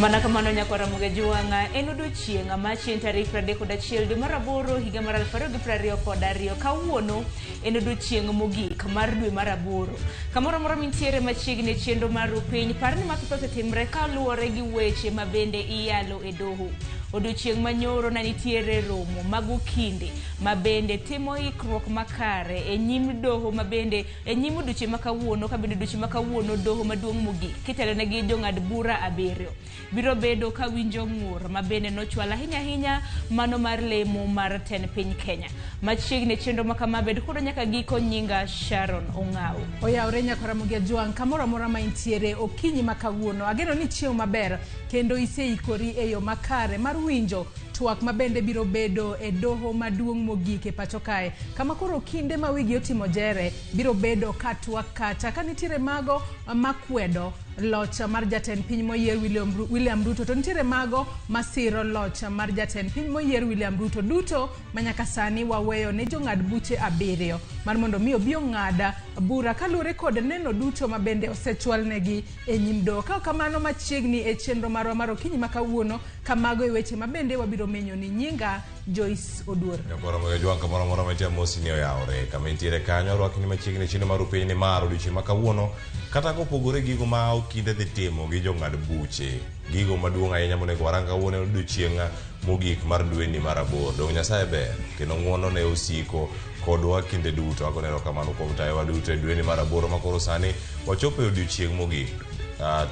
Mana kamano nyakwara Mugeju wang'a en odiochieng' ma chieng' tarik 31 dwe mar aboro higa mar 2022 kawuono en odiochieng' mogik mar dwe mar aboro. Kamoro amora mintiere machiegni e chenro mar Rupiny, par ni mathoth osetimre kaluwore gi weche ma bende iyalo e doho. Odiochieng' manyoro ne nitiere romo mag okinde ma bende timo ikruok makare e nyim doho ma bende e nyim odiochieng' ma kawuono ka bende odiochieng' ma kawuono doho maduong' mogik kitelone gi jong'ad bura abiriyo biro bedo ka winjo ng'ur ma bende nochwal ahinya ahinya mano mar lemo mar tend piny Kenya. Machiegni e chenro ma kama bed kodwa nyaka giko nyinga Sharon Ong'awo. Oyawre nyaka Ramogi Ajwang' kamoro amora ma intiere okinyi ma kawuono. Ageno ni ichiew maber kendo iseikori e yo makare mar winjo twak ma bende biro bedo e doho maduong' mogik e pacho kae kama koro kinde ma wigi otimo jere biro bedo ka twak kacha ka nitiere mago makwedo loch mar jatend piny moyier William Ruto to nitiere mago masiro loch mar jatend piny moyier William Ruto duto manyaka sani waweyo ne jong'ad buche abiriyo mar mondo mi obi ong'ad bura kaluwore kod neno duto ma bende osechwalnegi e nyim doho. Ka ok kamano machiegni e chenro marwa mar okinyi ma kawuono kamago e weche ma bende wabiro menyo ni nyinga Joyce Oduor. Nyakwara Moyo Jwang' kamoro amora ma amosi ni oyawore. Kama intiere kanyo arwaki ni machiegni chenro mar Upiny ni mar odiochieng' ma kawuono kata kopogore gigo ma okinde dhi timo gi jong'ad buche. Gigo maduong' ahinya monego warang kawuono en odiochieng' mogik mar dweni mar aboro. Donge Nyasaye ber kendo ng'wono ne osiko kodwa kinde duto. Agone erokamano kuom tayowa duto e dweni mar aboro ma koro sani wachopo e odiochieng' mogik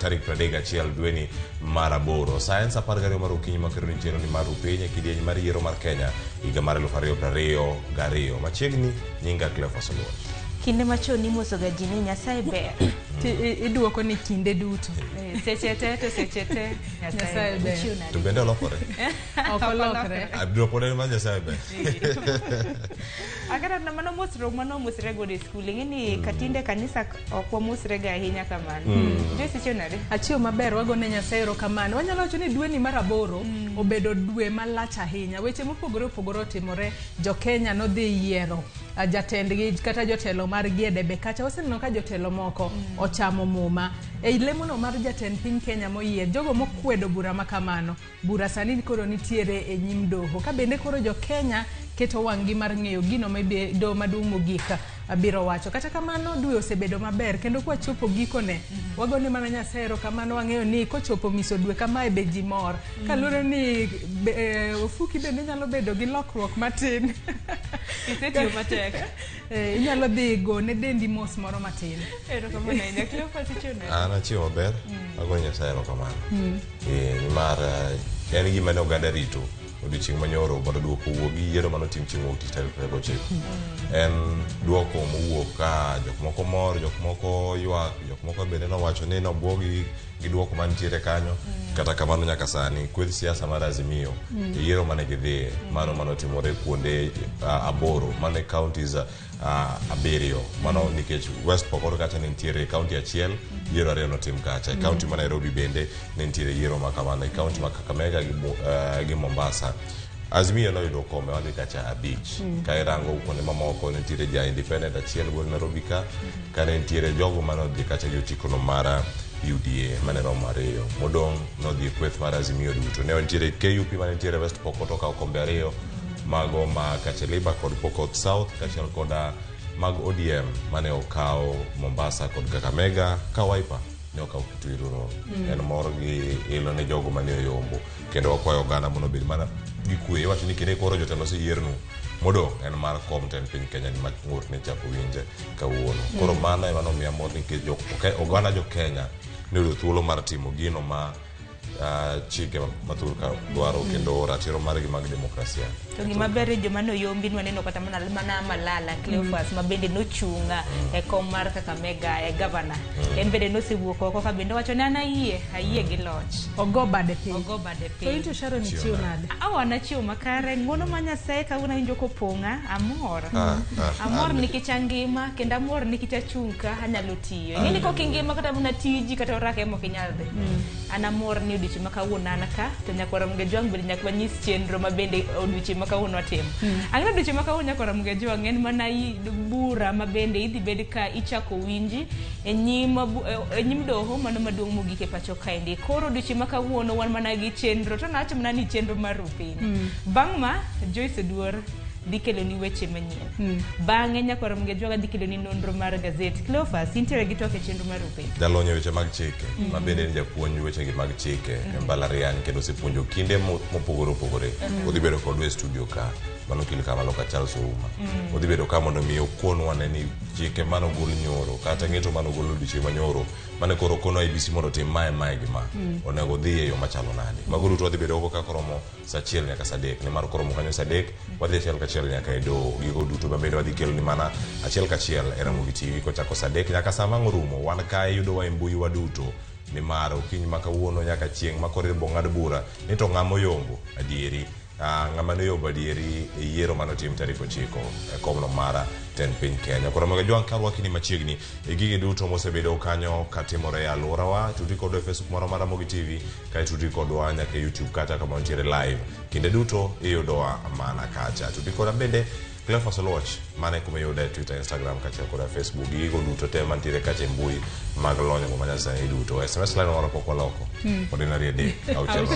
tarik 31 dweni mar aboro. Sa en sa 12 mar okinyi makero ni chenro ni mar Rupiny e kidieny mar yiero mar Kenya higa mar 2022. Machiegni nyinga Cleophas Oluoch. Kinde machon imosoga ji ni Nyasaye ber. Iduoko ni kinde duto. Seche te to seche te Nyasaye ber. Ichiw nade? To bende olokore. Ok olokre. Abiro pod en mar Nyasaye ber. Akata na mano mosruok mano mosre godo e skul. Ing'e ni katinde kanisa ok wamosrega ahinya kamano. Joyce ichiew nade? Achiew maber wagone Nyasaye erokamano. Wanyalo wacho ni dweni mar aboro obedo dwe malach ahinya. Weche mopogore opogore otimore. Jo Kenya nodhi yiero jatendgi kata jotelo margi e debe kacha. Waseneno ka jotelo moko ochamo muma. Ei lemono mar jatend piny Kenya moyier, jogo mokwedo bura ma kamano, bura sani koro nitiere e nyim doho. Ka bende koro jo Kenya keto wang'gi mar ng'eyo gino ma doho maduong' mogik biro wacho. Kata kamano dwe osebedo maber kendo kwachopo gikone, wagone mana Nyasaye erokamano wang'eyo ni kochopo miso dwe kamae be ji mor. Kaluwore ni ofuki bende nyalo bedo gi lokruok matin. Isetiyo matek. Inyalo dhi gone dendi mos moro matin. Erokamano ahinya. Cleophas ichiew nade? An achiew maber, agone Nyasaye erokamano. Nimar en gima ne oganda rito odiochieng' manyoro mondo duoko owuog gi yiero manotim chieng' wuok tich tarik 29. En duoko mowuok ka jok moko mor, jok moko ywak, jok moko bende nowacho ni nobwogi gi duoko mantiere kanyo. Kata kamano nyaka sani kweth siasa mar Azimio e yiero mane gidhiye mano manotimore kuonde aboro mano e counties abiriyo mano nikech West Pokot kacha ne nitiere county achiel yiero ariyo notim kacha e county ma Nairobi bende ne nitiere yiero ma kamano e county ma Kakamega gi Mombasa Azimio noyudo kombe madhi kacha abich ka irango kuonde mamoko nitiere ja independent achiel wuod Nairobi ka ka ne nitiere jogo mane odhi kacha gi otikono mar UDA mane romo ariyo modong' nodhi e kweth mar Azimio duto ne nitiere KUP mane nitiere West Pokot okawo kombe ariyo mago ma Kacheliba kod Pokot South kaachiel koda mag ODM mane okawo Mombasa kod Kakamega ka Wiper ne okawo Kitui Rural. En mor gi ilo ne jogo mane oyombo kendo wakwayo oganda mondo obed mana gi kwe. Iwacho ni kinde koro jotelo oseyiernu modong' en mar kom tend piny Kenya ni ma ng'ur ne chako winje kawuono. Koro mano ema nomiya mor nikech oganda jo Kenya ne oyudo thuolo mar timo gino ma chike mathur ka dwaro kendo ratiro margi mag demokrasia. To gima ber joma noyombi nwaneno kata mana Malala Cleophas ma bende nochung' e kom mar Kakamega e gavana. En bende nosewuok oko ka bende owacho ni an ayie, ayie gi loch. Ogo bade piny. Ogo bade To piny. in to Sharon ichiew nade? Awa nachiew makare, ng'uono ma Nyasaye kawuono awinjo kopong'a, amor. Amor nikech angima kendo amor nikech achung' ka anyalo tiyo. Ing'e ni kok ingima kata mana tiji kata orako ema ok inyal dhi. An amor ni odiochieng' ma kawuono an ka to nyakwar Ramogi Ajwang' bende nyaka wanyis chenro ma bende odiochieng' ma kawuono watimo. Ang'e ni odiochieng' ma kawuono nyakwar Ramogi Ajwang' en mana bura ma bende idhi bed ka ichako winji e nyim e nyim doho mano maduong' mogik e pacho kaendi. Koro odiochieng' ma kawuono wan mana gi chenro to nawacho mana ni chenro mar rupiny. Bang' ma Joyce Oduor dhi keloni weche manyien. Bang'e nyakwar Ramogi Ajwang' dhi keloni nonro mar gazet. Cleophas, intiere gi twak e chenro mar rupiny. Jalony e weche mag chike ma bende en japuonj wechegi mag chike e mbalariany kendo osepuonjo kinde mopogore opogore. Odhi bedo kodwa e studio ka mano okil Kamaloka Charles Ouma. Odhi bedo ka mondo mi okonwa ne ni chike manogol nyoro kata ng'eto manogol odiochieng' manyoro mane koro okono IEBC mondo otim mae mae gi ma onego odhi e yo machalo nade. Mago duto wadhi bedo go ka koromo saa achiel nyaka saa adek nimar koromo kanyo saa adek wadhi achiel kachiel nyaka e doho. Gigo duto ma bende wadhi kelo ni mana achiel kachiel e Ramogi TV kochako saa adek nyaka saa ma ang' orumo. Wan kae yudowa e mbui waduto nimar okinyi ma kawuono nyaka chieng' ma koro ibo ng'ad bura ni to ng'ama oyombo adieri ng'ama noyombo adieri e yiero manotim tarik 9 e komno mar tend piny Kenya. Koro Ramogi Ajwang' ka rwaki ni machiegni e gigi duto mosebedo kanyo katimore e alworawa, tudri kodwa e Facebook marwa mar Ramogi TV kae tudri kodwa nyaka e YouTube kacha kama wantiere live. Kinde duto iyudowa mana kacha. Tudri koda bende Cleophas Oluoch mano e kuma iyude e Twitter, Instagram kaachiel koda Facebook. Gigo duto te mantiere kacha e mbui mag lony go manyasani duto. SMS line moro pok waloko. Pod en 2 3 6 Auchiel.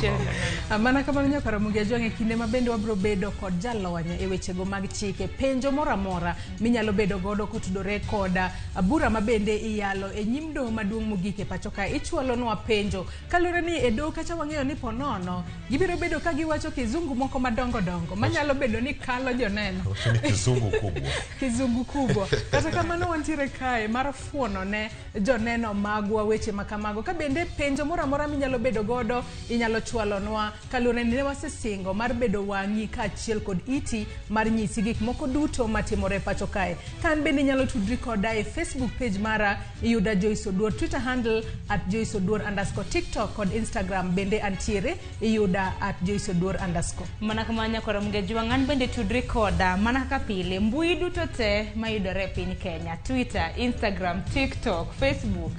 0. Mana kamano nyakwar Ramogi Ajwang' e kinde ma bende wabiro bedo kod jalony e wechego mag chike. Penjo moro amora minyalo bedo godo kotudore koda bura ma bende iyalo e nyim doho maduong' mogik e pacho ka ichwalonwa penjo. Kaluwore ni e doho kacha wang'eyo ni ponono gibiro bedo ka giwacho kizungu moko madongo dongo manyalo bedo ni kalo joneno. Ni kizungu kubwa. Kizungu kubwa. Kata kamano wantiere kae mar fuono ne joneno magwa weche ma kamago. Ka bende penjo moro amora minyalo bedo godo inyalo chwalonwa kaluwore ni ne wasesingo mar bedo wang'i kaachiel kod iti mar nyisi gik moko duto matimore e pacho kae. Ka an bende inyalo tudri koda e Facebook page mara iyuda Joyce Oduor, Twitter handle at Joyce Oduor underscore, TikTok kod Instagram bende antiere iyuda at Joyce Oduor underscore. Mana kamano nyakwar Ramogi Ajwang' an bende tudri koda mana kaka pile mbui duto te mayudore e piny Kenya Twitter, Instagram, TikTok, Facebook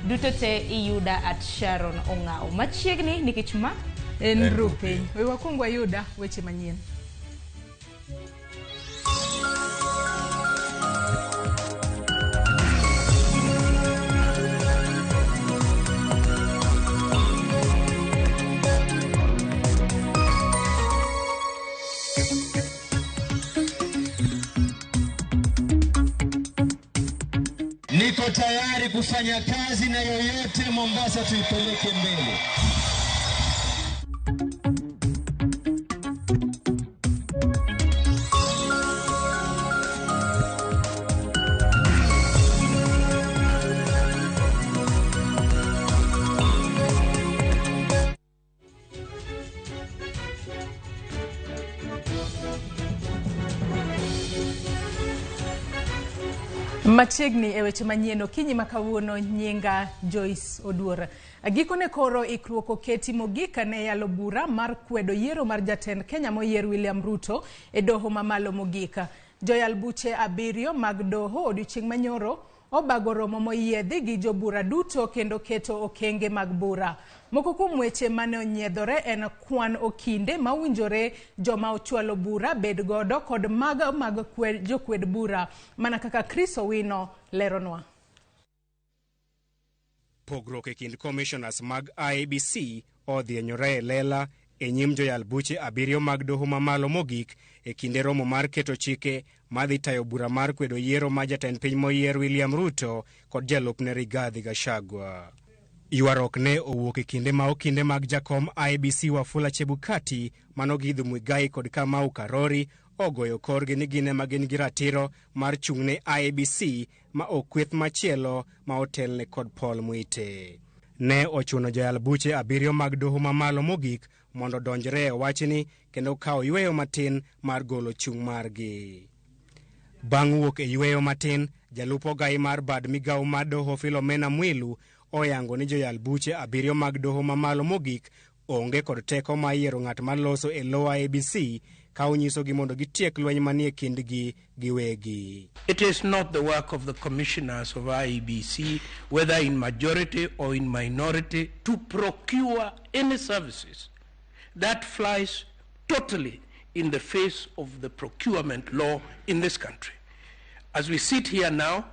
duto te iyuda at Sharon Ong'aw. Machiegni nikech ma En En rupiny. rupiny. We wakwong wayuda weche manyien. Niko tayari kufanya kazi na yoyote Mombasa tuipeleke mbele. Machiegni e weche manyien okinyi ma kawuono nyinga Joyce Oduor. Gikone koro ikruok oketi mogik ne yalo bura mar kwedo yiero mar jatend Kenya moyier William Ruto e doho mamalo mogik. Joyal buche 7 mag doho odiochieng' manyoro obago romo moyiedhi gi jobura duto kendo keto okenge mag bura. Moko kuom weche mane onyiedhore en kwan okinde ma owinjore joma ochwalo bura bed godo kod mago mag jokwed bura mana kaka Chris Owino leronwa. Pogruok e kind commissioners mag IEBC odhienyore e lela e nyim joyal buche 7 mag doho mamalo mogik e kinde romo mar keto chike madhi tayo bura mar kwedo yiero ma jatend piny moyier William Ruto kod jalupne Rigathi Gachagua. Ywaruok ne owuok e kinde ma okinde mag jakom IEBC Wafula Chebukati manogidho Muigai kod Kamau Karori ogoyo korgi ni gin ema gin gi ratiro mar chung' ne IEBC ma ok kweth machielo ma otelne kod Paul Muite. Ne ochuno joyal buche 7 mag doho mamalo mogik mondo odonjre e wachni kendo kawo yweyo matin mar golo chung' margi. Bang' wuok e yweyo matin, jalup ogai mar bad migawo mar doho Philomena Mwilu oyango ni joyal buche 7 mag doho mamalo mogik onge kod teko mar yiero ng'at maloso e lo IEBC ka onyisogi mondo gitiek lweny manie kindgi giwegi. It is not the work of the commissioners of IEBC, whether in majority or in minority, to procure any services. That flies totally in the face of the procurement law in this country. As we sit here now,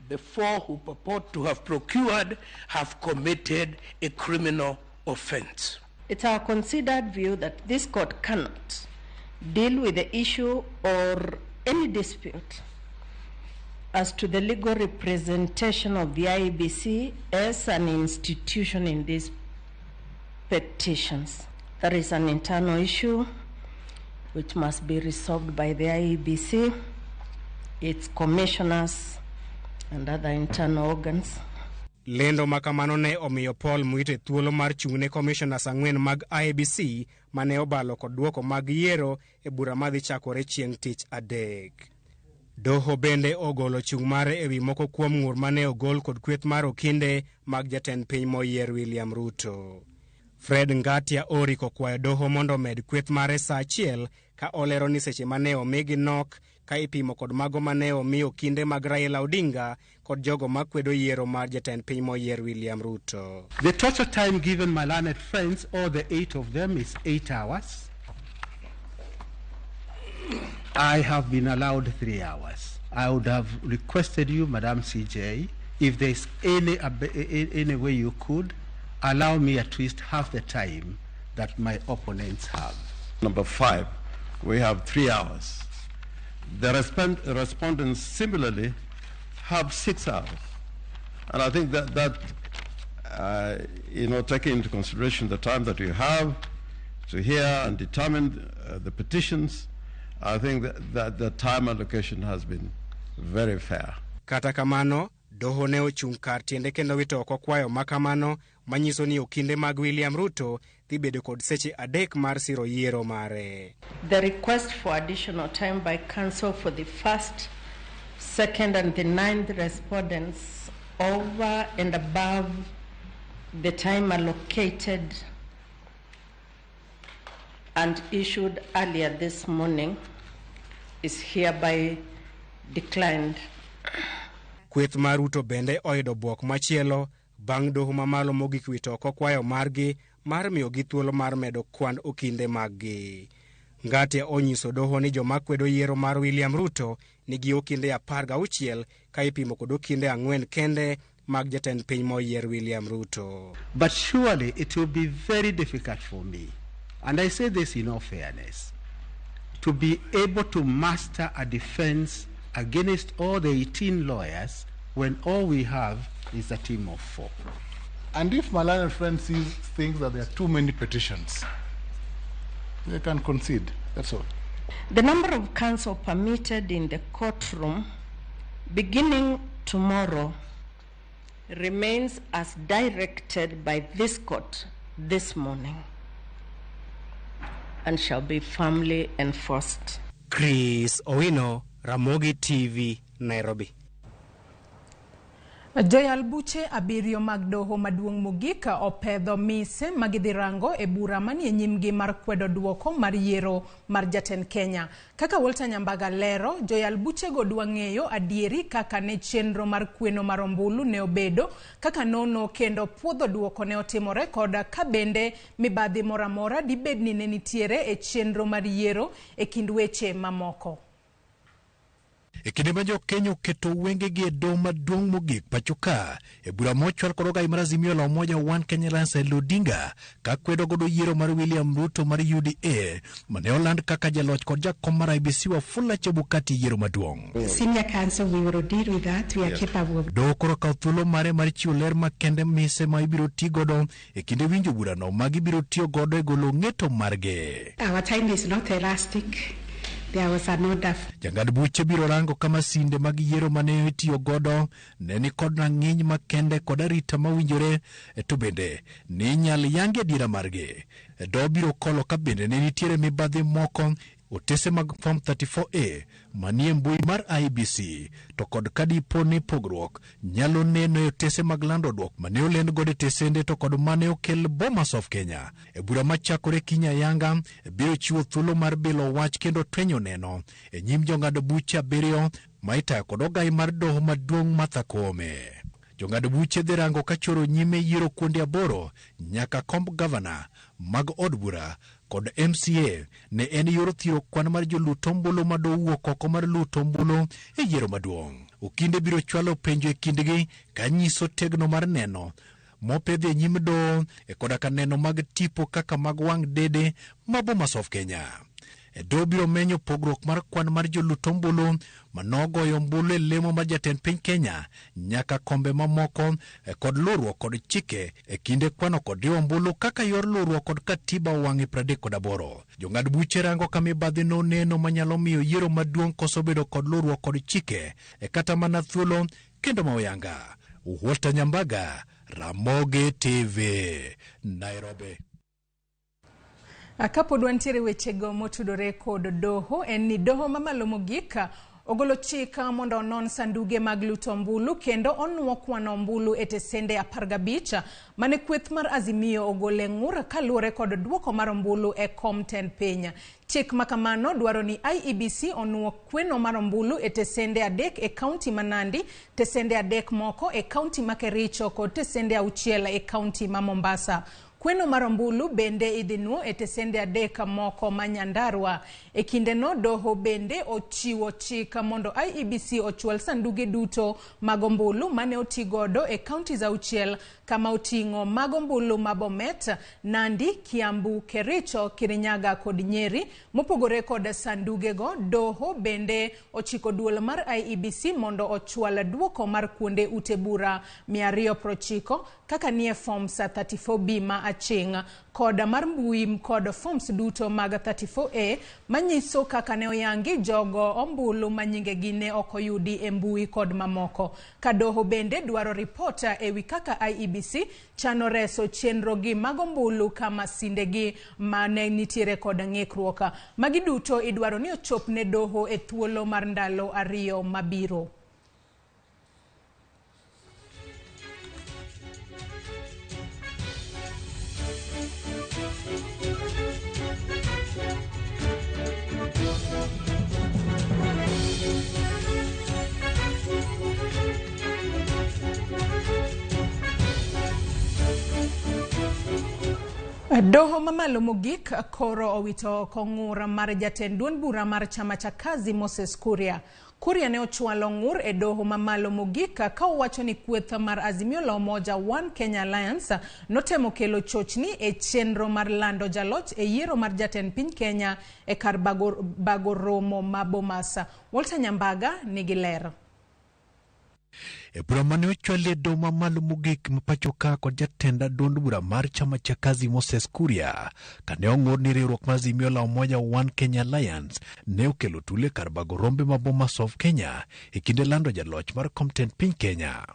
the four who purport to have procured have committed a criminal offense. It's our considered view that this court cannot deal with the issue or any dispute as to the legal representation of the IEBC as an institution in these petitions. That is an internal issue which must be resolved by the IEBC, its commissioners, and other internal organs. Lendo ma kamano ne omiyo Paul Muite thuolo mar chung' ne commissioners ang'wen mag IEBC mane obalo kod duoko mag yiero e bura madhi chakore chieng' tich adek. Doho bende ogolo chung' mare ewi moko kuom ng'ur mane ogol kod kweth mar okinde mag jatend piny moyier William Ruto. Fred Ngatia Oriko kwayo doho mondo omed kweth mare saa achiel ka olero ni seche mane omigi nok ka ipimo kod mago mane omi okinde mag Raila Odinga kod jogo makwedo yiero mar jatend piny moyier William Ruto. The total time given my learned friends, all the 8 of them, is 8 hours. I have been allowed 3 hours. I would have requested you, Madam CJ, if there's any way you could, allow me at least half the time that my opponents have. Number 5, we have 3 hours. The respondents similarly have 6 hours. And I think that you know, taking into consideration the time that we have to hear and determine the petitions, I think that the time allocation has been very fair. Kata kamano, doho ne ochung' kar tiende kendo wito oko kwayo ma kamano manyiso ni okinde mag William Ruto dhi bedo kod seche 3 mar siro yiero mare. The request for additional time by counsel for the first, second and the 9th respondents over and above the time allocated and issued earlier this morning is hereby declined. Kweth mar Ruto bende oyudo bwok machielo bang' doho mamalo mogik wito oko kwayo margi mar miyogi thuolo mar medo kwand okinde maggi. Ngatia onyiso doho ni joma kwedo yiero mar William Ruto nigi okinde 16 ka ipimo kod okinde 4 kende mag jatend piny moyier William Ruto. But surely it will be very difficult for me, and I say this in all fairness, to be able to master a defense against all the 18 lawyers when all we have is a team of 4. And if my learned friend thinks that there are too many petitions, they can concede, that's all. The number of counsel permitted in the courtroom beginning tomorrow remains as directed by this court this morning and shall be firmly enforced. Chris Owino, Ramogi TV, Nairobi. Joyal buche abiriyo mag doho maduong' mogik opedho mise magidhi rango e bura manie nyimgi mar kwedo duoko mar yiero mar jatend Kenya. Kaka Walter Nyambaga lero, joyal buchego dwa ng'eyo adieri kaka ne chenro mar kweno mar ombulu ne obedo, kaka nono kendo puodho duoko ne otimore kod ka bende mibadhi moro amora dibed ni ne nitiere e chenro mar yiero e kind weche mamoko. E kinde ma jo-Kenya oketo wengegi e doho maduong' mogik pacho ka e bura mochwal kod ogai mar Azimio la Umoja One Kenya Alliance Raila Odinga ka kwedo godo yiero mar William Ruto mar UDA mane oland kaka jaloch kod jakom mar IEBC Wafula Chebukati yiero maduong'. Senior counsel, we will deal with that. We are capable of. Doho koro okawo thuolo mare mar chiwo ler makende mise ma ibiro ti godo e kinde winjo burano ma gibiro tiyo godo e golo ng'eto margi. Our time is not elastic. There was an order. Jang'ad buche biro rango ka masinde mag yiero mane itiyo godo ne ni kod rang'iny makende kod arita mowinjore to bende ni inyal yangi adiera margi. Doho biro kolo ka bende ne nitiere mibadhi moko otese mag Form 34A manie mbui mar IEBC to kod ka dipo ni pogruok nyalo neno e otese mag lando duok mane olend godo e tesende to kod mane okel Bomas of Kenya. E bura machakore kiny ayanga biro chiwo thuolo mar bilo wach kendo twenyo neno e nyim jong'ad buche 7 ma itayo kod ogai mar doho maduong' Martha Koome. Jong'ad buche dhi rango ka choro nyime yiero kuonde 8 nyaka komb gavana mag od bura kod MCA ne en yor thiro kwan mar jolut ombulu madowuok oko mar lut ombulu e yiero maduong'. Okinde biro chwalo penjo e kindgi ka nyiso tegno mar neno mopedhi e nyim doho e koda ka neno mag tipo kaka mag wang' dede ma Bomas of Kenya. E doho biro menyo pogruok mar kwan mar jolut ombulu manogoyo ombulu e lemo mar jatend piny Kenya nyaka kombe mamoko kod luwruok kod chike e kinde kwano kod riwo ombulu kaka yor luwruok kod katiba wang'e 38. Jong'ad buche rango ka mibadhi noneno manyalo miyo yiero maduong' koso bedo kod luwruok kod chike e kata mana thuolo kendo ma oyanga. Walter Nyambaga, Ramogi TV, Nairobi. Kapod wantiere wechego motudore kod doho, en ni doho mamalo mogik ogolo chik mondo onon sanduge mag luto ombulu kendo onuo kwano ombulu e tesende 15 mane kweth mar Azimio ogole ng'ur kaluwore kod duoko mar ombulu e kom tend piny. Chik makamano dwaro ni IEBC onuo kweno mar ombulu e tesende 3 e kaunti ma Nandi, tesende 3 moko e kaunti ma Kericho kod tesende 6 e kaunti ma Mombasa. Kweno mar ombulu bende idhi nuo e tesende 3 moko ma Nyandarua. E kindeno doho bende ochiwo chik mondo IEBC ochwal sanduge duto mag ombulu mane otigodo e counties 6 kama oting'o mag ombulu ma Bomet, Nandi, Kiambu, Kericho, Kirinyaga kod Nyeri. Mopogore kod sandugego, doho bende ochiko duol mar IEBC mondo ochwal duoko mar kuonde ute bura 290 kaka nie forms 34B ma Aching' kod mar mbui kod forms duto mag 34A manyiso kaka ne oyangi jogo ombulu ma nyingegi ne ok oyudi e mbui kod mamoko. Ka doho bende dwaro ripota ewi kaka IEBC chano reso chenrogi mag ombulu ka masindegi mane nitiere kod ng'ikruok. Magi duto idwaro ni ochop ne doho e thuolo mar ndalo 2 mabiro. Doho mamalo mogik koro owito oko ng'ur mar jatend duond bura mar chama cha Kazi Moses Kuria. Kuria ne ochwalo ng'ur e doho mamalo mogik ka owacho ni kweth mar Azimio la Umoja One Kenya Alliance notemo kelo chochni e chenro mar lando jaloch e yiero mar jatend piny Kenya e kar bago romo ma Bomas. Walter Nyambaga nigi ler. E bura mane ochwal e doho mamalo mogik ma pacho ka kod jatend duond bura mar chama cha Kazi Moses Kuria kane ong'ur ni riwruok mar Azimio la Umoja One Kenya Alliance ne okelo tule kar bago rombe ma Bomas of Kenya e kinde lando jaloch mar kom tend piny Kenya.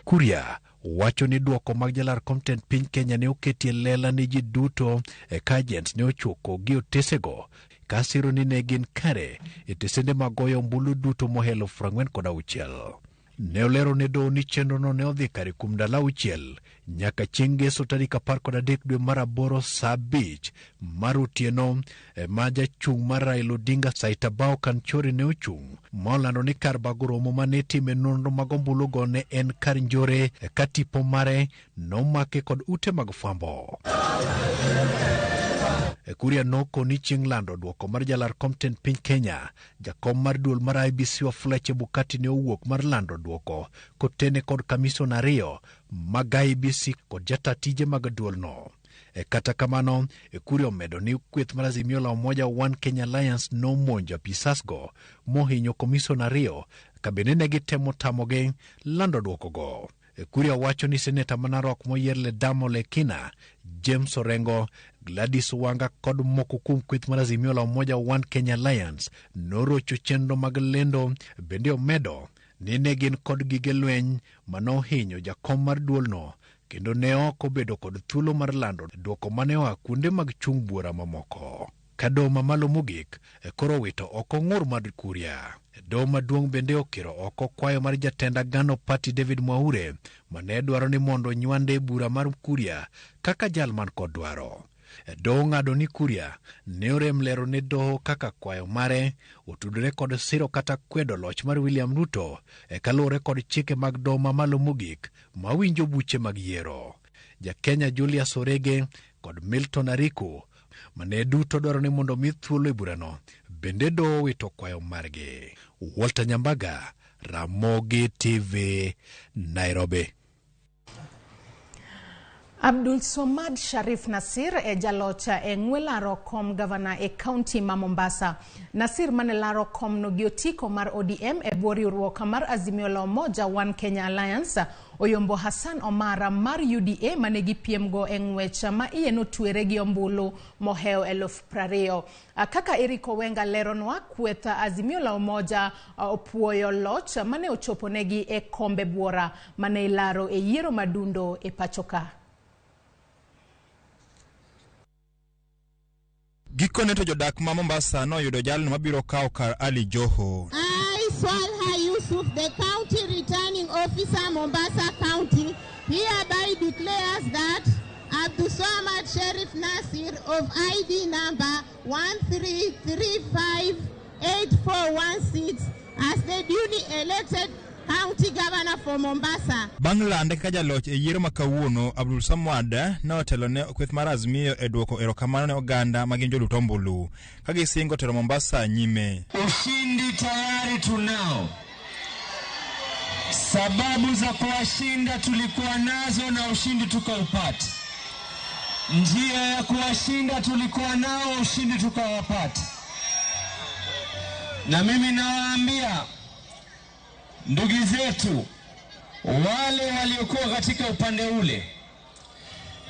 Kuria wacho ni duoko mag jalar kom tend piny Kenya ne oketi e lela ne ji duto e ka agents ne ochuoko gi otesego kasiro ni ne gin kare e tesende mag goyo ombulu duto mohelo 46. Ne olero ne doho ni chenrono ne odhi kare kuom ndalo 6 nyaka chieng' ngeso tarik 13 dwe mar 8 saa 5 mar otieno ma jachung' mar Raila Odinga Saitabao Kanchori ne ochung' ma olando ni kar bago romo mane itime nonro mag ombulugo ne en kar njore ka tipo mare nomake kod ute mag fwambo. Kuria nokoni chieng' lando duoko mar jalar kom tend piny Kenya, jakom mar duol mar IEBC Wafula Chebukati ne owuok mar lando duoko kotene kod kamison 2 mag IEBC kod jata tije mag duolno. Kata kamano, Kuria omedo ni kweth mar Azimio la Umoja One Kenya Alliance nomonjo apisasgo mohinyo komison 2 ka bende ne gitemo tamogi lando duokogo. Kuria wacho ni seneta ma Narok moyier Ledamo Lekina, James Orengo, Gladys Wanga kod moko kuom kweth mar Azimio la Umoja One Kenya Alliance norocho chenro mag lendo. Bende omedo ni ne gin kod gige lweny manohinyo jakom mar duolno kendo ne ok obedo kod thuolo mar lando dwoko mane oa kuonde mag chung' buora mamoko. Ka doho mamalo mogik koro owito oko ng'ur mar Kuria. Doho maduong' bende okiro oko kwayo mar jatend Agano Party David Mwaure mane dwaro ni mondo nywande e bura mar Kuria kaka jal man kod dwaro. Doho ng'ado ni Kuria ne orem lero ne doho kaka kwayo mare otudore kod siro kata kwedo loch mar William Ruto kaluwore kod chike mag doho mamalo mogik mawinjo buche mag yiero. Ja-Kenya Julius Orege kod Milton Ariku mane duto dwaro ni mondo mi thuolo e burano bende doho owito kwayo margi. Walter Nyambaga, Ramogi TV, Nairobi. Abdul Somad Sharif Nasir e jaloch e ng'we laro kom gavana e kaunti ma Mombasa. Nasir mane laro komno gi otiko mar ODM e bwo riwruok mar Azimio la Umoja One Kenya Alliance oyombo Hassan Omar mar UDA mane gipiemgo e ng'wech ma iye notwere gi ombulu mohewo 20,000. Kaka Eric Owenga leronwa, kweth Azimio la Umoja opuoyo loch mane ochoponegi e kombe buora mane ilaro e yiero madundo e pachoka. Gikone to jodak ma Mombasa noyudo jalno mabiro kawo kar Ali Joho. I, Swalha Yusuf, the County Returning Officer, Mombasa County, hereby declares that Abdulswamad Sheriff Nasir of ID number 13358416 as the duly elected County Governor for Mombasa. Bang' lande kaka jaloch e yiero ma kawuono, Abdul Samad ne otelo ne kweth mar Azimio e duoko erokamano ne oganda ma gin jolut ombulu ka gisingo tero Mombasa nyime. Ushindi tayari tunao. Sababu za kuwashinda tulikuwa nazo na ushindi tukaupata. Njia ya kuwashinda tulikuwa nao, ushindi tukawapata. Na mimi nawaambia ndugu zetu wale waliokuwa katika upande ule,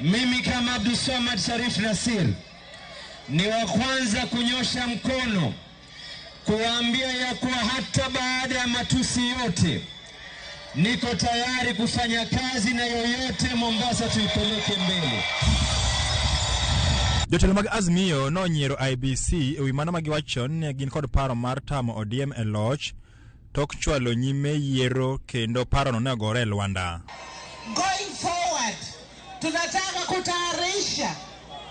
mimi kama Abdulswamad Sharif Nasir ni wa kwanza kunyosha mkono kuwaambia ya kuwa hata baada ya matusi yote niko tayari kufanya kazi na yoyote Mombasa tuipeleke mbele. Jotelo mag Azimio nonyiero IEBC e wi mano ma giwacho ni gin kod paro mar tamo ODM e loch tok chwalo nyime yiero kendo parono ne ogore e lwanda. Going forward, tunataka kutayarisha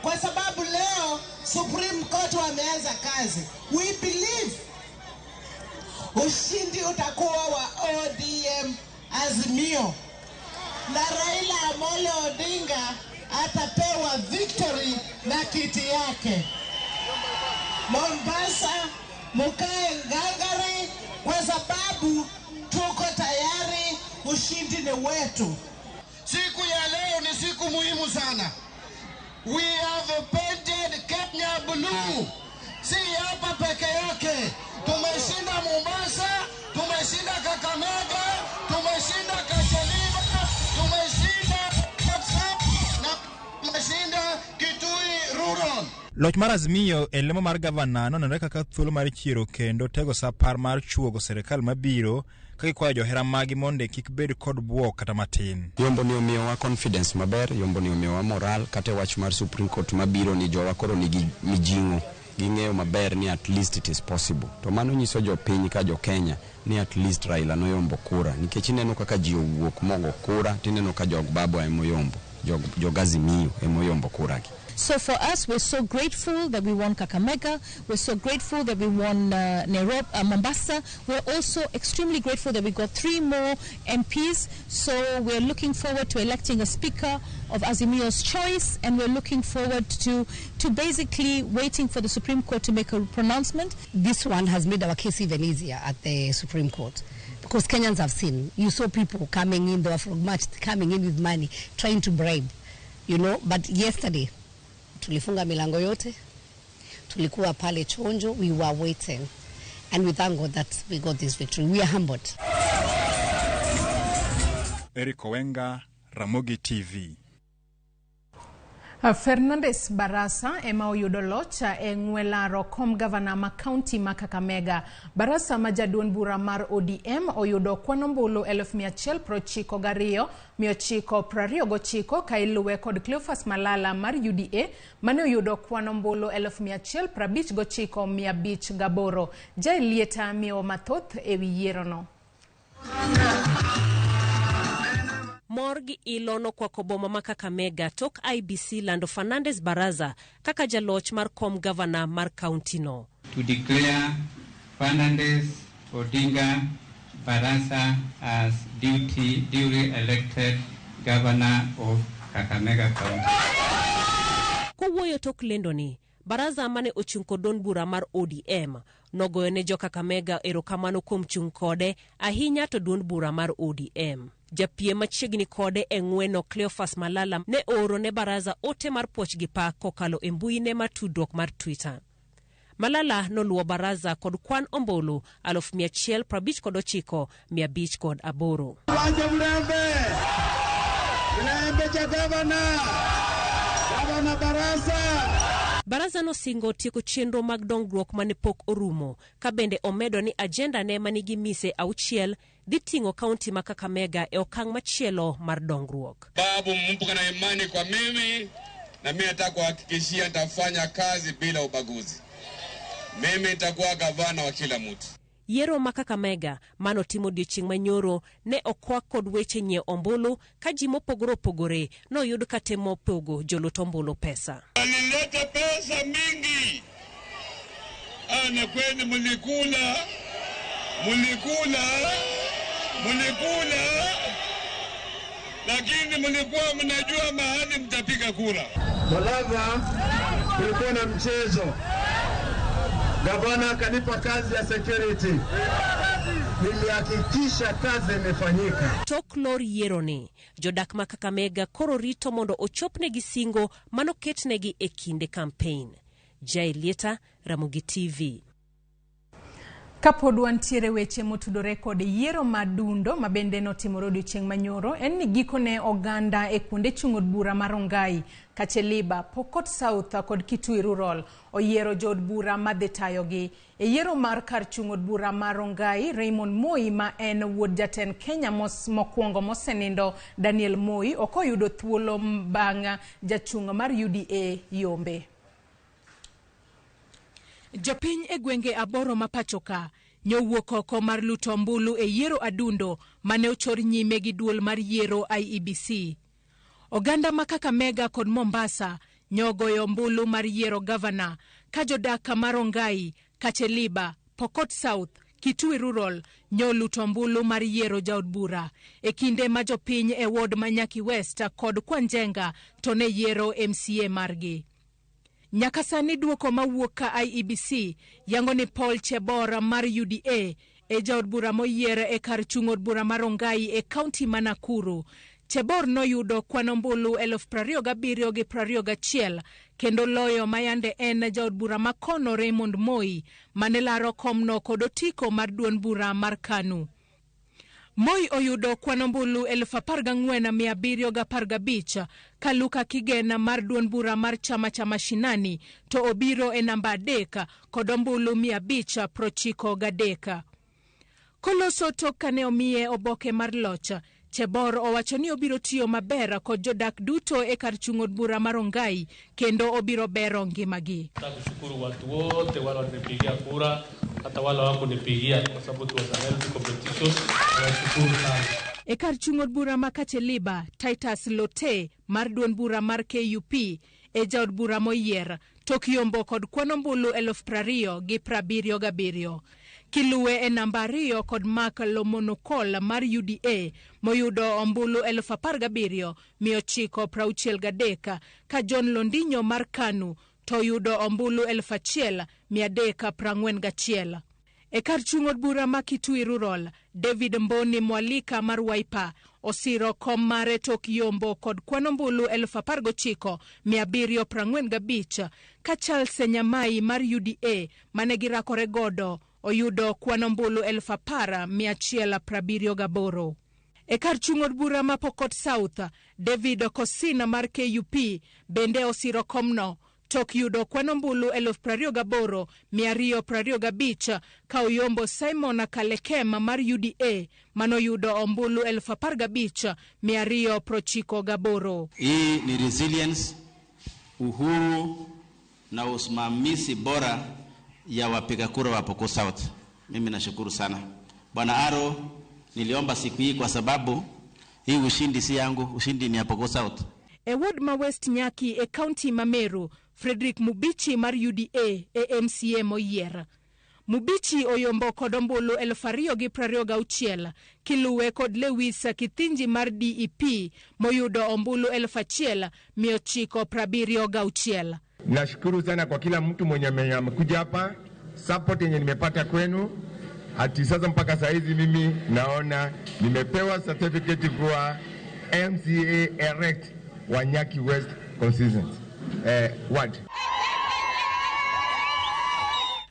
kwa sababu leo Supreme Court wameanza kazi. We believe ushindi utakuwa wa ODM Azimio na Raila Amolo Odinga atapewa victory na kiti yake. Mombasa mukae ngangari kwa sababu tuko tayari, ushindi ni wetu. Siku ya leo ni siku muhimu sana. We have painted Kenya blue. Si hapa peke yake. Tumeshinda Mombasa, tumeshinda Kakamega, tumeshinda Kachaliba, tumeshinda Kapsabet na tumeshinda Kitui Rural. Loch mar Azimio e lemo mar gavana nonenore kaka thuolo mar chiero kendo tego sapar mar chuogo sirikal mabiro ka gikwayo johera magi mondo kik bed kod buok kata matin. Yombo ni omiyowa confidence maber, yombo ni omiyowa moral, kata e wach mar Supreme Court mabiro ni jowa koro nigi mijing'o, ging'eyo maber ni at least it is possible. To mano nyiso jopiny ka jo Kenya ni at least Raila noyombo kura, nikech ineno kaka ji owuok mogo kura, tineno ka jog Baba emoyombo, jog Azimio emoyombo kura gi. So for us, we're so grateful that we won Kakamega. We're so grateful that we won Nairobi, Mombasa. We're also extremely grateful that we got 3 more MPs. So we're looking forward to electing a speaker of Azimio's choice, and we're looking forward to basically waiting for the Supreme Court to make a pronouncement. This one has made our case even easier at the Supreme Court, because Kenyans have seen. You saw people coming in, they were from March, coming in with money, trying to bribe, you know. But yesterday, tulifunga milango yote, tulikuwa pale chonjo, we were waiting, and we thank God that we got this victory. We are humbled. Eric Owenga, Ramogi TV. Fernandes Barasa ema oyudo loch e ng'we laro kom gavana ma kaunti ma Kakamega. Barasa ma jaduond bura mar ODM oyudo kwan ombulu 192,929 ka iluwe kod Cleophas Malala mar UDA mane oyudo kwan ombulu 159,508. Jael Lieta miyo mathoth ewi yierono. Mor gi ilo nokwako boma ma Kakamega tok IEBC lando Fernandes Barasa kaka jaloch mar kom gavana mar kaunti no. To declare Fernandes Odinga Barasa as duly elected governor of Kakamega County. Kowuoyo tok lendo ni, Barasa mane ochung' kod duond bura mar ODM nogoyo ne jo Kakamega erokamano kuom chung' kode ahinya to duond bura mar ODM. Japiem machiegni kode e ng'weno Cleophas Malala ne ooro ne Barasa ote mar puoch gi pak kokalo e mbuine mar tudruok mar Twitter. Malala noluwo Barasa kod kwan ombulu 159,508. Wanje mlembe! Mlembe cha gavana! Gavana Barasa! Barasa nosingo tieko chenro mag dongruok mane pok orumo, ka bende omedo ni ajenda ne manigi mise 6 dhi ting'o kaunti ma Kakamega e okang' machielo mar dongruok. Babu mpo na imani kwa mimi, na mimi nataka kuhakikishia nitafanya kazi bila ubaguzi. Mimi nitakuwa gavana wa kila mtu. Yiero ma Kakamega mano timo odiechieng' manyoro ne okwak kod weche nyiewo ombulu ka ji mopogore opogore noyud ka temo pogo jolut ombulu pesa. Walileta pesa mingi. Na kweli mlikula, mlikula, mlikula, lakini mlikuwa mnajua mahali mtapiga kura. Malava kulikuwa na mchezo. Gavana akanipa kazi ya security. Nilihakikisha kazi imefanyika. Tok lor yiero ni, jodak ma Kakamega koro rito mondo ochopnegi singo manoketnegi e kinde campaign. Jael Lieta, Ramogi TV. Kapod wantiere weche motudore kod yiero madundo ma bende notimore odiochieng' manyoro, en ni gikone oganda e kuonde chung' od bura mar Rongai, Kacheliba, Pokot South kod Kitui Rural oyiero jood bura madhi tayogi. E yiero mar kar chung' od bura mar Rongai, Raymond Moi ma en wuod jatend Kenya mokwongo mosenindo Daniel Moi ok oyudo thuolo bang' jachung' mar UDA Yombe. Jopiny e gwenge 8 ma pacho ka nyowuok oko mar luto ombulu e yiero adundo mane ochor nyime gi duol mar yiero IEBC. Oganda ma Kakamega kod Mombasa nyogoyo ombulu mar yiero gavana ka jodak mar Rongai, Kacheliba, Pokot South, Kitui Rural nyoluto ombulu mar yiero jaod bura e kinde ma jopiny e ward ma Nyaki West kod Kwanjenga to ne yiero MCA margi. Nyaka sani duoko mawuok ka IEBC yango ni Paul Chebora mar UDA e jaod bura moyier e kar chung' od bura mar Rongai e kaunti ma Nakuru. Chebor noyudo kwan ombulu 27,021 kendo loyo mayande en jaod bura makono Raymond Moi mane laro komno kod otiko mar duond bura mar KANU. Moi oyudo kwan ombulu 14,715 ka Luka Kigena mar duond bura mar chama cha Mashinani to obiro e namba 3 kod ombulu 593. Koloso tok kane omiye oboke mar loch, Chebor owacho ni obiro tiyo maber kod jodak duto e kar chung' od bura mar Rongai kendo obiro bero ngimagi. Nataka kushukuru watu wote wale walinipigia kura, hata wale hawakunipigia kwa sababu it was a healthy competition. Nawashukuru sana. E kar chung' od bura ma Kacheliba, Titus Lote mar duond bura mar KUP e jaod bura moyier tok yombo kod kwan ombulu 20,077. Kiluwe e namba 2 kod Mark Lomonokol mar UDA moyudo ombulu 17,963 ka John Londinyo mar KANU to yudo ombulu 1,341. E kar chung' od bura ma Kitui Rural, David Mboni Mwalika mar Wiper osiro kom mare tok yombo kod kwan ombulu 19,745 ka Charles Nyamai mar UDA mane girakore godo oyudo kwan ombulu 10,178. E kar chung' od bura ma Pokot South, David Kosina mar KUP bende osiro komno tok yudo kwan ombulu 28,225 ka oyombo Simon Kalekem mar UDA manoyudo ombulu 15,298. Hii ni resilience, uhuru na usimamizi bora ya wapiga kura wa Pokot South. Mimi nashukuru sana Bwana Aro, niliomba siku hii kwa sababu hii ushindi si yangu, ushindi ni ya Pokot South. E ward ma West Nyaki e kaunti ma Meru, Frederick Mubichi mar UDA e MCA moyier. Mubichi oyombo kod ombulu 2,026 kiluwe kod Lewis Kithinji mar DEP moyudo ombulu 1,976. Nashukuru sana kwa kila mtu mwenye amekuja hapa, support yenye nimepata kwenu hati sasa mpaka saa hizi mimi naona nimepewa certificate kuwa MCA elect wa Nyaki West constituency ward.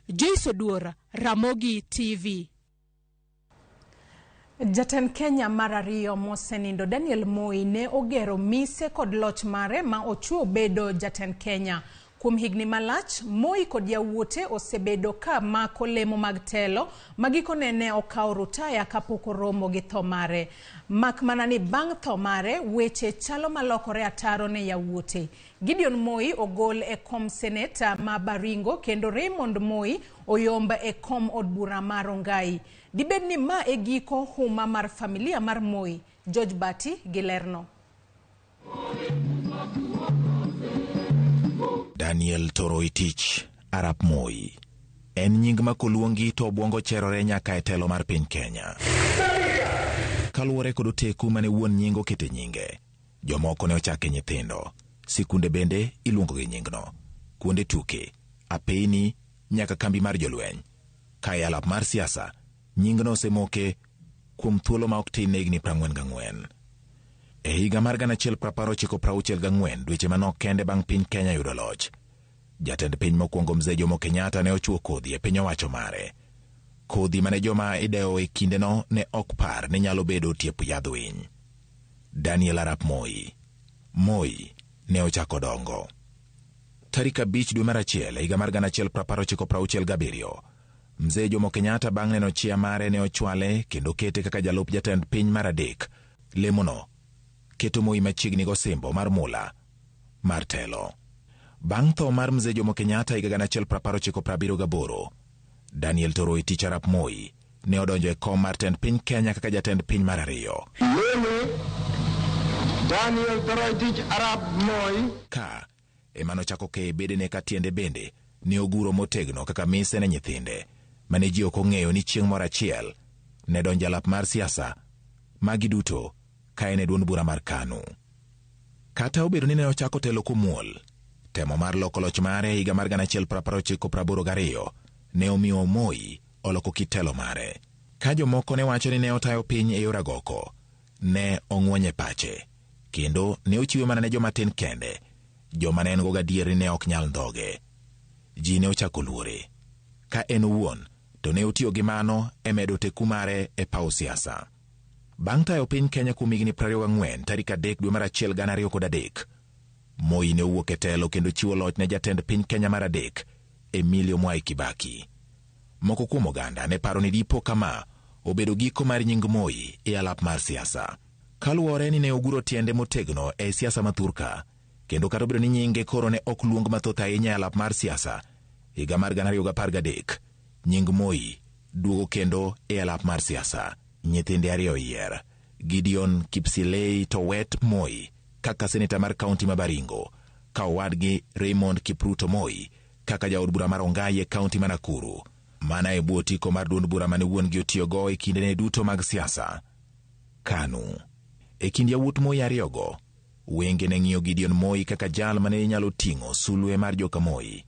Joyce Oduor, Ramogi TV. Jatend Kenya mar ariyo mosenindo Daniel Moi ne ogero mise kod loch mare ma ochuo bedo jatend Kenya. Kuom higni malach, Moi kod yawuote osebedo ka mako lemo mag telo ma gikone ne okawo rutaya kapok oromo gi tho mare. Mak mana ni bang' tho mare, weche chalo malokore ataro ne yawuote. Gideon Moi ogol e kom seneta ma Baringo kendo Raymond Moi oyomb e kom od bura mar Rongai. Dibed ni ma e giko huma mar familia mar Moi? George Bati gi lerno. Daniel Toroitich Arap Moi en nying ma koluongi to obwongo cherore nyaka e telo mar piny Kenya. Kaluwore kod oteku mane wuon nying okete nyinge, jomoko ne ochake nyithindo, sikunde bende iluongo gi nyingno, kuonde tuke, apeyni nyaka kambi mar jolweny. Ka e alap mar siasa, nyingno osemoke kuom thuolo ma ok tin ne higni 44. E higa mar 1964 dweche manok kende bang' piny Kenya yudo loch, jatend piny mokwongo Mzee Jomo Kenyatta ne ochuo kodhi e piny owacho mare. Kodhi mane joma idewo e kindeno ne ok par ni nyalo bedo tiep yadh winy. Daniel Arap Moi. Moi ne ochako dongo. Tarik 5 dwe mar 1 higa mar 1967, Mzee Jomo Kenyatta bang' neno chia mare ne ochwale kendo kete kaka jalup jatend piny mar 3. Lemono keto Moi machiegni gosimbo mar mula mar telo. Bang' tho mar Mzee Jomo Kenyatta higa 1978, Daniel Toroitich Arap Moi ne odonjo e kom mar tend piny Kenya kaka jatend piny mar 2. Mimi Daniel Toroitich Arap Moi ka ema nochako keyo bedene ka tiende bende ne oguro motegno kaka mise ne nyithinde mane ji ok ong'eyo ni chieng' moro achiel ne donjo alap mar siasa magi duto ka en e duond bura mar KANU. Kata obedo ni ne ochako telo komuol, temo mar loko loch mare higa mar 1982 ne omiyo Moi oloko kit telo mare. Ka jomoko ne wacho ni ne otayo piny e yor agoko, ne ong'wonye pache, kendo ne ochiwe mana ne joma tin kende, joma ne en go gadier ni ne ok nyal ndhoge. Ji ne ochako luore. Ka en owuon, to ne otiyo gi mano e medo teku mare e paw siasa. Bang' tayo piny Kenya kuom higni 24 tarik 3 dwe mar 1 2003, Moi ne owuok e telo kendo chiwo loch ne jatend piny Kenya mar 3, Emilio Mwai Kibaki. Moko kuom oganda ne paro ni dipo kama obedo giko mar nying Moi e alap mar siasa. Kaluwore ni ne oguro tiende motegno e siasa ma thurka, kendo kata obedo ni nyinge koro ne ok luong mathoth ahinya e alap mar siasa, higa mar 2013, nying Moi duogo kendo e alap mar siasa. Nyithinde 2 oyier, Gideon Kipsilei Towet Moi kaka seneta mar kaunti ma Baringo, ka owadgi Raymond Kipruto Moi kaka jaod bura mar Rongai e kaunti ma Nakuru. Mana e bwo otiko mar duond bura mane wuon-gi otiyogo e kindene duto mag siasa, KANU. E kind yawuot Moi 2go, wenge ne ng'iyo Gideon Moi kaka jal mane nyalo ting'o sulwe mar joka Moi.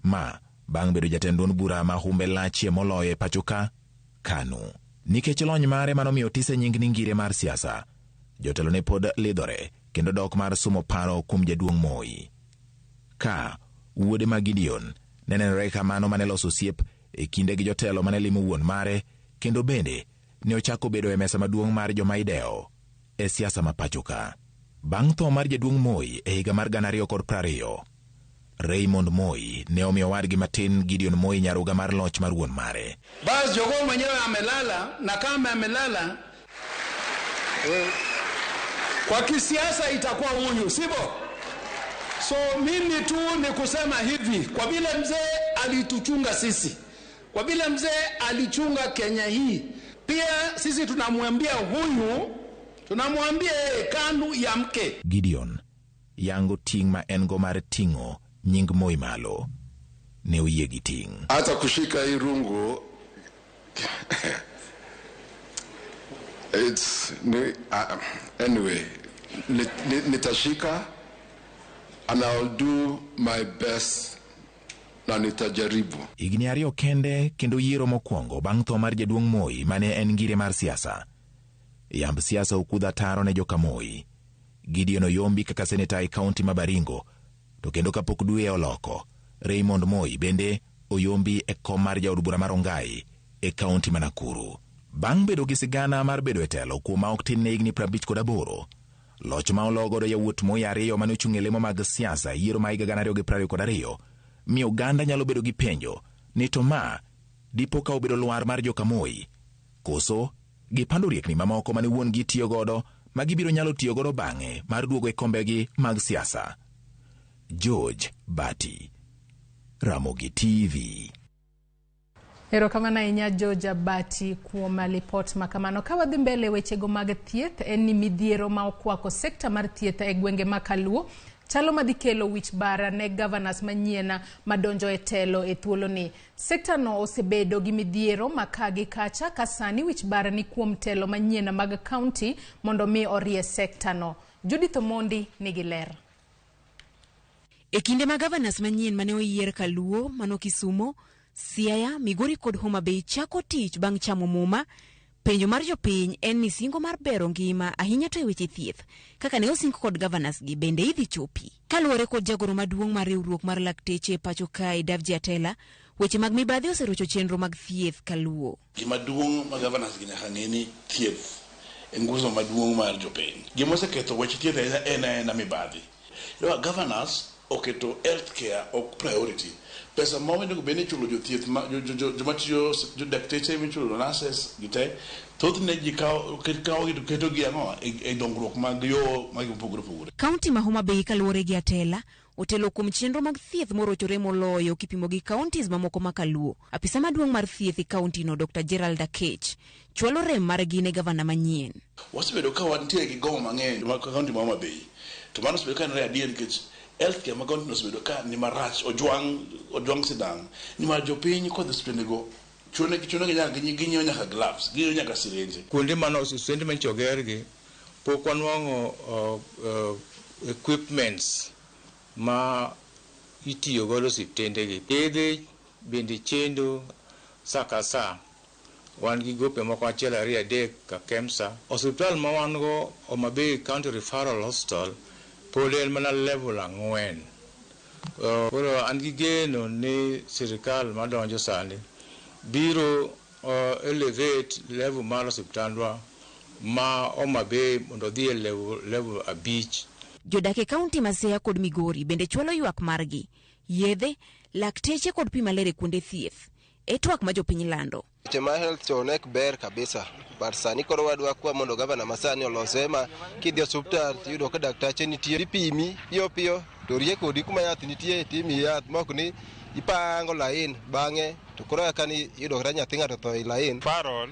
Ma bang' bedo jatend duond bura ma humbe lachie moloyo e pacho ka, KANU. Nikech lony mare manomiyo otise nying ni ngire mar siasa, jotelo ne pod lidhore kendo dok mar sumo paro kuom jaduong' Moi. Ka wuode ma Gideon ne nenore kamano mane loso osiep e kinde gi jotelo mane limo wuon mare, kendo bende ne ochako bedo e mesa maduong' mar joma idewo e siasa ma pacho ka. Bang' tho mar jaduong' Moi e higa mar 2020, Raymond Moi ne omiyo owadgi matin Gideon Moi nyaruga mar loch mar wuon mare. Bas jogoo mwenyewe amelala, na kama amelala kwa kisiasa itakuwa huyu, sivyo? So mimi tu ni kusema hivi, kwa vile mzee alituchunga sisi, kwa vile mzee alichunga Kenya hii, pia sisi tunamwambia huyu, tunamwambia yeye KANU ya mke. Gideon yango ting' ma en go mar ting'o nying Moi malo ne oyie gi ting'. Hata kushika hii rungu it's anyway, nitashika and I'll do my best na nitajaribu. Higni 2 kende kendo yiero mokwongo bang' tho mar jaduong' Moi mane en ngire mar siasa. Yamb siasa okudho ataro ne joka Moi. Gideon oyombi kaka seneta e kaunti ma Baringo, to kendo kapok dwe oloko, Raymond Moi bende oyombi e kom mar jaod bura mar Rongai e kaunti ma Nakuru. Bang' bedo gi sigana mar bedo e telo kuom ma ok tin ne higni 58, loch ma olo godo yawuot Moi 2 mane ochung' e lemo mag siasa yiero ma higa 2022, miyo oganda nyalo bedo gi penjo ni to ma dipo ka obedo lwar mar joka Moi, koso gipando riekni mamoko mane wuon gi tiyo godo ma gibiro nyalo tiyo godo bang'e mar duogo e kombegi mag siasa. George Bati, Ramogi TV. Erokamano ahinya George Abati kuom lipot ma kamano. Ka wadhi mbele wechego mag thieth, en ni midhiero ma okwako sekta mar thieth e gwenge ma Kaluo chalo madhi kelo wich bara ne governors manyien madonjo e telo e thuoloni. Sekta no osebedo gi midhiero ma ka gi kacha, ka sani wich bara ni kuom telo manyien mag county mondo mi orie sekta no. Judith Omondi nigi ler. E kinde ma governors manyien mane oyier Kaluo, mano Kisumo, Siaya, Migori kod Homa Bay chako tich bang' chamo muma, penjo mar jopiny en ni singo mar bero ngima ahinya to e weche thieth kaka ne osing kod governors gi bende idhi chopi. Kaluwore kod jagoro maduong' mar riwruok mar lakteche e pacho kae Davji Atela, weche mag mibadhi oserocho chenro mag thieth Kaluo. Gima duong' ma governors gi nyaka ng'e ni thieth e nguzo maduong' mar jopiny. Gima oseketho weche thieth ahinya en aena mibadhi. Governors oketo healthcare ok priority. Pesa ma onego bed ni ichulo jothieth ma joma tiyo, dakteche michulo, nurses gi te, thothne ji kawo gi to keto gi ang'o e dongruok mag yo mag mopogore opogore. Kaunti ma Homa Bay kaluwore gi Atela otelo kuom chenro mag thieth morochore moloyo kipimo gi counties mamoko ma Kaluo. Apisa maduong' mar thieth e kaunti no Dr. Gerald Akech chwalo rem margi ne gavana manyien. Wasebedo ka wantie gi gombo mang'eny mag kaunti ma Homa Bay, to mano osebedo ka nenore adier nikech healthcare ma kaunti no osebedo ka ni marach, ojwang' sidang', nimar jopiny kodhi osiptendego chuno gi nyaka ginyiewo nyaka gloves, ginyiewo nyaka sirenje. Kuonde mane osiptende manyocha ogergi pok wanwang'o equipments ma itiyo godo osiptendegi. Yedhe bende chendo sa ka sa. Wan gi gope moko 1 2 3 ka KEMSA. Osiptal ma wan go Homa Bay County Referral Hospital pod en mana level 4. Koro an gi geno ni sirikal madonjo sani biro elevate level mar osiptandwa ma Homa Bay mondo odhi e level 5. Jodak e kaunti ma Siaya kod Migori bende chwalo ywak margi, yedhe, lakteche kod pi maler e kuonde thieth. E twak ma jopiny lando. Weche mar health to nek ber kabisa, but sani koro wadwa kwa mondo gavana masani olose ma kidhi osuptal tiyudo ka daktache nitie, ipimi piyo piyo to rie kodi kuma yath nitie timiyi yath mok ni ipango lain bang'e to koro kaka ni iyudo kata nyathi ng'ato tho e lain. Referral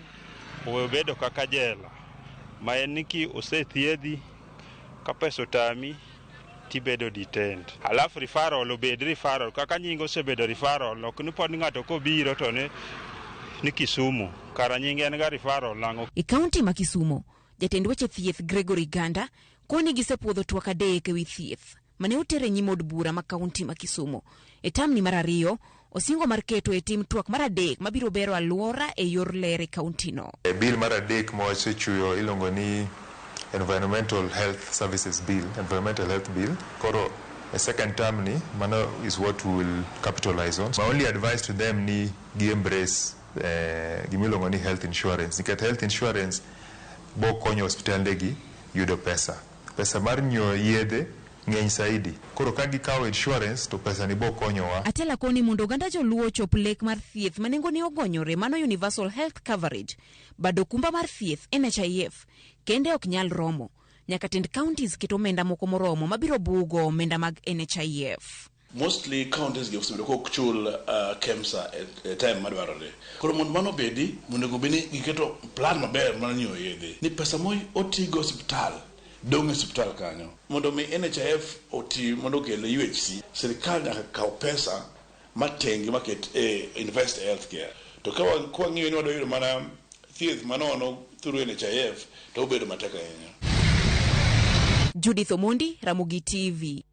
obedo kaka jela ma en ni ki osethiedhi ka pesa otami tibedo detained. Alafu referral obed referral kaka nying osebedo referral, ok ni pod ng'ato kobiro to ni Kisumu, kara nyinge en ga referral nang'o. E kaunti ma Kisumu, jatend weche thieth Gregory Ganda koni gisepuodho twak 3 ewi thieth mane oter e nyim od bura ma kaunti ma Kisumu. E tamni mar 2, osingo mar keto e tim twak mar 3 mabiro bero alwora e yor ler e kaunti no. E bill mar 3 ma wasechuyo iluongo ni Environmental Health Services Bill, Environmental Health Bill. Koro a second term ni, mano is what we will capitalize on. My only advice to them ni gi embrace gimiluongo ni health insurance, nikech health insurance bo konyo osiptande gi yudo pesa. Pesa mar nyiewo yedhe ng'eny saidi. Koro ka gikawo insurance to pesa ni bo konyowa. Atela koni mondo oganda joluo ochop lek mar thieth ma nengone ogonyore mano Universal Health Coverage. Bad okumba mar thieth NHIF kende ok nyal romo. Nyaka tend counties ket omenda moko moromo mabiro bugo omenda mag NHIF. Mostly counties gi osebedo kok chul KEMSA e time madwarore. Koro mondo mano obedi, monego bed ni giketo plan maber mar nyiewo yedhe. Ni pesa mo otigo e osiptal dong' e osiptal kanyo. Mondo mi NHIF oti mondo okel UHC, sirikal nyaka kaw pesa matenge maket e invest e healthcare. To ka wang'iyo ni wadwa yudo mana thieth manono through NHIF to obedo matek ahinya. Judith Omondi, Ramogi TV.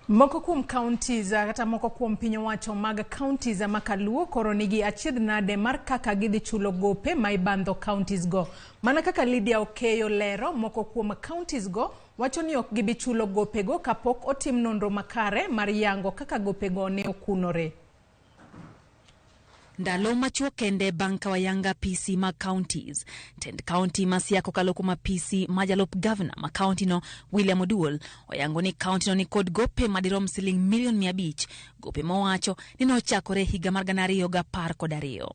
Moko kuom counties kata moko kuom piny owacho mag counties ma Kaluo koro nigi achiedh nade mar kaka gidhi chulo gope ma ibandho counties go. Mana kaka Lydia Okeyo lero, moko kuom counties go wacho ni ok gibi chulo gopego kapok otim nonro makare mar yango kaka gopego ne okunore. Ndalo machuok kende bang' ka wayanga PC mag counties, tend county ma Siaya kokalo kuom apisi ma jalup gavana ma county no William Oduol oyango ni county no ni kod gope madirom siling milion 500, gope mowacho ni nochakore higa mar 2012.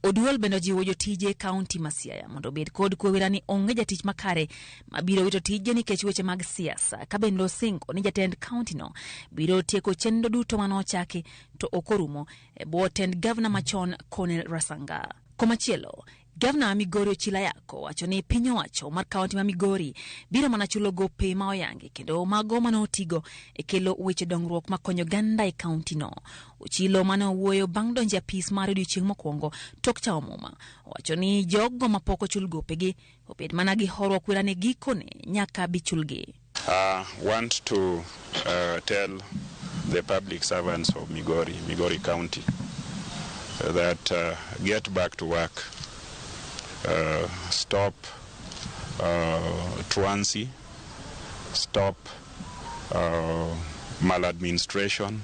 Oduol bende ojiwo jotije county ma Siaya mondo obed kod kwewera ni onge jatich makare mabiro wito tije nikech weche mag siasa, ka bende osingo ni jatend county no biro tieko chenro duto manochaki to ok orumo e bwo tend gavana machon Cornel Rasanga. Komachielo, gavana ma Migori Ochilo Ayako wacho ni piny owacho mar kaunti ma Migori biro mana chulo gope ma oyangi kendo mago mane otigo e kelo weche dongruok makonyo oganda e kaunti no. Ochilo mane owuoyo bang' donjo e apis mar odiochieng' mokwongo tok chamo muma owacho ni jogo mapok ochul gopegi obed mana gi horuok wera ne gikone nyaka bi chulgi. I want to tell the public servants of Migori, Migori County, that get back to work. Stop truancy, stop maladministration,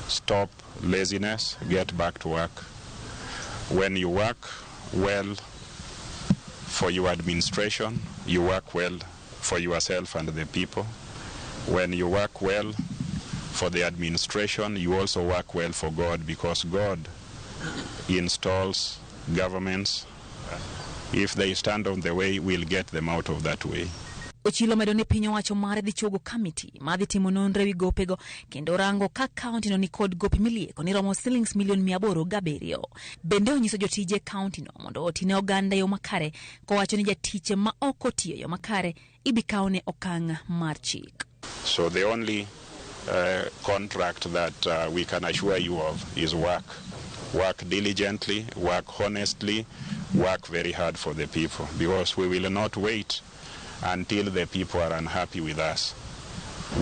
stop laziness, get back to work. When you work well for your administration, you work well for yourself and the people. When you work well for the administration, you also work well for God, because God installs governments. If they stand on the way, we'll get them out of that way. Ochilo medo ni piny owacho mare dhi chuogo kamiti madhi timo nonro ewi gopego kendo rango ka kaunti no ni kod gope milieko ni romo silings milion 807. Bende onyiso jotije kaunti no mondo otine oganda e yo makare, kowacho ni jatich ma ok otiyo e yo makare ibi kawne okang' mar chik. So the only contract that we can assure you of is work. Work diligently, work honestly, work very hard for the people, because we will not wait until the people are unhappy with us.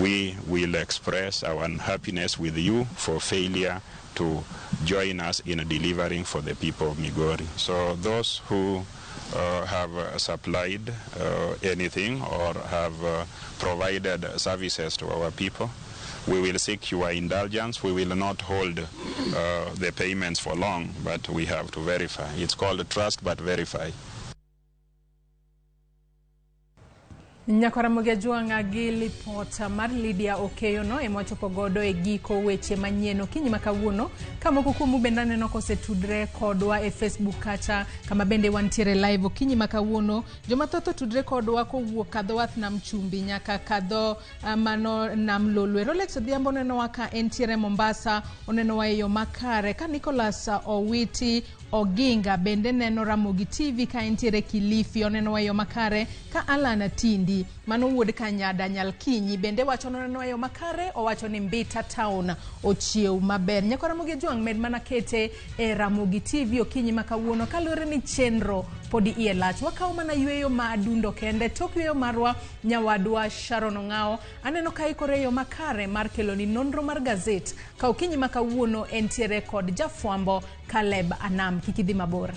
We will express our unhappiness with you for failure to join us in delivering for the people of Migori. So those who have supplied anything or have provided services to our people, we will seek your indulgence. We will not hold the payments for long, but we have to verify. It's called trust but verify. Nyakwara Mogi gi lipot mar Lydia Okeyo no ema wachopo godo e giko weche manyien okinyi ma kawuono. Ka moko kuomu bende aneno kosetudre kodwa e Facebook kacha kama bende wantiere live okinyi ma kawuono. Joma thoth otudre kodwa kowuok kadho wath nam chumbi nyaka kadho mano nam Lolwe. Rolex Odhiambo onenowa ka entiere Mombasa, onenowa e yo makare. Ka Nicholas Owiti Oginga bende neno Ramogi TV ka entiere Kilifi, onenowa e yo makare. Ka Alan Tindi mano wuod Kanyada Nyalkinyi bende wacho noneno e yo makare, owacho ni Mbita Town ochiew maber. Nyakwa Ramogi Ojwang' med mana kete e Ramogi TV okinyi ma kawuono kaluwore ni chenro podi iye lach. Wakawo mana yweyo ma adundo kende. Tok yweyo marwa nyawadwa Sharon Ong'ao aneno ka ikore e yo makare mar keloni nonro mar gazet ka okinyi ma kawuono entiere kod jafwambo Caleb Anam. Kik idhi mabor.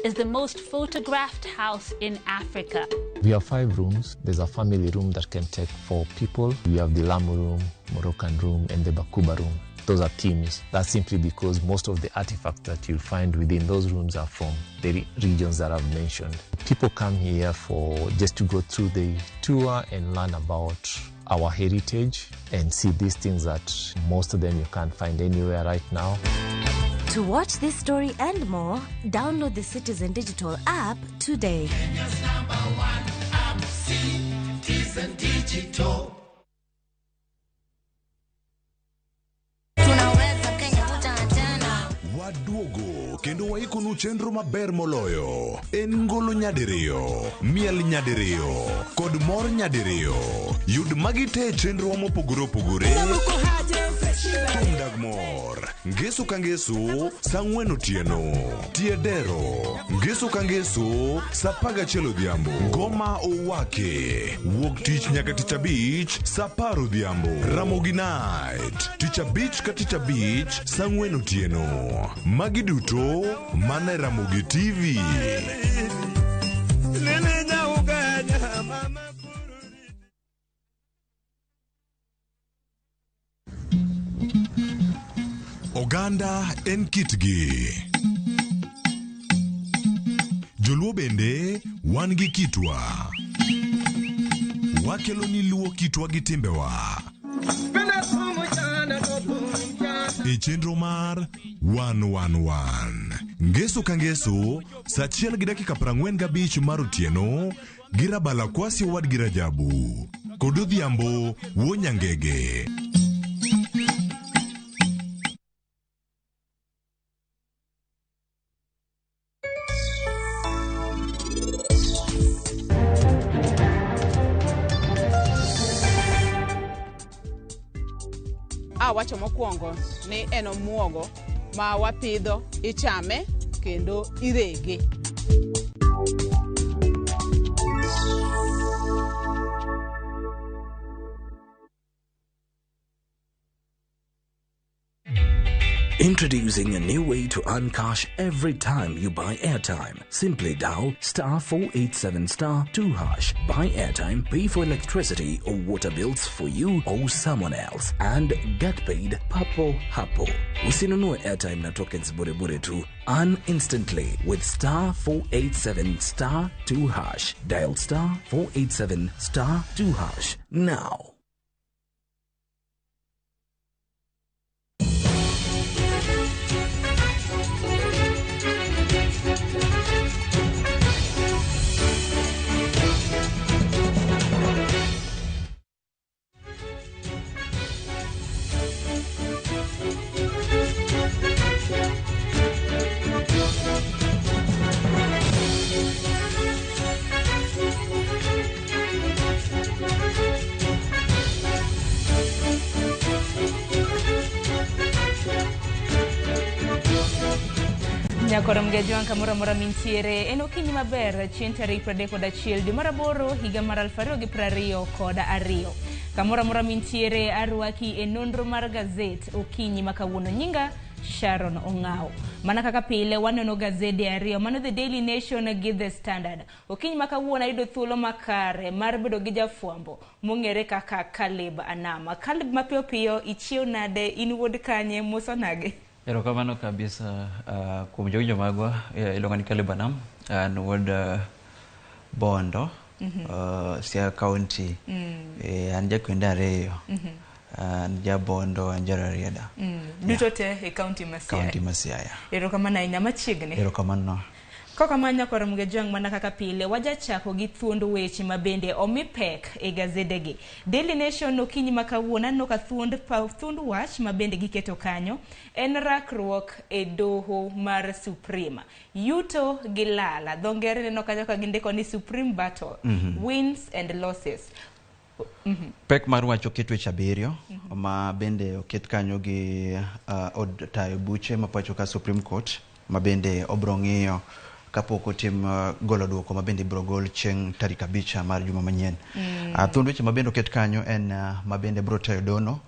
is the most photographed house in Africa. We have 5 rooms. There's a family room that can take 4 people. We have the Lamu room, Moroccan room, and the Bakuba room. Those are themes. That's simply because most of the artifacts that you'll find within those rooms are from the regions that I've mentioned. People come here for just to go through the tour and learn about our heritage and see these things that most of them you can't find anywhere right now. To watch this story and more, download the Citizen Digital app today. Kenya's number one app, Citizen Digital. Waduogo kendo waikonu chenro maber moloyo en ngolo nyadiriyo, miel nyadiriyo kod mor nyadiriyo. Yud magi te e chenro mopogore opogore. Thum dag mor ngeso ka ngeso saa 4 otieno. Tie dero ngeso ka ngeso saa 11 odhiambo. Ngoma owake wuok tich nyaka tich abich saa 10 odhiambo. Ramogi night tich abich ka tich abich saa 4 otieno. Magi duto mana e Ramogi TV. Oganda en kitgi. Joluo bende wan gi kitwa. Wakelo ni luo kitwa gi timbewa. E chenro mar 111 ngeso ka ngeso saa 1:45 mar otieno gi Rabala Kwasi owadgi Rajabu kod Odhiambo wuo Nyangege. Awacho mokwongo ni en omuogo ma wapidho, ichame kendo irege. Introducing a new way to earn cash every time you buy airtime. Simply dial *487*2#. Buy airtime, pay for electricity or water bills for you or someone else, and get paid papo hapo. Usinunue airtime na tokens bure bure tu. Earn instantly with *487*2#. Dial *487*2# now. Nyakoro mgejwang' kamoro amora mintiere en okinyi maber chieng' tarik 31 dwe mar aboro higa mar 2022. Kamoro amora mintiere arwaki e nonro mar gazet okinyi ma kawuono. Nyinga Sharon Ong'ao. Mana kaka pile waneno gazede ariyo, mano The Daily Nation gi The Standard. Okinyi ma kawuono ayudo thuolo makare mar bedo gi jafwambo mong'ere kaka Caleb Anama. Caleb, mapiyo piyo ichiew nade, in wuod kanye, moso nage? Erokamano kabisa kuom jowinjo magwa. Iluonga ni Caleb Anam, an wuod Bondo, Siaya County. An jakwende ariyo. An jabondo, an jararieda. Duto te e county ma Siaya. County ma Siaya. Erokamano ahinya, machiegni. Erokamano. Kokamano nyakoro mgejwang' mana kaka pile wajachako gi thuond weche ma bende omi pek e gazedegi. Daily Nation okinyi ma kawuono aneno ka thuond wach ma bende giketo kanyo en rakruok e doho mar Supreme. Yuto gi lala. Dho ngere neno kanyo ka gindiko ni Supreme Battle, wins and losses. Pek mar wach oket weche 7 ma bende oket kanyo gi od tayo buche ma pacho ka Supreme Court ma bende obro ng'iyo kapok otim golo duoko ma bende ibiro gol chieng' tarik 5 mar juma manyien. Thuond weche ma bende oket kanyo en ma bende biro tayo dono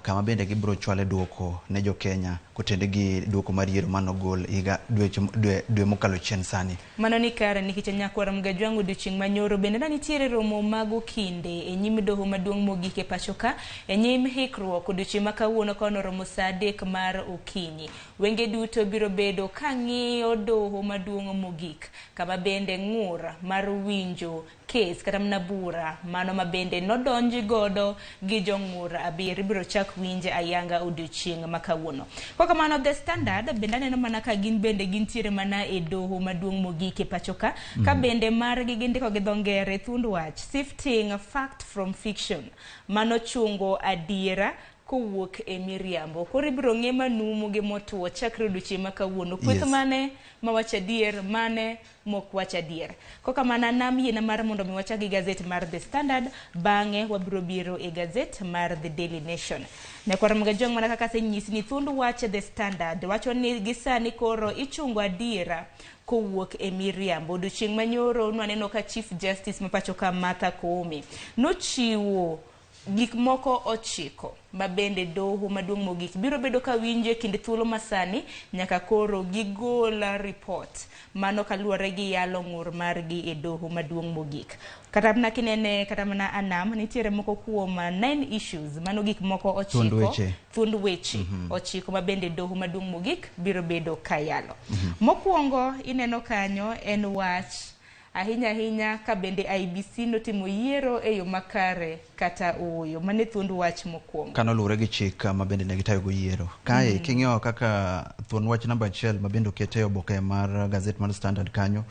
kama bende gibiro chwale duoko ne jo Kenya kotende gi duoko mar yiero manogol higa dwe mokalo chien sani. Mano ni kare nikech nyakwar Mgajwang' odiochieng' manyoro bende ne nitiere romo mag okinde e nyim doho maduong' mogik e pacho ka e nyim hikruok odiochieng' ma kawuono ka noromo saa 3 mar okinyi. Wenge duto biro bedo ka ng'iyo doho maduong' mogik kama bende ng'ur mar winjo kes kata mana bura mano ma bende nodonji godo gi jong'ur 7 ibiro chak winje ayanga odiochieng' ma kawuono. Kokamano The Standard bende aneno mana ka gin bende gintiere mana e doho maduong' mogik e pacho ka ka bende margi gindiko gi dho ngere thuond wach sifting fact from fiction mano chungo adiera kowuok e miriambo. Koro ibiro ng'e manumu gi motuo chakre odiochieng' ma kawuono. Kweth mane mawach adier, mane mok wach adier. Kokamano nam yiena mar mondo mi wachak gi gazet mar The Standard, bang'e wabiro biro e gazet mar The Daily Nation. Nyakwar Mgajwang' mana kaka asenyisi ni thuond wach The Standard wacho ni gisani koro ichungo adiera kowuok e miriambo. Odiochieng' manyoro nwaneno ka Chief Justice ma pacho ka Martha Koome nochiwo gik moko 9 ma bende doho maduong' mogik biro bedo ka winjo e kind thuolo masani nyaka koro gigol report mano kaluwore gi yalo ng'ur margi e doho maduong' mogik. Kata mana kinene kata mana anam nitiere moko kuom 9 issues mano gik moko 9 thuond weche 9 ma bende doho maduong' mogik biro bedo ka yalo. Mokwongo ineno kanyo en wach ahinya ahinya ka bende IEBC notimo yiero e yo makare kata ooyo. Mane thuond wach mokwongo. Kanoluwore gi chik ma bende ne gitayogo yiero. Kae king'iyo kaka thuond wach namba 1 ma bende okete e oboke mar gazet mar Standard kanyo,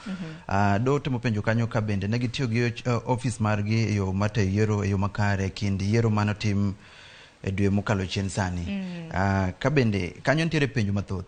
do temo penjo kanyo ka bende ne gitiyo gi ofis margi e yo mar tayo yiero e yo makare kind yiero manotim e dwe mokalo chien sani. Ka bende kanyo nitiere penjo mathoth.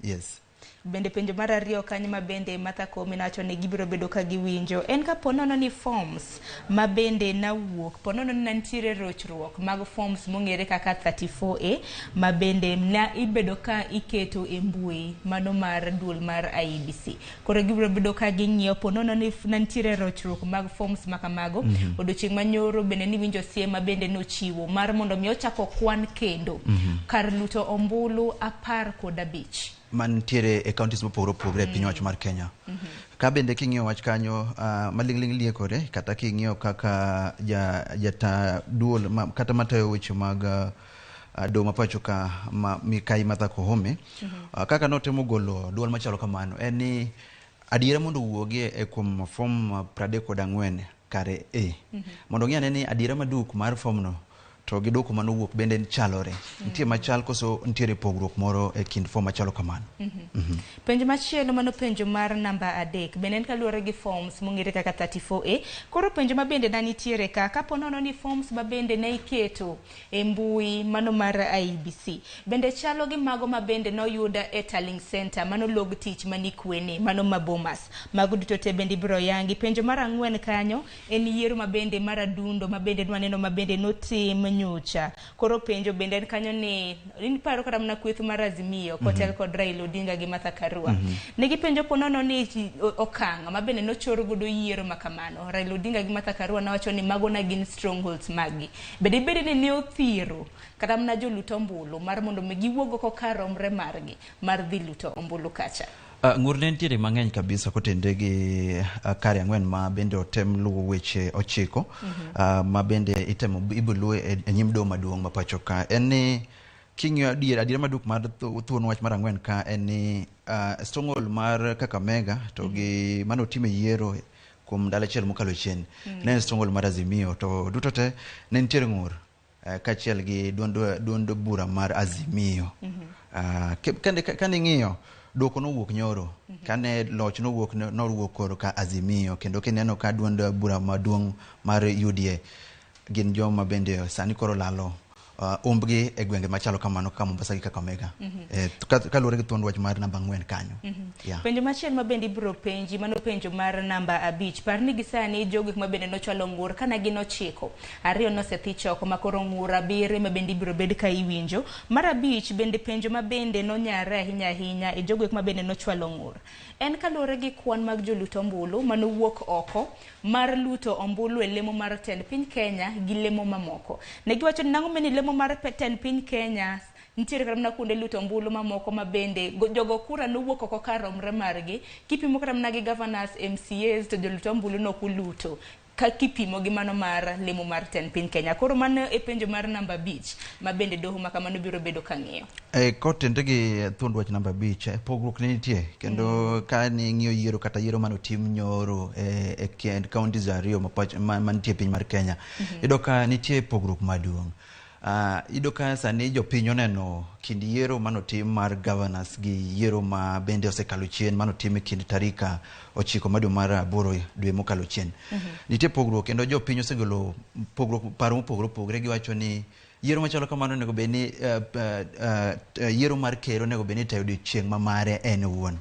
Yes. Bende penjo mar 2 kanyo ma bende Martha Koome nowacho ni gibiro bedo ka giwinjo en ka ponono ni forms ma bende nawuok ponono ni nitiere rochruok mag forms mong'ere kaka 34A ma bende na ibedo ka iketo e mbui mano mar duol mar IEBC. Koro gibiro bedo ka ging'iyo ponono ni nitiere rochruok mag forms ma kamago. Odiochieng' manyoro bende niwinjo siem ma bende nochiwo mar mondo mi ochako kwan kendo kar luto ombulu 15 mantiere e counties mopogore opogore e piny wacho mar Kenya. Ka bende king'iyo wach kanyo maling'ling' liekore kata king'iyo kaka jata duol kata matayo weche mag doho ma pacho ka Mikai Martha Koome kaka notemo golo duol machalo kamano en ni adiera mondo owuogie e kuom form 34 kare A mondo ng'i ane ni adiera maduk mar form no to gi duoko manowuok bende chalore. Nitie machal koso nitiere pogruok moro e kind form machalo kamano. Penjo machielo mano penjo mar namba 3 bende en kaluwore gi forms mong'ere kaka 34A. Koro penjo ma bende na nitiere ka kapo nono ni forms ma bende ne iketo e mbui mano mar IEBC bende chalo gi mago ma bende noyuda e tallying center mano log tich mani kweni mano ma Bomas. Mago duto te bende ibiro yangi. Penjo mar 4 kanyo en yiero ma bende mar adundo ma bende nwaneno ma bende notim nyocha. Koro penjo bende en kanyo ni paro kata mana kweth mar Azimio kotel kod Raila Odinga gi Martha Karua. Negi penjo ponono ni okang' ma bende nochor godo yiero ma kamano. Raila Odinga gi Martha Karua nowacho ni mago na gin strongholds maggi. Bende ibede ni ne othiro kata mana joluto ombulu mar mondo mi giwuog oko kar romre margi mar dhi luto ombulu kacha. Ng'ur ne nitiere mang'eny kabisa kotende gi kare 4 ma bende otem luwo weche 9 ma bende itemo ibiro e nyim doho maduong' ma pacho ka. En ni king'iyo adiera maduk mar thuon wach mar 4 ka en ni stronghold mar Kakamega to gi mano otime yiero kuom ndalo achiel mokalo chien. Ne en stronghold mar Azimio to duto te ne nitiere ng'ur kaachiel gi duond bura mar Azimio. Kane ing'iyo duoko nowuok nyoro kane loch nowuok koro ka Azimio kendo kineno ka duond bura maduong' mar UDA gin joma bende sani koro lalo umbgi e gwenge machalo kamano kaka Mombasa gi Kakamega. Kaluwore gi thuond wach mar namba 4 kanyo. Yeah. Penjo machielo ma bende ibiro penji, mano penjo mar namba 5. Par ni gi sani jogo ma bende nochwalo ng'ur kana gin 9, 2 nosethich oko ma koro ng'ur 7 ma bende ibiro bed ka iwinjo. Mar 5 bende penjo ma bende nonyare ahinya ahinya e jogo ma bende nochwalo ng'ur. En kaluwore gi kwan mag jolut ombulu manowuok oko mar luto ombulu e lemo mar tend piny Kenya gi lemo mamoko. Ne giwacho ni nang'o meni lemo mar tend piny Kenya nitiere kata mana kuonde luto ombulu mamoko ma bende jogo kura nowuok oko kar romre margi kipimo kata mana gi governors, MCAs to jolut ombulu nokuluto ka kipimo gi mano mar lemo mar tend piny Kenya. Koro mano e penjo mar namba 5 ma bende doho ma kamano biro bedo ka ng'iyo. Kotenre gi thuond wach namba 5, pogruok ne nitie kendo ka ni ng'iyo yiero kata yiero manotim nyoro e kind counties 2 mantie piny mar Kenya, iyudo ka nitie pogruok maduong'. Iyudo ka sani jopiny oneno kind yiero manotim mar governors gi yiero ma bende osekalo chien manotim e kind tarika 9 mar dwe mar 8 dwe mokalo chien. Nitie pogruok kendo jopiny osegolo pogruok paro mopogore opogore. Giwacho ni yiero machalo kamano onego bed ni yiero mar ker onego bed ni itayo odiochieng' ma mare en owuon.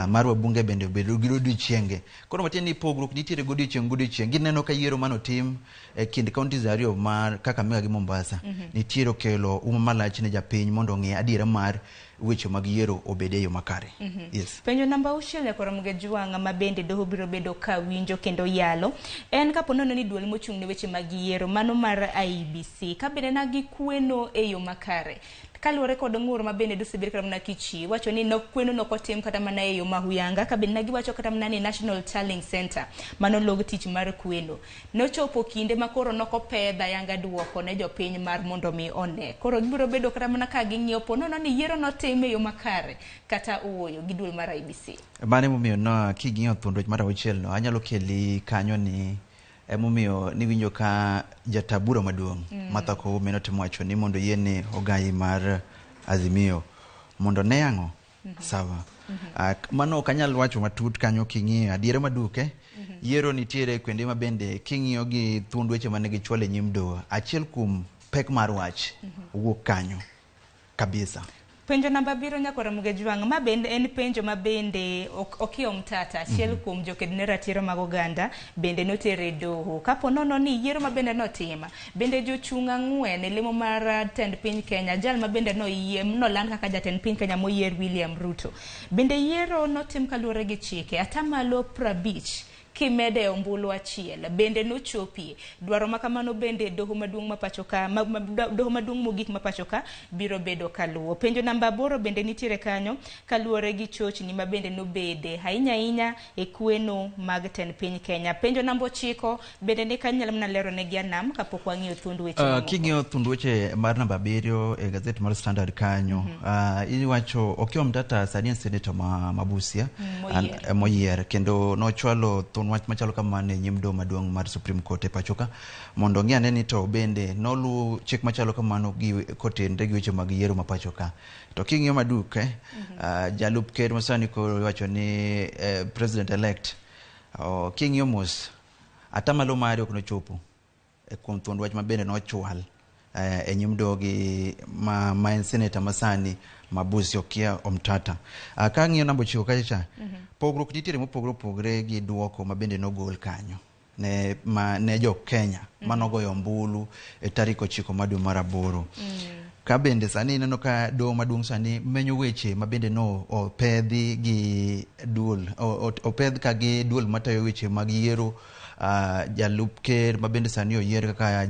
Mar wabunge bende obedo gi odiochienge. Koro matiende ni pogruok nitiere godiochieng' godiochieng'. Gineno ka yiero manotim e kind counties 2 mar Kakamega gi Mombasa nitiere okelo uma malach ne japiny mondo ong'e adiera mar weche mag yiero obed e yo makare. Yes. Penjo namba 6 nyakoro Mgejwang' ma bende doho biro bedo ka winjo kendo yalo en kapo nono ni duol mochung' ne weche mag yiero mano mar IEBC ka bende na gikweno e yo makare kaluwore kod ng'ur ma bende dosebed kata mana kichi wacho ni nok kweno nok otim kata mana e yo mahuyanga ka bende na giwacho kata mana ni National Tallying Center mano log tich mar kweno nochopo kinde ma koro nok opedha yanga duoko ne jopiny mar mondo mi one. Koro gibiro bedo kata mana ka ging'iyo po nono ni yiero notim e yo makare kata ooyo gi duol mar IEBC. Mano emomiyo no king'iyo thuond wach mar 6 no anyalo keli kanyo ni emomiyo niwinjo ka jata bura maduong' Martha Koome notemo wacho ni mondo yiene ogai mar Azimio mondo ne ang'o sawa. Mano ok anyal wacho matut kanyo king'iyo adiera maduke. Yiero nitiere kuonde ma bende king'iyo gi thuond weche mane gichwalo e nyim doho, achiel kuom pek mar wach wuok kanyo kabisa. Penjo namba 7 nyakoro Mgejwang' ma bende en penjo ma bende Okiya Omtata achiel kuom joked ne ratiro mag oganda bende notere e doho kapo nono ni yiero ma bende notim bende jochung' 4 e lemo mar tend piny Kenya jal ma bende noland kaka jatend piny Kenya moyier William Ruto bende yiero notim kaluwore gi chike 50% kimede ombulu 1 bende nochopie dwaro ma kamano bende doho maduong' ma pacho ka doho maduong' mogik ma pacho ka biro bedo kaluwo. Penjo namba 8 bende nitiere kanyo kaluwore gi chochni ma bende nobede ahinya ahinya e kweno mag tend piny Kenya. Penjo namba 9 bende ni kanyo nyalo mana lero ne gi anam kapok wang'iyo thuond weche mamoko. King'iyo thuond weche mar namba 7 e gazet mar Standard kanyo, iwacho Okiya Omtata sani en senator ma Busia moyier kendo nochwalo thuond wach machalo kamano e nyim doho maduong' mar Supreme Court e pacho ka mondo ong'i ane ni to bende noluw chik machalo kamano gi kotenre gi weche mag yiero ma pacho ka. To king'iyo maduk jalup ker masani koro iwacho ni president elect king'iyo mos atamalo mare ok nochopo kuom thuond wach ma bende nochwal e nyim doho gi ma en senator masani ma Busia Okiya Omtata. Ka ang'iyo namba 9 kacha cha, pogruok nitiere mopogore opogore gi duoko ma bende nogol kanyo ne jo Kenya manogoyo ombulu e tarik 9 mar dwe mar 8. Ka bende sani ineno ka doho maduong' sani menyo weche ma bende no opedhi gi duol opedh ka gi duol matayo weche mag yiero jalup ker ma bende sani oyier kaka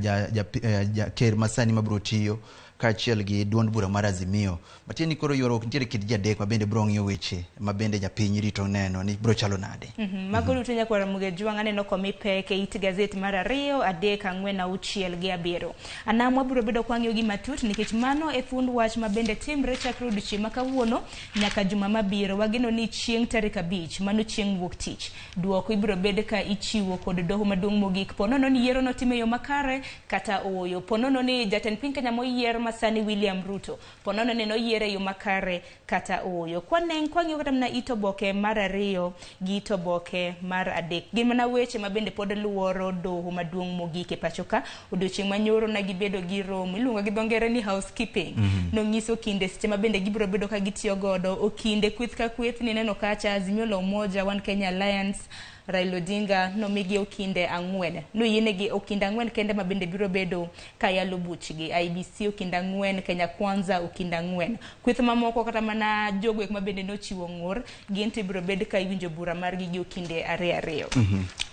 ker masani mabiro tiyo kaachiel gi duond bura mar Azimio. Matiende ni koro ywaruok nitiere kind ji 3 ma bende biro ng'iyo weche ma bende japiny rito neno ni biro chalo nade. Mago duto nyakwara Mgejwang' aneno komi pek e it gazet mar 2, 3, 4, 6 gi 7. Anam wabiro bedo kwang'iyo gi matut nikech mano e thuond wach ma bende timre chakre odiochieng' ma kawuono nyaka juma mabiro. Wageno ni chieng' tarik 5 mano chieng' wuok tich duoko ibiro bed ka ichiwo kod doho maduong' mogik po nono ni yiero notim e yo makare kata ooyo. Po nono ni jatend piny Kenya moyier masani William Ruto ponono ni noyiere e yo makare kata ooyo. Kwang'iyo kata mana it oboke mar 2 gi it oboke mar 3, gin mana weche ma bende pod luoro doho maduong' mogik e pacho ka. Odiochieng' manyoro ne gibedo gi romo iluongo gi dho ngere ni housekeeping. Nong'iso kinde seche ma bende gibiro bedo ka gitiyo godo okinde kweth ka kweth nineno kacha Azimio la Umoja One Kenya Alliance Raila Odinga nomigi okinde 4, noyienegi okinde 4 kende ma bende biro bedo kayalo buchgi. IBC okinde 4, Kenya Kwanza okinde 4. Kweth mamoko kata mana jogo ek ma bende nochiwo ng'ur gin to ibiro bed ka iwinjo bura margi gi okinde 2 2.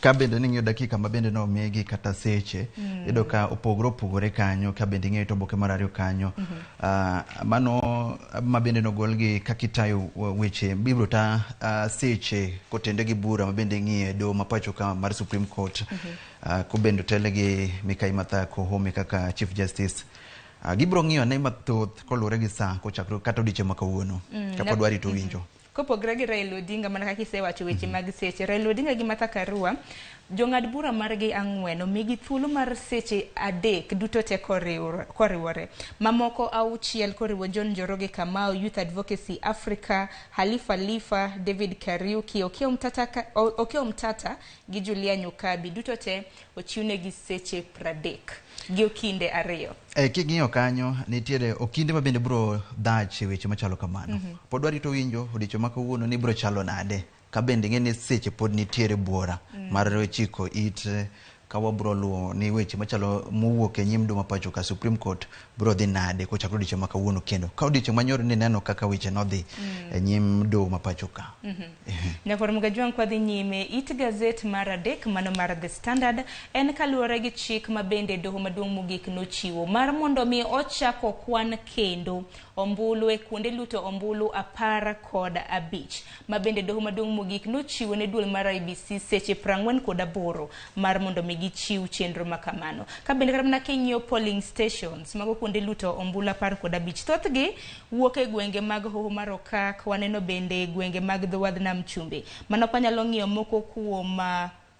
Ka bende ning'iyo dakika ma bende nomigi kata seche, iyudo ka opogore opogore kanyo, ka bende ing'iyo to oboke mar 2 kanyo. Mano ma bende nogol gi kaka itayo weche bibiro ta seche kotende gi bura ma bende ing'iyo e doho ma pacho ka mar Supreme Court. Kobende otele gi Mikai Martha Koome kaka Chief Justice. Gibiro ng'iyo ane mathoth koluwore gi saa kochakore kata odiochieng' ma kawuono. Kapod warito winjo. Kopogore gi Raila Odinga mana kaka isewacho weche mag seche, Raila Odinga gi Martha Karua jong'ad bura margi 4 omigi thuolo mar seche 3 duto te koriwore. Mamoko 6 koriwo John Njoroge Kamau, Youth Advocacy Africa, Halifa Lifa, David Kariuki, Okiya Omtata gi Julia Nyokabi duto te ochiwnegi seche 30 gi okinde 2. King'iyo kanyo nitiere okinde ma bende biro dhach e weche machalo kamano. Pod warito winjo odiochieng' ma kawuono ni biro chalo nade. Ka bende ing'e ni seche pod nitiere buora mar chiko it ka wabiro luwo ni weche machalo mowuok e nyim doho ma pacho ka Supreme Court biro dhi nade kochakore odiochieng' ma kawuono kendo. Ka odiochieng' manyoro ni neno kaka weche nodhi e nyim doho ma pacho ka. Nyakwar Mugajwang' kwadhi nyime, it gazet mar 3 mano mar The Standard en kaluwore gi chik ma bende doho maduong' mogik nochiwo mar mondo mi ochako kwan kendo ombulu e kuonde luto ombulu 15 ma bende doho maduong' mogik nochiwo ne duol mar IEBC seche 48 mar mondo mi gichiw chenro makamano. Ka bende kata mana king'iyo polling stations mago kuonde luto ombulu 15, thothgi wuok e gwenge mag Hoho mar Okak, waneno bende gwenge mag dho wadh Nam Chumbi. Mano kwanyalo ng'iyo moko kuom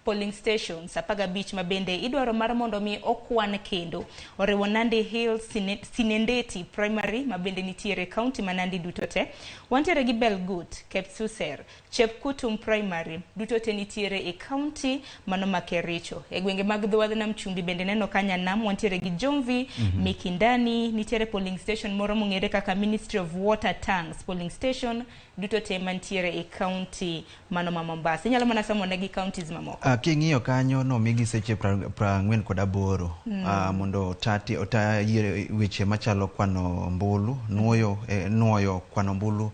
polling stations 15 ma bende idwaro mar mondo mi okwan kendo. Oriwo Nandi Hills, Sinendeti Primary ma bende nitiere county ma Nandi duto te. Wantiere gi Belgut, Kepsuser, Chepkutum Primary duto te nitiere e county mano ma Kericho. E gwenge mag dho wadh Nam Chumbi bende neno ka Nyanam wantiere gi Jomvi, Mikindani, nitiere polling station moro mong'ere kaka Ministry of Water Tanks polling station duto te mantiere e county mano ma Mombasa. Inyalo mana somo negi counties mamoko. King'iyo kanyo nomigi seche 48 mondo ota yiere weche machalo kwano ombulu, nuoyo kwano ombulu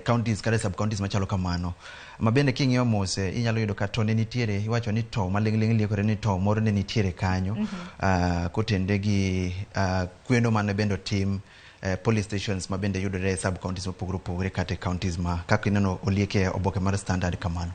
counties kata sub counties machalo kamano. Ma bende king'iyo mose inyalo yudo ka to ne nitiere, iwacho ni to maling'ling' liekore ni to moro ne nitiere kanyo kotende gi kweno mane bende otim police stations ma bende yudore e sub counties mopogore opogore kata e counties ma kaka ineno olieke oboke mar Standard kamano.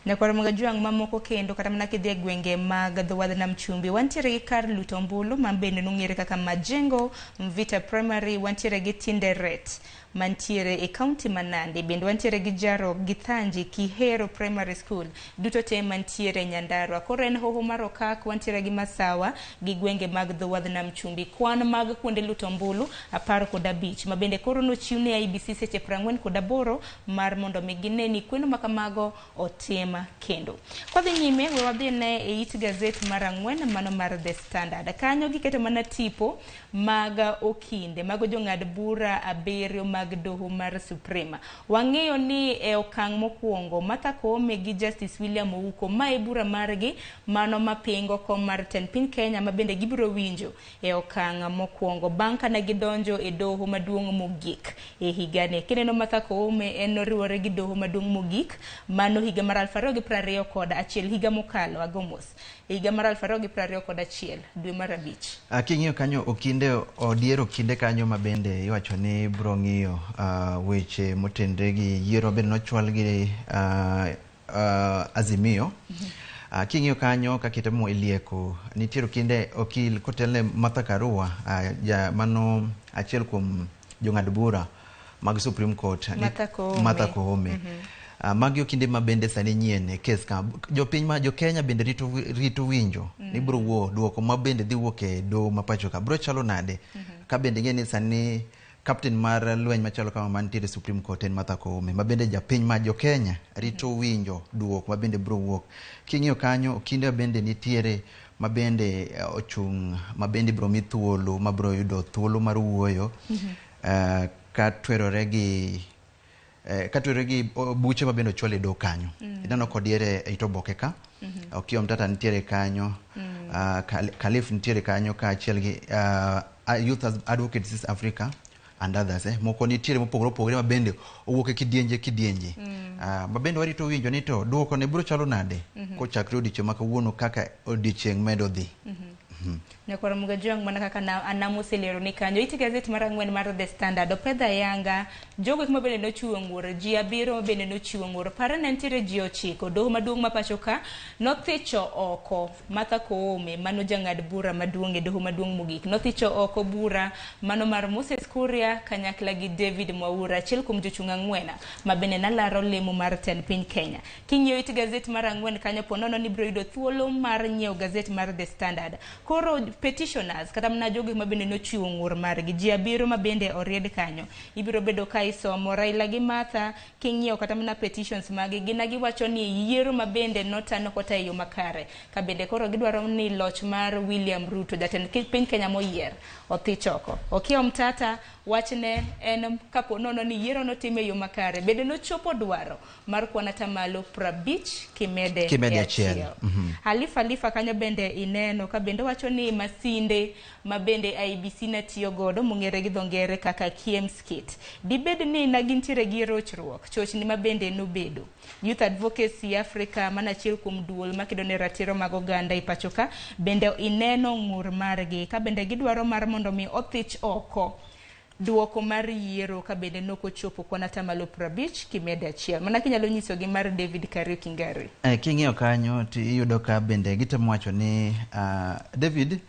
Nyakwar Mugajwang' mamoko kendo kata mana kidhi e gwenge mag dho wadh Nam Chumbi wantiere gi kar luto ombulu ma bende nong'ere kaka Majengo Mvita Primary, wantiere gi Tinderet mantiere e county ma Nandi, bende wantiere gi Jarok gi Thanji Kihero Primary School duto te mantiere Nyandarua. Koro en Hoho mar Okak, wantiere gi Masawa gi gwenge mag dho wadh Nam Chumbi. Kwan mag kuonde luto ombulu 15 ma bende koro nochiw ne IEBC seche 48 mar mondo mi gine ni kweno ma kamago otim kendo. Kwadhi nyime, we wadhi ne e it gazet mar 4 mano mar The Standard. Kanyo giketo mana tipo mag okinde mago jong'ad bura 7 mag doho mar Supreme. Wang'eyo ni e okang' mokwongo Martha Koome gi Justice William Ouko ma e bura margi mano mapingo kom mar tend piny Kenya ma bende gibiro winjo e okang' mokwongo bang' kane gidonjo e doho maduong' mogik e higani. Kineno Martha Koome en noriwore gi doho maduong' mogik mano higa mar 2021, higa mokalo agomos, higa mar 2021 dwe mar 5. King'iyo kanyo okinde odiero okinde kanyo ma bende iwacho ni biro ng'iyo weche motenre gi yiero bende nochwal gi Azimio. King'iyo kanyo kaka itemo ilieko nitiere okinde okil kotelne Martha Karua, mano achiel kuom jong'ad bura mag Supreme Court, Martha Koome. Magi okinde ma bende sani nyien e kes ka jopiny ma jo Kenya bende rito winjo ni biro wuo duoko ma bende dhi wuok e doho ma pacho ka biro chalo nade. Ka bende ing'e ni sani captain mar lweny machalo kama mantiere Supreme Court en Martha Koome, ma bende japiny ma jo Kenya rito winjo duok ma bende biro wuok. King'iyo kanyo, okinde bende nitiere ma bende ochung' ma bende ibiro mi thuolo ma biro yudo thuolo mar wuoyo ka twerore gi buche ma bende ochwal e doho kanyo. Ineno kodiere e it oboke ka. Okiya Omtata nitiere kanyo, Khalif nitiere kanyo kaachiel gi Youth Advocates East Africa and others. Moko nitiere mopogore opogore ma bende owuok e kidienje kidienje. Ma bende warito winjo ni to duoko ne biro chalo nade kochakre odiochieng' ma kawuono kaka odiochieng' medo dhi. Nyakwar Mugajwang' mana kaka Anam oselero ni kanyo iti gazet mar 4 mar The Standard opedha yanga jogo eko mabende nochiwo ng'ur ji 7 bende nochiwo ng'ur pare ne nitiere ji 9 doho maduong' ma pacho ka nothicho oko Martha Koome mano jang'ad bura maduong' e doho maduong' mogik nothicho oko bura mano mar Moses Kuria kanyakla gi David Mwaura achiel kuom jochung' 4 ma bende nalaro lemo mar tend piny Kenya. King'iyo it gazet mar 4 kanyo po nono ni biro yudo thuolo mar nyiewo gazet mar The Standard. Koro petitioners kata mana jogo ma bende nochiwo ng'ur margi ji 7 ma bende oried kanyo ibiro bedo ka isomo Raila gi Martha. King'iyo kata mana petitions magi gina giwacho ni yiero ma bende notano kota e yo makare ka bende koro gidwaro ni loch mar William Ruto jatend piny Kenya moyier othich oko. Okiya Omtata wachne en kapo nono ni yiero notime e yo makare bende nochopo dwaro mar kwan atamalo 50 kimede achiel. Alifa kanyo bende ineno ka bende wacho ni masinde ma bende IEBC ne tiyo godo mong'ere gi dho ngere kaka KIEMS kit dibed ni na gintiere gi rochruok chochni ma bende nobedo. Youth Advocacy Africa mana achiel kuom duol makedo ne ratiro mag oganda e pacho ka bende ineno ng'ur margi ka bende gidwaro mar mondo mi othich oko duoko mar yiero ka bende nokochopo kwan atamalo 50 kimede achiel. Mana kinyalo nyisogi mar David Kariuki Ngari. King'iyo kanyo to iyudo ka bende gitemo wacho ni David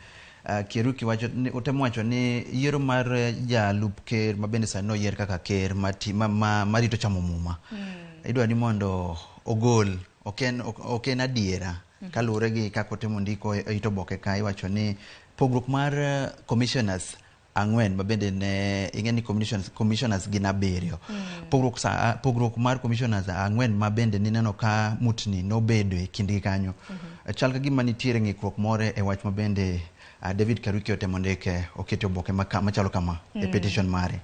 Kariuki wacho ni otemo wacho ni yiero mar jalup ker ma bende sani noyier kaka ker marito chamo muma. Idwa ni mondo ogol ok en adiera kaluwore gi kaka otemo ndiko e it oboke ka iwacho ni pogruok mar commissioners 4 ma bende ne ing'e ni commissioners gin 7. Pogruok mar commissioners 4 ma bende nineno ka mutni nobedo e kindgi kanyo. Chal ka gima nitiere ng'ikruok moro e wach ma bende David Kariuki otemo ndike oketo oboke machalo kama e petition mare.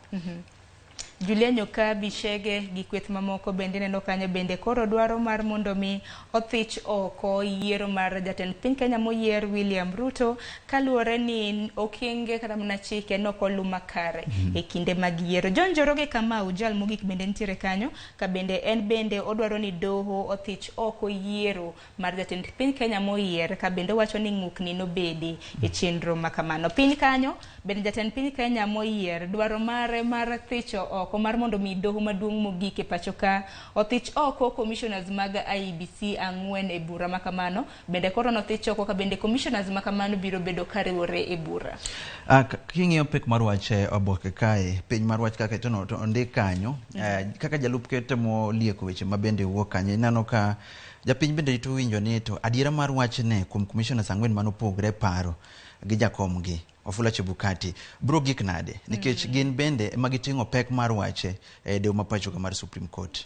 Julia Nyokabi Chege gi kweth mamoko bende neno kanyo bende koro dwaro mar mondo mi othich oko yiero mar jatend piny Kenya moyier William Ruto kaluwore ni okenge kata mana chike nokolu makare e kinde mag yiero. John Njoroge Kamau jal mogik bende nitiere kanyo ka bende en bende odwaro ni doho othich oko yiero mar jatend piny Kenya moyier ka bende owacho ni ng'ukni nobedi e chenro makamano. Piny kanyo bende jatend piny Kenya moyier dwaro mare mar thicho oko mar mondo mi doho maduong' mogik e pacho ka othich oko commissioners mag IEBC 4 e bura makamano bende koro nothich oko ka bende commissioners makamano biro bedo kariwore e bura. King'iyo pek mar wach e oboke kae piny mar wach kaka to ondik kanyo kaka jalup ker temo lieko weche ma bende wuok kanyo ineno ka japiny bende rito winjo ni to adiera mar wachne kuom commissioners 4 manopogre paro gi jakomgi Wafula Chebukati bro gik nade nikech gin bende ema giting'o pek mar wache e doho ma pacho ka mar Supreme Court.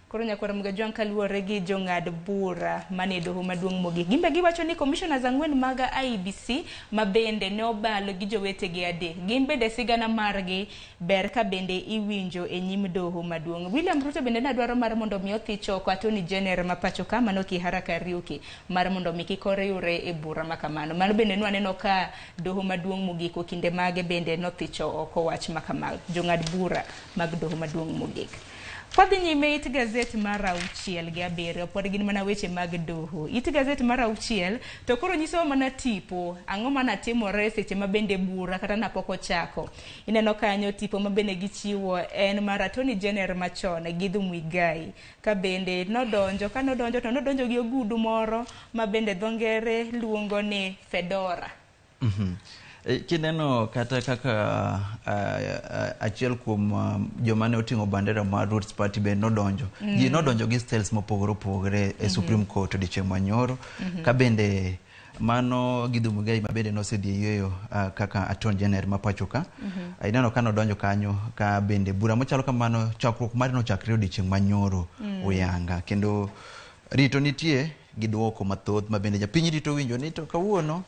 Koro nyakwar Mugajwang' kaluwore gi jong'ad bura mane doho maduong' mogik gimbe giwacho ni commissioners 4 mag IEBC ma bende ne obalo gi jowetegi 3 gin bende sigana margi ber ka bende iwinjo e nyim doho maduong'. William Ruto bende ne dwaro mar mondo mi othich oko Attorney General ma pacho ka mano Kihara Kariuki mar mondo mi kik oriwre e bura makamano. Mano bende nwaneno ka doho maduong' mogik kinde mage bende nothicho oko wach makamano jong'ad bura mag doho maduong' mogik. Kwadhi nyime it gazet mar 6 gi 7 pod gin mana weche mag doho. It gazet mar 6 to koro nyisowa mana tipo ang'o mana timore seche ma bende bura kata napok ochako. Ineno kanyo tipo ma bende gichiwo en mar Attorney General machon Githu Muigai ka bende nodonjo ka nodonjo to nodonjo gi ogudu moro ma bende dho ngere luongo ni fedora. Kineno kata kaka achiel kuom joma ne oting'o bandera mar Roots Party bende nodonjo. Ji nodonjo gi styles mopogore opogore e Supreme Court odiochieng' manyoro. Ka bende Mano Githu Muigai ma bende nosedhi e yueyo kaka Attorney General ma pacho ka. Ineno ka nodonjo kanyo ka bende bura machalo kamano chakruok mare nochakre odiochieng' manyoro uyanga kendo rito nitie gi duoko mathoth ma bende japiny rito winjo ni to kawuono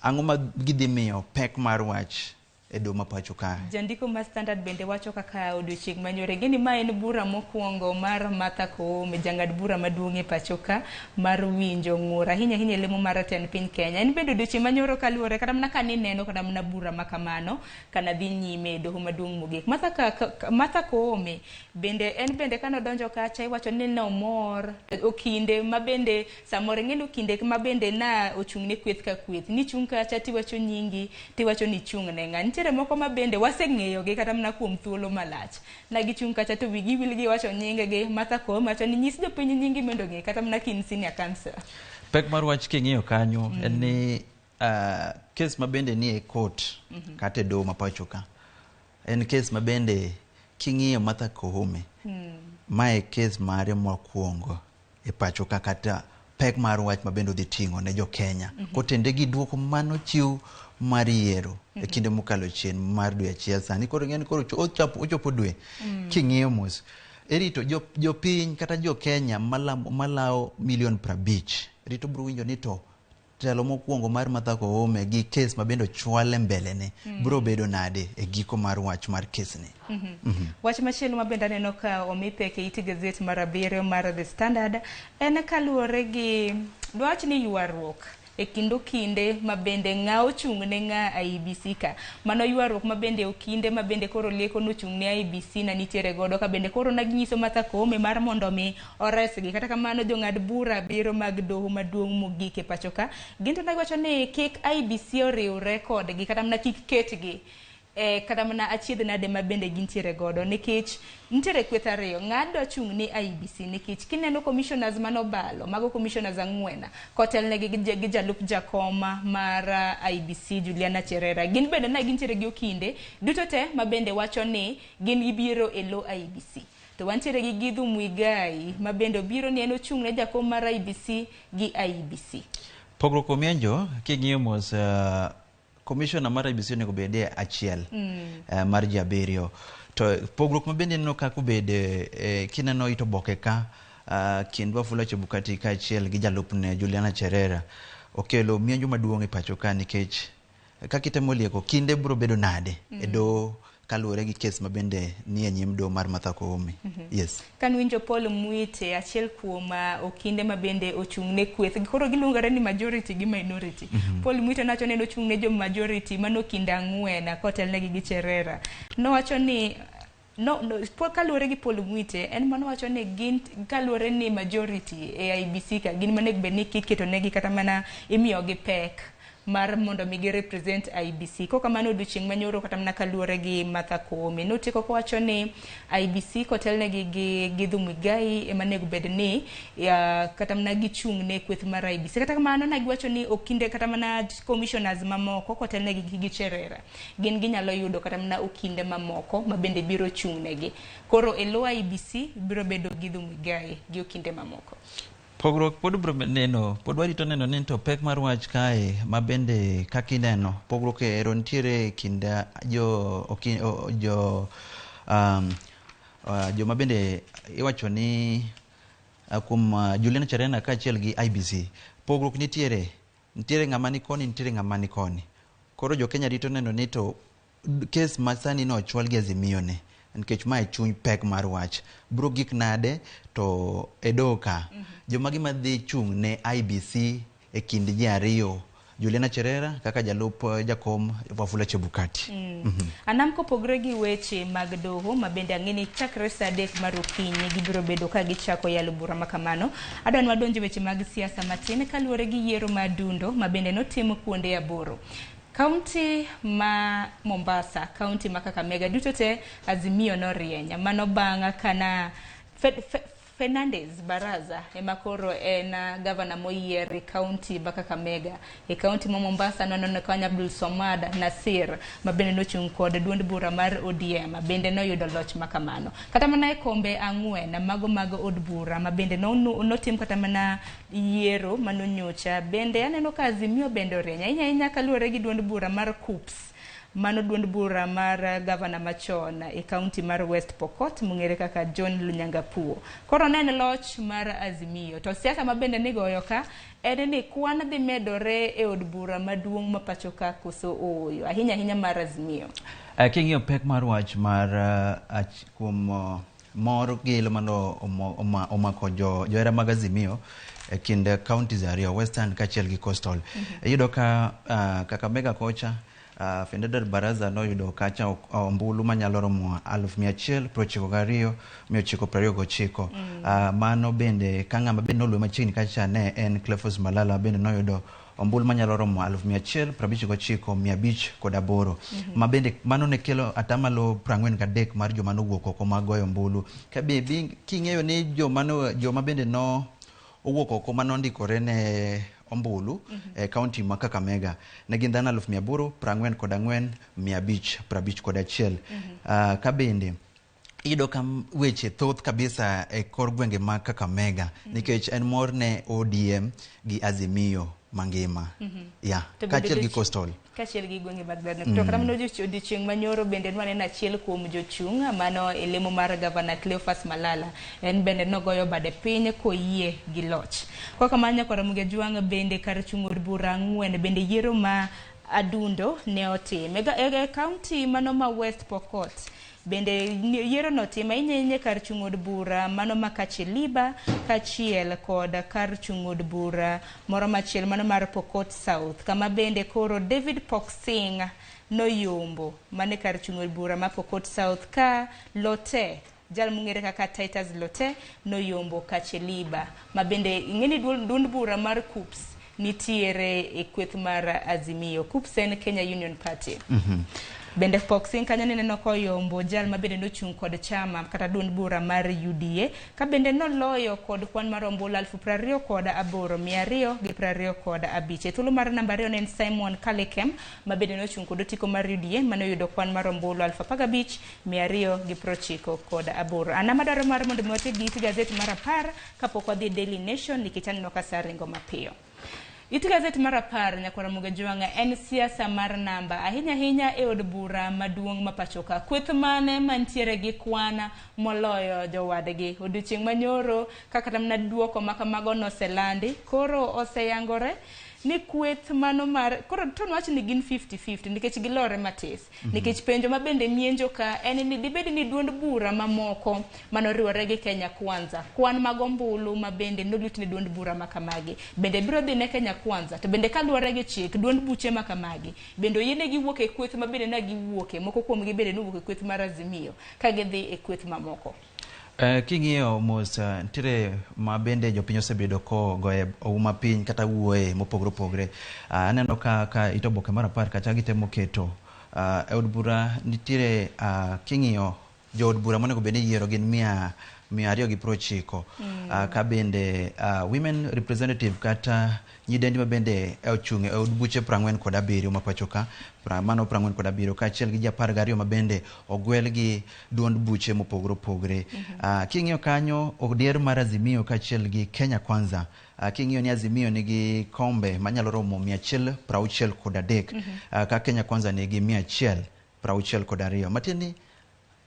ang'o ma gidhi miyo pek mar wach e doho ma pacho kae. Jandiko ma Standard bende wacho kaka odiochieng' manyoro ing'e ni ma en bura mokwongo mar Martha Koome jang'ad bura maduong' e pacho ka mar winjo ng'ur ahinya ahinya e lemo mar tend piny Kenya. En bende odiochieng' manyoro kaluwore kata mana ka nineno kata mana bura ma kamano kana dhi nyime e doho maduong' mogik. Martha Koome bende en bende kanodonjo kacha iwacho ni nomor okinde ma bende samoro ing'e ni okinde ma bende na ochung' ne kweth ka kweth nichung' kacha tiwacho nyingi tiwacho ni ichung' ne ng'a. Nitiere moko ma bende waseng'eyogi kata mana kuom thuolo malach. Na gichung' kacha to wigi wil gi wacho nyingegi. Martha Koome wacho ni nyis jopiny nyingi mondo ong'e kata mana ka in senior counsel. Pek mar wach king'iyo kanyo en ni kes ma bende nie e court kata e doho ma pacho ka en kes ma bende king'iyo Martha Koome mae kes mare mokwongo e pacho ka kata pek mar wach ma bende odhi ting'o ne jo Kenya kotende gi duoko manochiw mar yiero e kinde mokalo chien mar dwe achiel sani koro ing'e ni koro ochopo dwe king'iyo mos irito jopiny kata jo Kenya malawo milion 50 rito biro winjo ni to telo mokwongo mar Martha Koome gi kes ma bende ochwale mbele ne biro bedo nade e giko mar wach mar kes ni. Wach machielo ma bende aneno ka omi pek e it gazet mar 7 mar The Standard en kaluwore gi dwach ni ywaruok e kind okinde ma bende ng'a ochung' ne ng'a IEBC ka. Mano ywaruok ma bende okinde ma bende koro lieko nochung' ne IEBC na nitiere godo ka bende koro naginyiso Martha Koome mar mondo mi oresgi. Kata kamano jong'ad bura 7 mag doho maduong' mogik e pacho ka gin to negiwacho ni kik IEBC oriwre kodgi kata mana kik ketgi kata mana achiedh nade ma bende gintiere godo nikech nitiere kweth 2 ng'ado chung' ni IEBC nikech kineno commissioners manobalo mago commissioners 4 kotelnegi gi jalup jakom mar IEBC Juliana Cherera gin bende na gintiere gi okinde duto te ma bende wacho ni gin gibiro e lo IEBC. To wantiere gi Githu Muigai ma bende obiro ni en ochung' ne jakom mar IEBC gi IEBC. Pogruok omienjo king'iyo mos commissioner mar IEBC onego bedie achiel mar ji 7 to pogruok ma bende ineno kaka obede kineno it oboke ka kind Wafula Chebukati kaachiel gi jalupne Juliana Cherera okelo mienjo maduong' e pacho ka nikech kaka itemo lieko kinde biro bedo nade e doho kaluwore gi kes ma bende nie e nyim doho mar Martha Koome. Yes. Kanwinjo Paul Mwite achiel kuom okinde ma bende ochung' ne kweth koro giluongore ni majority gi minority. Paul Mwite nowacho ni en ochung' ne jo majority mano okinde 4 kotelnegi gi Cherera. Nowacho ni no kaluwore gi Paul Mwite en manowacho ni gin kaluwore ni majority e IEBC ka gin manego bed ni iketonegi kata mana imiyogi pek mar mondo mi gi represent IEBC. Kok kamano odiochieng' manyoro kata mana kaluwore gi Martha Koome notieko kowacho ni IEBC kotelnegi gi Githu Muigai ema onego bed ni kata mana gichung' ne kweth mar IEBC. Kata kamano ne giwacho ni okinde kata mana commissioners mamoko kotelnegi gi Cherera gin ginyalo yudo kata mana okinde mamoko ma bende biro chung' negi. Koro e lo IEBC biro bedo Githu Muigai gi okinde mamoko. Pogruok pod biro neno, pod warito neno ni to pek mar wach kae ma bende kaka ineno pogruok ero nitiere kind joma bende iwacho ni kuom Juliana Cherera kaachiel gi IEBC pogruok nitiere ng'ama ni koni nitiere ng'ama ni koni. Koro jo Kenya rito neno ni to kes ma sani no ochwal gi Azimio ne nikech mae chuny pek mar wach biro gik nade to e doho ka joma gima dhi chung' ne IEBC e kind ji 2 Juliana Cherera kaka jalup jakom Wafula Chebukati. Anam kopogre gi weche mag doho ma bende ang'e ni chakre saa 3 mar okinyi gibiro bedo ka gichako yalo bura ma kamano. Adwa ni wadonj weche mag siasa matin kaluwore gi yiero mar dundo ma bende notim kuonde 8. Kaunti ma Mombasa, kaunti ma Kakamega duto te Azimio norieny. Mano bang' kana Fernandez Baraza ema koro en gavana moyier e kaunti ma Kakamega. E kaunti ma Mombasa noneno kanyo Abdul Somad Nasir ma bende nochung' kod duond bura mar ODM bende noyudo loch ma kamano. Kata mana e kombe 4 mago mag od bura ma bende notim kata mana yiero manonyocha bende aneno ka Azimio bende orieny ahinya ahinya kaluwore gi duond bura mar KUPS. Mano duond bura mar gavana machon e kaunti mar West Pokot mong'ere kaka John Lonyangapuo. Koro ne en loch mar Azimio. To siasa ma bende nigoyo ka en ni kwan dhi medore e od bura maduong' ma pacho ka koso ooyo, ahinya ahinya mar Azimio. King'iyo pek mar wach mar kuom mor gi ilo mano omako johera mag Azimio e kind counties 2, Western kaachiel gi Coastal. Iyudo ka Kakamega kocha Fernandez Baraza noyudo kacha ombulu manyalo romo 192,929. Mano bende ka ng'ama bende noluwe machiegni kacha ne en Cleophas Malala bende noyudo ombulu manyalo romo 159,508. Ma bende mano ne kelo atamalo 43 mar joma nowuok oko mag goyo ombulu. Ka be king'eyo ni joma bende no owuok oko manondikore ne ombulu e kaunti ma Kakamega ne gin dhano 844,551. Ka bende iyudo ka weche thoth kabisa e kor gwenge mag Kakamega nikech en mor ne ODM gi Azimio mangima. Ya, kaachiel gi Coastal. Kaachiel gi gwenge mag Dhano. To kata mana odiochieng' manyoro bende nwaneno achiel kuom jochung' mano e lemo mar gavana Cleophas Malala. En bende nogoyo bade piny koyie gi loch. Kwa kamano nyakwar Ramogi Ajwang' bende kar chung' od bura 4 bende yiero ma Adundo ne otim. E kaunti mano ma West Pokot bende yiero notim ahinya ahinya kar chung' od bura mano ma Kacheliba kaachiel kod kar chung' od bura moro machielo mano mar Pokot South kama bende koro David Poksing noyombo mane kar chung' od bura ma Pokot South ka Lote jal mong'ere kaka Titus Lote noyombo Kacheliba ma bende ing'eni duond bura mar KUPS nitiere e kweth mar Azimio. KUPS en Kenya Union Party. Bende Poksing kanyo nineno koyombo jal ma bende nochung' kod chama kata duond bura mar UDA ka bende noloyo kod kwan mar ombulu 28,225. E thuolo mar namba 2 ne en Simon Kalekem ma bende nochung' kod otiko mar UDA mane oyudo kwan mar ombulu 15,298. An amadwaro mar mondo mi watiek gi it gazet mar 10 kapok wadhi Daily Nation nikech aneno ka sa ringo mapiyo. It gazet mar 10 nyakwar Ramogi Ajwang' en siasa mar namba ahinya ahinya e od bura maduong' ma pacho ka. Kweth mane mantiere gi kwan moloyo jowadgi. Odiochieng' manyoro kaka kata mana duoko ma kamago noselandi koro oseyangore ni kweth mano mar koro to nwach ni gin 50-50 nikech gilore matis. Nikech penjo ma bende mienjo ka en ni dibed ni duond bura mamoko manoriwore gi Kenya Kwanza kwan mag ombulu ma bende nolut ne duond bura ma kamagi bende biro dhi ne Kenya Kwanza to bende kaluwore gi chik duond buche ma kamagi bende oyienegi wuok e kweth ma bende ne giwuoke moko kuomgi bende nowuok e kweth mar Azimio ka gidhi e kweth mamoko. King'iyo mos nitiere ma bende jopiny osebedo kogoye ouma piny kata wuoye mopogore opogore. Aneno ka it oboke mar 10 kacha gitemo keto e od bura nitiere king'iyo jood bura monego bed ni yiero gin 290. Ka bende women representative kata nyidendi ma bende ochung' e od buche 47 ma pacho ka, mano 47 kaachiel gi ji 12 ma bende ogwel gi duond buche mopogore opogore. King'iyo kanyo odier mar Azimio kaachiel gi Kenya Kwanza. King'iyo ni Azimio nigi kombe manyalo romo 163 ka Kenya Kwanza nigi 162. Matiende ni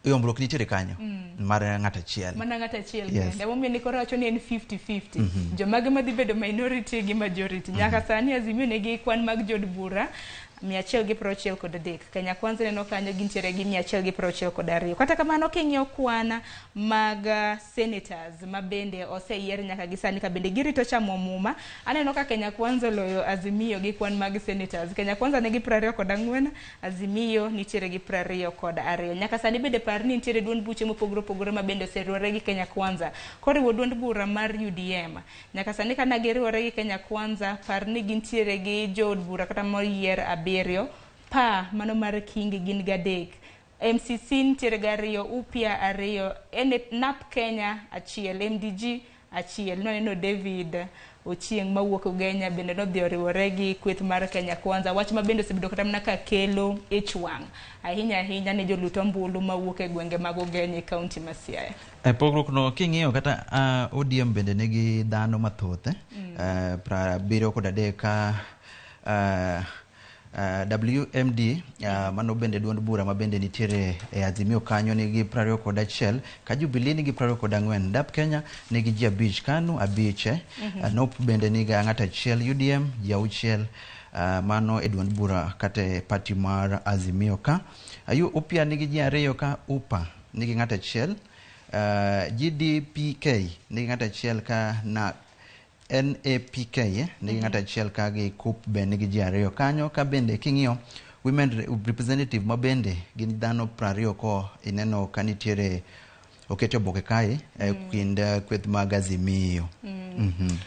yombruok nitiere kanyo mar ng'at achiel. Mana ng'at achiel kende. Emomiyo ni koro wacho ni en 50-50. Jomage madhi bedo minority gi majority. Nyaka sani Azimio nigi kwan mag jood bura 163. Kenya Kwanza neno kanyo gintiere gi 162. Kata kamano king'iyo kwan mag senators ma bende oseyier nyaka gi sani ka bende girito chamo muma, aneno ka Kenya Kwanza oloyo Azimio gi kwan mag senators. Kenya Kwanza nigi 24, Azimio nitiere gi 22. Nyaka sani bende par ni nitiere duond buche mopogore opogore ma bende oseriwore gi Kenya Kwanza. Koriwo duond bura mar UDM. Nyaka sani kana giriwore gi Kenya Kwanza, par ni gintiere gi jood bura kata moyier 7, pa mano mar Kingi gin 3. MCC nitiere gi 2, UPIA 2, NAP Kenya 1, MDG 1. Nwaneno David Ochieng' mawuok Ugenya bende nodhi oriwore gi kweth mar Kenya Kwanza, wach ma bende osebedo kata mana ka kelo ich wang' ahinya ahinya ne jolut ombulu mawuok e gwenge mag Ugenya e kaunti ma Siaya. E pogruok no king'iyo kata ODM bende nigi dhano mathoth 73 ka WMD mano bende duond bura ma bende nitiere e Azimio kanyo nigi 21, ka Jubilee nigi 24, DAP Kenya nigi ji 5, KANU 5, NOP bende nigi ng'ato achiel, UDM ji 6, mano e duond bura kata e party mar Azimio ka. UPIA nigi ji 2 ka UPA nigi ng'ato achiel, GDPK nigi ng'ato achiel ka na NAPK nigi ng'ato achiel ka gi KUP be nigi ji 2 kanyo. Ka bende king'iyo women representative ma bende gin dhano 20 ko ineno ka nitiere okete oboke kae e kind kweth mag Azimio.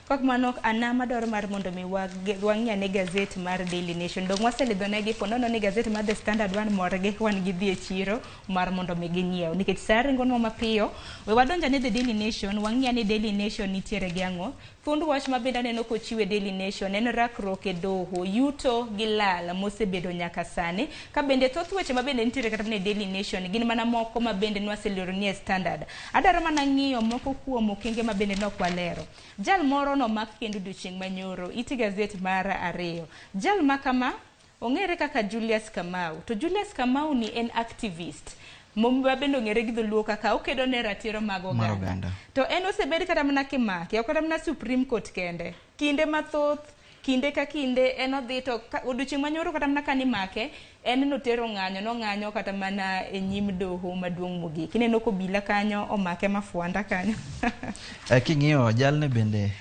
Kok mano anama dwaro mar mondo mi wang'i ane gazet mar Daily Nation. Dong' waselidho negi po nono ni gazet mar The Standard wan morgi wan gidhi e chiro mar mondo mi ginyiew. Nikech sa ringonwa mapiyo, we wadonj ane The Daily Nation, wang'i ane Daily Nation nitiere gi ang'o. Thuond wach ma bende aneno kochiw e Daily Nation en rakruok e doho, yuto gi lal mosebedo nyaka sani. Ka bende thoth weche ma bende nitiere kata mana e Daily Nation gin mana moko ma bende nwaselero ni e Standard. Adwaro mana ng'iyo moko kuom okenge ma bende nok walero. Jal moro nomak kendo odiochieng' manyoro, it gazet mar 2. Jal ma kama ong'ere kaka Julius Kamau. To Julius Kamau ni en activist ma bende ong'ere gi dholuo kaka okedo ne ratiro mag oganda. To en osebed kata mana kimake, ok kata mana Supreme Court kende. Kinde mathoth, kinde ka kinde en odhi to odiochieng' manyoro kata mana kanimake, en notero ng'anyo, nong'anyo kata mana e nyim doho maduong' mogik. Ineno kobila kanyo omake mafuanda kanyo. King'iyo jalne bende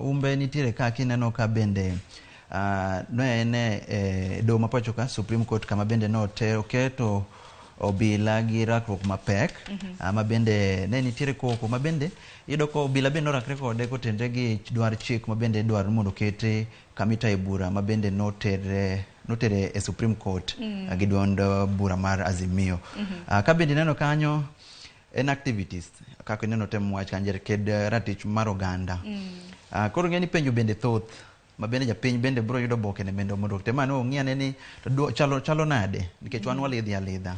umbe nitiere ka kineno ka bende ne en e doho ma pacho ka Supreme Court kama bende noketo obila gi rakruok mapek, ma bende ne nitiere koko ma bende iyudo ka obila bende norakre kode kotenre gi dwar chik ma bende idwaro mondo okete kama itaye bura ma bende notere e Supreme Court gi duond bura mar Azimio. Ka bende ineno kanyo en activist kaka ineno tem wach kanyo ked ratich mar oganda. Koro ng'e ni penjo bende thoth ma bende japiny bende biro yudo oboke ne bende mondo otem ane ong'i ane ni to chalo nade nikech wan walidhi alidha.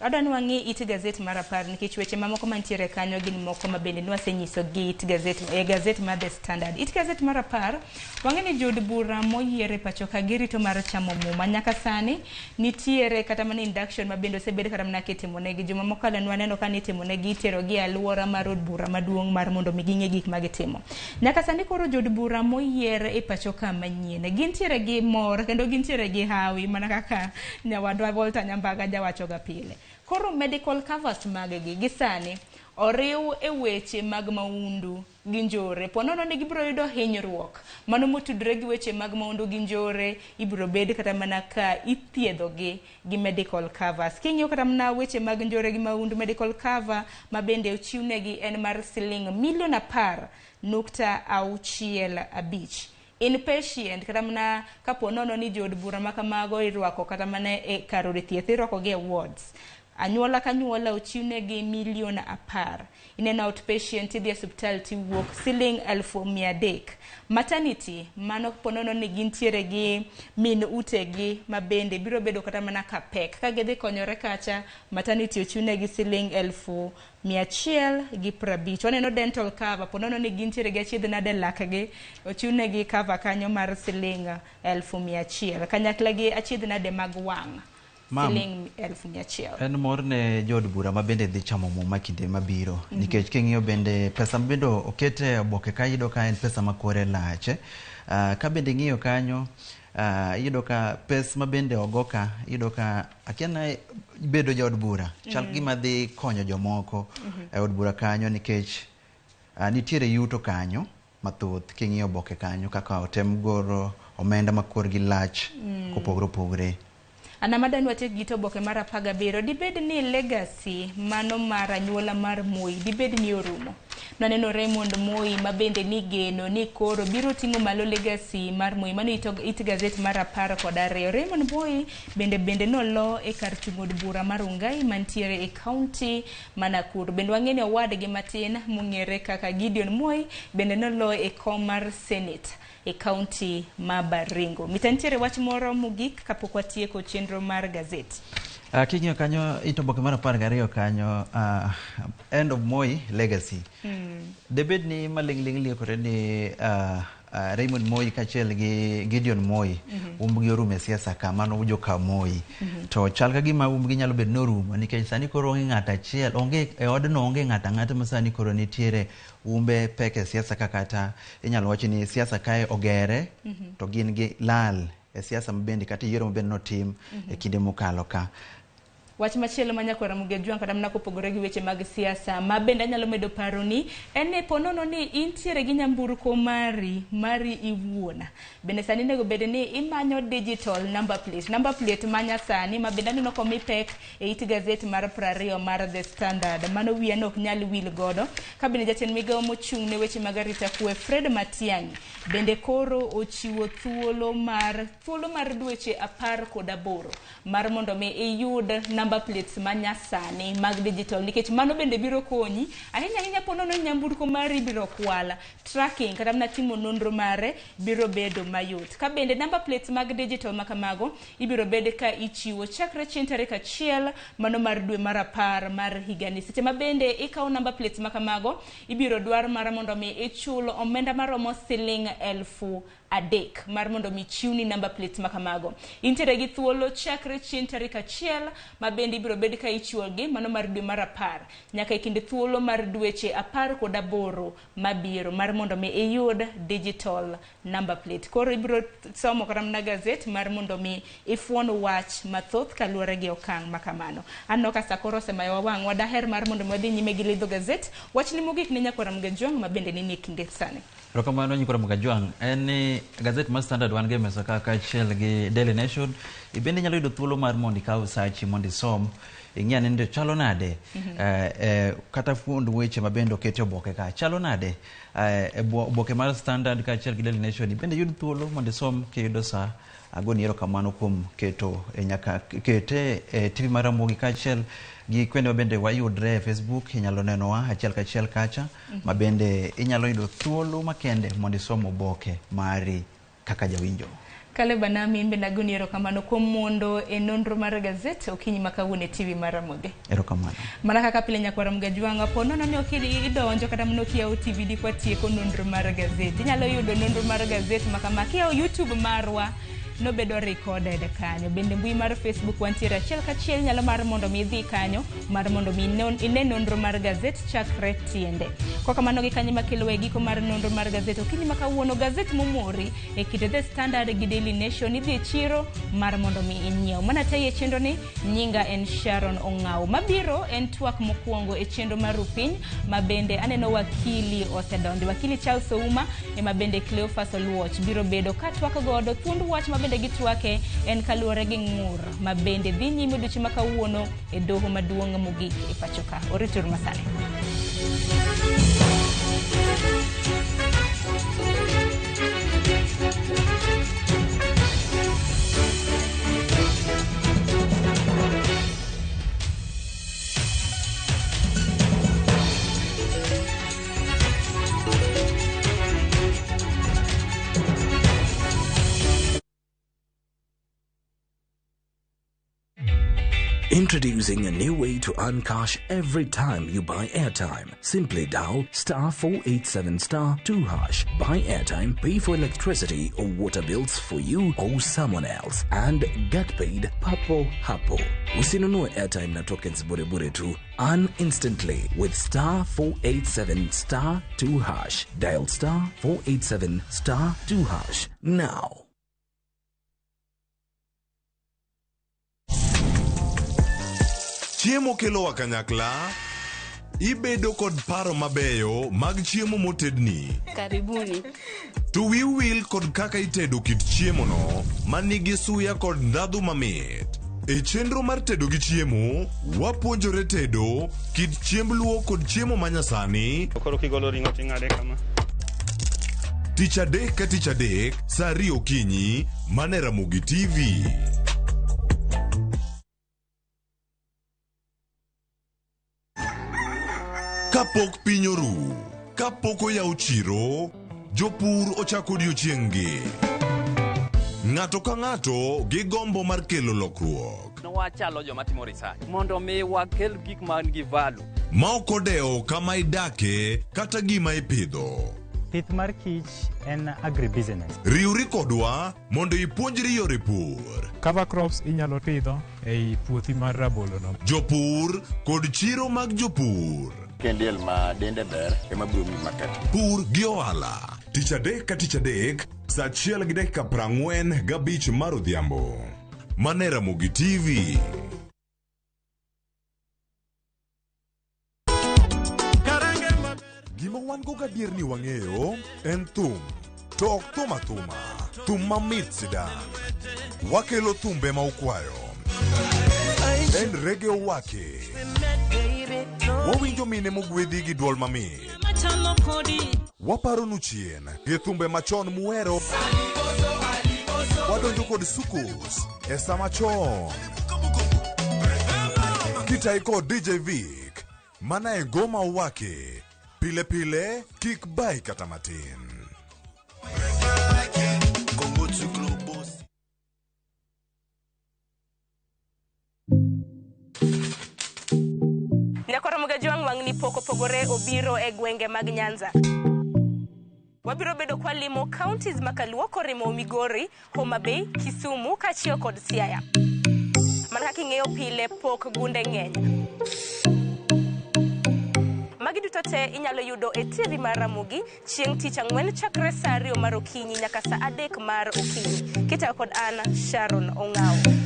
Adwa ni wang'i it gazet mar 10 nikech weche mamoko mantiere kanyo gin moko ma bende nwasenyiso gi it gazet e gazet mar The Standard. It gazet mar 10 wang'e ni jood bura moyier e pacho ka girito mar chamo muma. Nyaka sani nitiere kata mana induction ma bende osebed kata mana kitimonegi. Juma mokalo nwaneno ka nitimonegi, iterogi e alwora mar od bura maduong' mar mondo mi ging'e gik ma gitimo. Nyaka sani koro jood bura moyier e pacho ka manyien gintiere gi mor kendo gintiere gi hawi mana kaka nyawadwa Walter Nyambaga jawacho ga pile. Koro medical covers mag gi gi sani oriw e weche mag maundu gi njore. Po nono ni gibiro yudo hinyruok mano motudore gi weche mag maundu gi njore, ibiro bed kata mana ka ithiedhogi gi medical covers. King'iyo kata mana weche mag njore gi maundu, medical cover ma bende ochiwnegi en mar siling milion 10.65. Inpatient kata mana kapo nono ni jood bura ma kamago irwako kata mana e kar od thieth, irwako gi e wards. Anyuola ka anyuola ochiwnegi milion 10. Ineno outpatient idhi e osiptal tiwuok siling 300,000. Maternity mano po nono ni gintiere gi min utegi ma bende biro bedo kata mana ka pek. Ka gidhi konyore kacha, maternity ochiwnegi siling 150,000. Waneno dental cover, po nono ni gintiere gi achiedh nade lakgi, ochiwnegi cover kanyo mar siling 100,000. Kanyakla gi achiedh nade mag wang' siling 100,000. En mor ne jood bura ma bende dhi chamo muma kinde mabiro. Nikech king'iyo bende pesa ma bende okete oboke ka iyudo ka en pesa ma kore lach. Ka bende ing'iyo kanyo, iyudo ka pes ma bende ogo ka, iyudo ka akia na bedo jaod bura chal gima dhi konyo jomoko e od bura kanyo nikech nitiere yuto kanyo mathoth king'iyo oboke kanyo kaka otem goro omenda ma korgi lach kopogore opogore. Ana madwa ni watiek gi oboke mar 17. Dibed ni legacy mano mar anyuola mar Moi dibed ni orumo. Nwaneno Raymond Moi ma bende nigeno ni koro biro ting'o malo legacy mar Moi. Mano it gazet mar 12. Raymond Moi bende nolo e kar chung' od bura mar Rongai mantiere e kaunti ma Nakuru. Bende wang'e ni owadgi matin mong'ere kaka Gideon Moi bende nolo e kom mar Senate e kaunti ma Baringo. Mita nitiere wach moro mogik kapok watieko chenro mar gazet. King'iyo kanyo it oboke mar 12 kanyo, end of Moi legacy. Debed ni maling'ling' liekore ni Raymond Moi kaachiel gi Gideon Moi umbgi orumo e siasa ka, mano joka Moi. To chal ka gima umbgi nyalo bedo ni orumo nikech sani koro onge ng'ato achiel, onge e odno, onge ng'ato ang'ata ma sani koro nitiere umbe pek e siasa ka, kata inyalo wach ni siasa kae ogere to gin gi lal e siasa mabende kata yiero mabende notim e kinde mokalo ka. Wach machielo ma nyakwara Ramogi Ajwang' kata mana kopogore gi weche mag siasa ma bende anyalo medo paroni en ni po nono ni intiere gi nyamburko mari iwuon. Bende sani onego bed ni imanyo digital number plate. Number plate ma nyasani ma bende aneno komi pek e it gazet mar 20 mar The Standard. Mano wiya ne ok nyal wil godo. Ka bende jatend migawo mochung' ne weche mag arita kwe Fred Matiang'i bende koro ochiwo thuolo mar dweche 18 mar mondo mi iyud number plates ma nyasani mag digital, nikech mano bende biro konyi ahinya ahinya po nono ni nyamburko mari biro kwala, tracking kata mana timo nonro mare biro bedo mayot. Ka bende number plates mag digital ma kamago ibiro bed ka ichiwo chakre chieng' tarik 1 mano mar dwe mar 10 mar higani. Seche ma bende ikawo number plates ma kamago ibiro dwar mar mondo mi ichul omenda maromo siling 3,000 mar mondo mi chiwni number plates ma kamago. Intiere gi thuolo chakre chieng' tarik 1 ma bende ibiro bed ka ichiwogi mano mar dwe mar 10 nyaka e kind thuolo mar dweche 18 mabiro mar mondo mi iyud digital number plate. Koro ibiro somo kata mana gazet mar mondo mi ifuon wach mathoth kaluwore gi okang' ma kamano. Aneno ka sa koro osemayowa wang'wa, daher mar mondo mi wadhi nyime gi lidho gazet. Wachni mogik ne nyakwara Ramogi Ajwang' ma bende ni e kinde sani. Erokamano nyikwa Ramogi Ajwang', en ni gazet mar Standard wan go e mesa ka kaachiel gi Daily Nation. Ibende inyalo yudo thuolo mar mondo ikaw sachi mondo isom, ing'i ane ni to chalo nade, kata fuond weche mabende oket e oboke ka chalo nade. E oboke mar Standard kaachiel gi Daily Nation ibende yud thuolo mondo isom kiyudo sa. Agoni erokamano kuom keto nyaka kete e TV mar Ramogi kaachiel gi kuonde mabende wayudre e Facebook, inyalo nenowa achiel kachiel kacha, mabende inyalo yudo thuolo makende mondo isom oboke mari kaka jawinjo. Caleb Anami, in bende agoni erokamano kuom mondo e nonro mar gazet okinyi ma kawuono e TV mar Ramogi. Erokamano. Mana kaka pile nyakwara Ramogi Ajwang', po nono ni ok idonjo kata mana ok iyawo TV di kwatieko nonro mar gazet. Inyalo yudo nonro mar gazet ma kama kiyawo YouTube marwa nobedo recorded kanyo. Bende mbui mar Facebook wantiere achiel kachiel, nyalo mar mondo mi idhi kanyo mar mondo mi ine nonro mar gazet chakre tiende. Kwa kamano gi kanyo makelo e giko mar nonro mar gazet okinyi ma kawuono, gazet momori e kind The Standard gi Daily Nation idhi e chiro mar mondo mi inyiew. Mana tayi e chenro ni nyinga en Sharon Ong'aw. Mabiro en twak mokwongo e chenro mar Rupiny ma bende aneno wakili osedonjo. Wakili Charles Ouma ema bende Cleophas Oluoch biro bedo ka twak godo thuond wach ma bende gitwake en kaluwore gi ng'ur ma bende dhi nyime odiochieng' ma kawuono e doho maduong' mogik e pacho ka. Orituru masani. Introducing a new way to earn cash every time you buy airtime. Simply dial *487*2#. Buy airtime, pay for electricity or water bills for you or someone else, and get paid papo hapo. Usinunue airtime na tokens bure bure tu. Earn instantly with *487*2#. Dial *487*2# now. Chiemo kelowa kanyakla, ibedo kod paro mabeyo mag chiemo motedni. Karibuni. To wiu wil kod kaka itedo kit chiemono manigi suya kod ndhadhu mamit. E chenro mar tedo gi chiemo, wapuonjore tedo kit chiemb luo kod chiemo manyasani. Koro kigolo ring'o ting'ade kama. Tich adek ka tich adek, saa ariyo okinyi, mana e Ramogi TV. Kapok piny oru, kapok oyaw chiro, jopur ochako odiochieng'-gi. Ng'ato ka ng'ato gi gombo mar kelo lokruok. Wachalo joma timo research mondo mi wakel gik man gi value. Ma ok odewo kama idake kata gima ipidho. Pith mar kich en agribusiness. Riwri kodwa mondo ipuonjri yore pur. Cover crops inyalo pidho ei puothi mar rabolo no. Jopur kod chiro mag jopur. Kendiel ma dende ber ema biro miyi market. Pur gi ohala. Tich adek ka tich adek, saa achiel gi dakika 45 mar odhiambo. Mana e Ramogi TV. Gima wan go gadier ni wang'eyo en thum. To ok thum athuma, thum mamit sidang'. Wakelo thumbe ma ukwayo. En rege owake. Wawinjo mine mogwedhi gi dwol mamit. Waparonu chien gi thumbe machon muhero. Wadonjo kod sukus e sama chon. Kitai kod DJ Vic, mana e ngoma owake. Pile pile, kik bai kata matin. Nyakwar Ramogi wang'ni pok opogore obiro e gwenge mag Nyanza. Wabiro bedo kwalimo counties makaluo korimo Migori, Homa Bay, Kisumu kaachiel kod Siaya. Mana kaka ing'eyo pile pok gunde ng'eny. Magi duto te inyalo yudo e TV mar Ramogi chieng' tich ang'wen chakre saa 2 mar okinyi nyaka saa 3 mar okinyi. Kitayo kod an Sharon Ong'awo.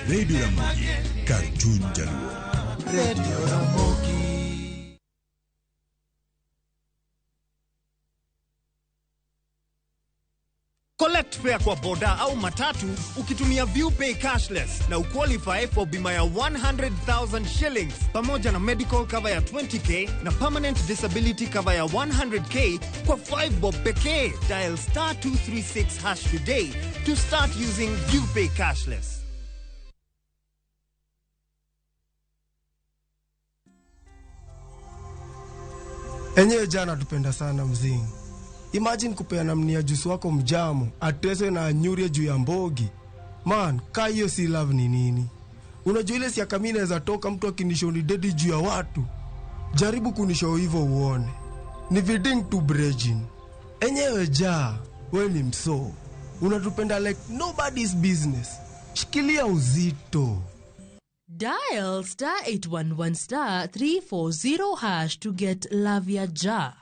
Radio Ramogi, kar chuny jaluo. Radio Ramogi. Collect fare kwa boda au matatu ukitumia ViewPay cashless na uqualify for bima ya 100,000 shillings pamoja na medical cover ya 20k na permanent disability cover ya 100k kwa 5 bob pekee. Dial star 236 hash today to start using ViewPay cashless. Enyewe jana tupenda sana mzingi. Imagine kupeana mnia jusu wako mjamo, ateswe na anyurie juu ya mbogi. Man, ka hiyo si love ni nini? Unajua ile siaka mimi naweza toka mtu akinishoni dedi juu ya watu. Jaribu kunishow hivyo uone. Ni viding to bridging. Enyewe ja, we ni mso. Unatupenda like nobody's business. Shikilia uzito. Dial star 811 star 340 hash to get Love Ya Ja.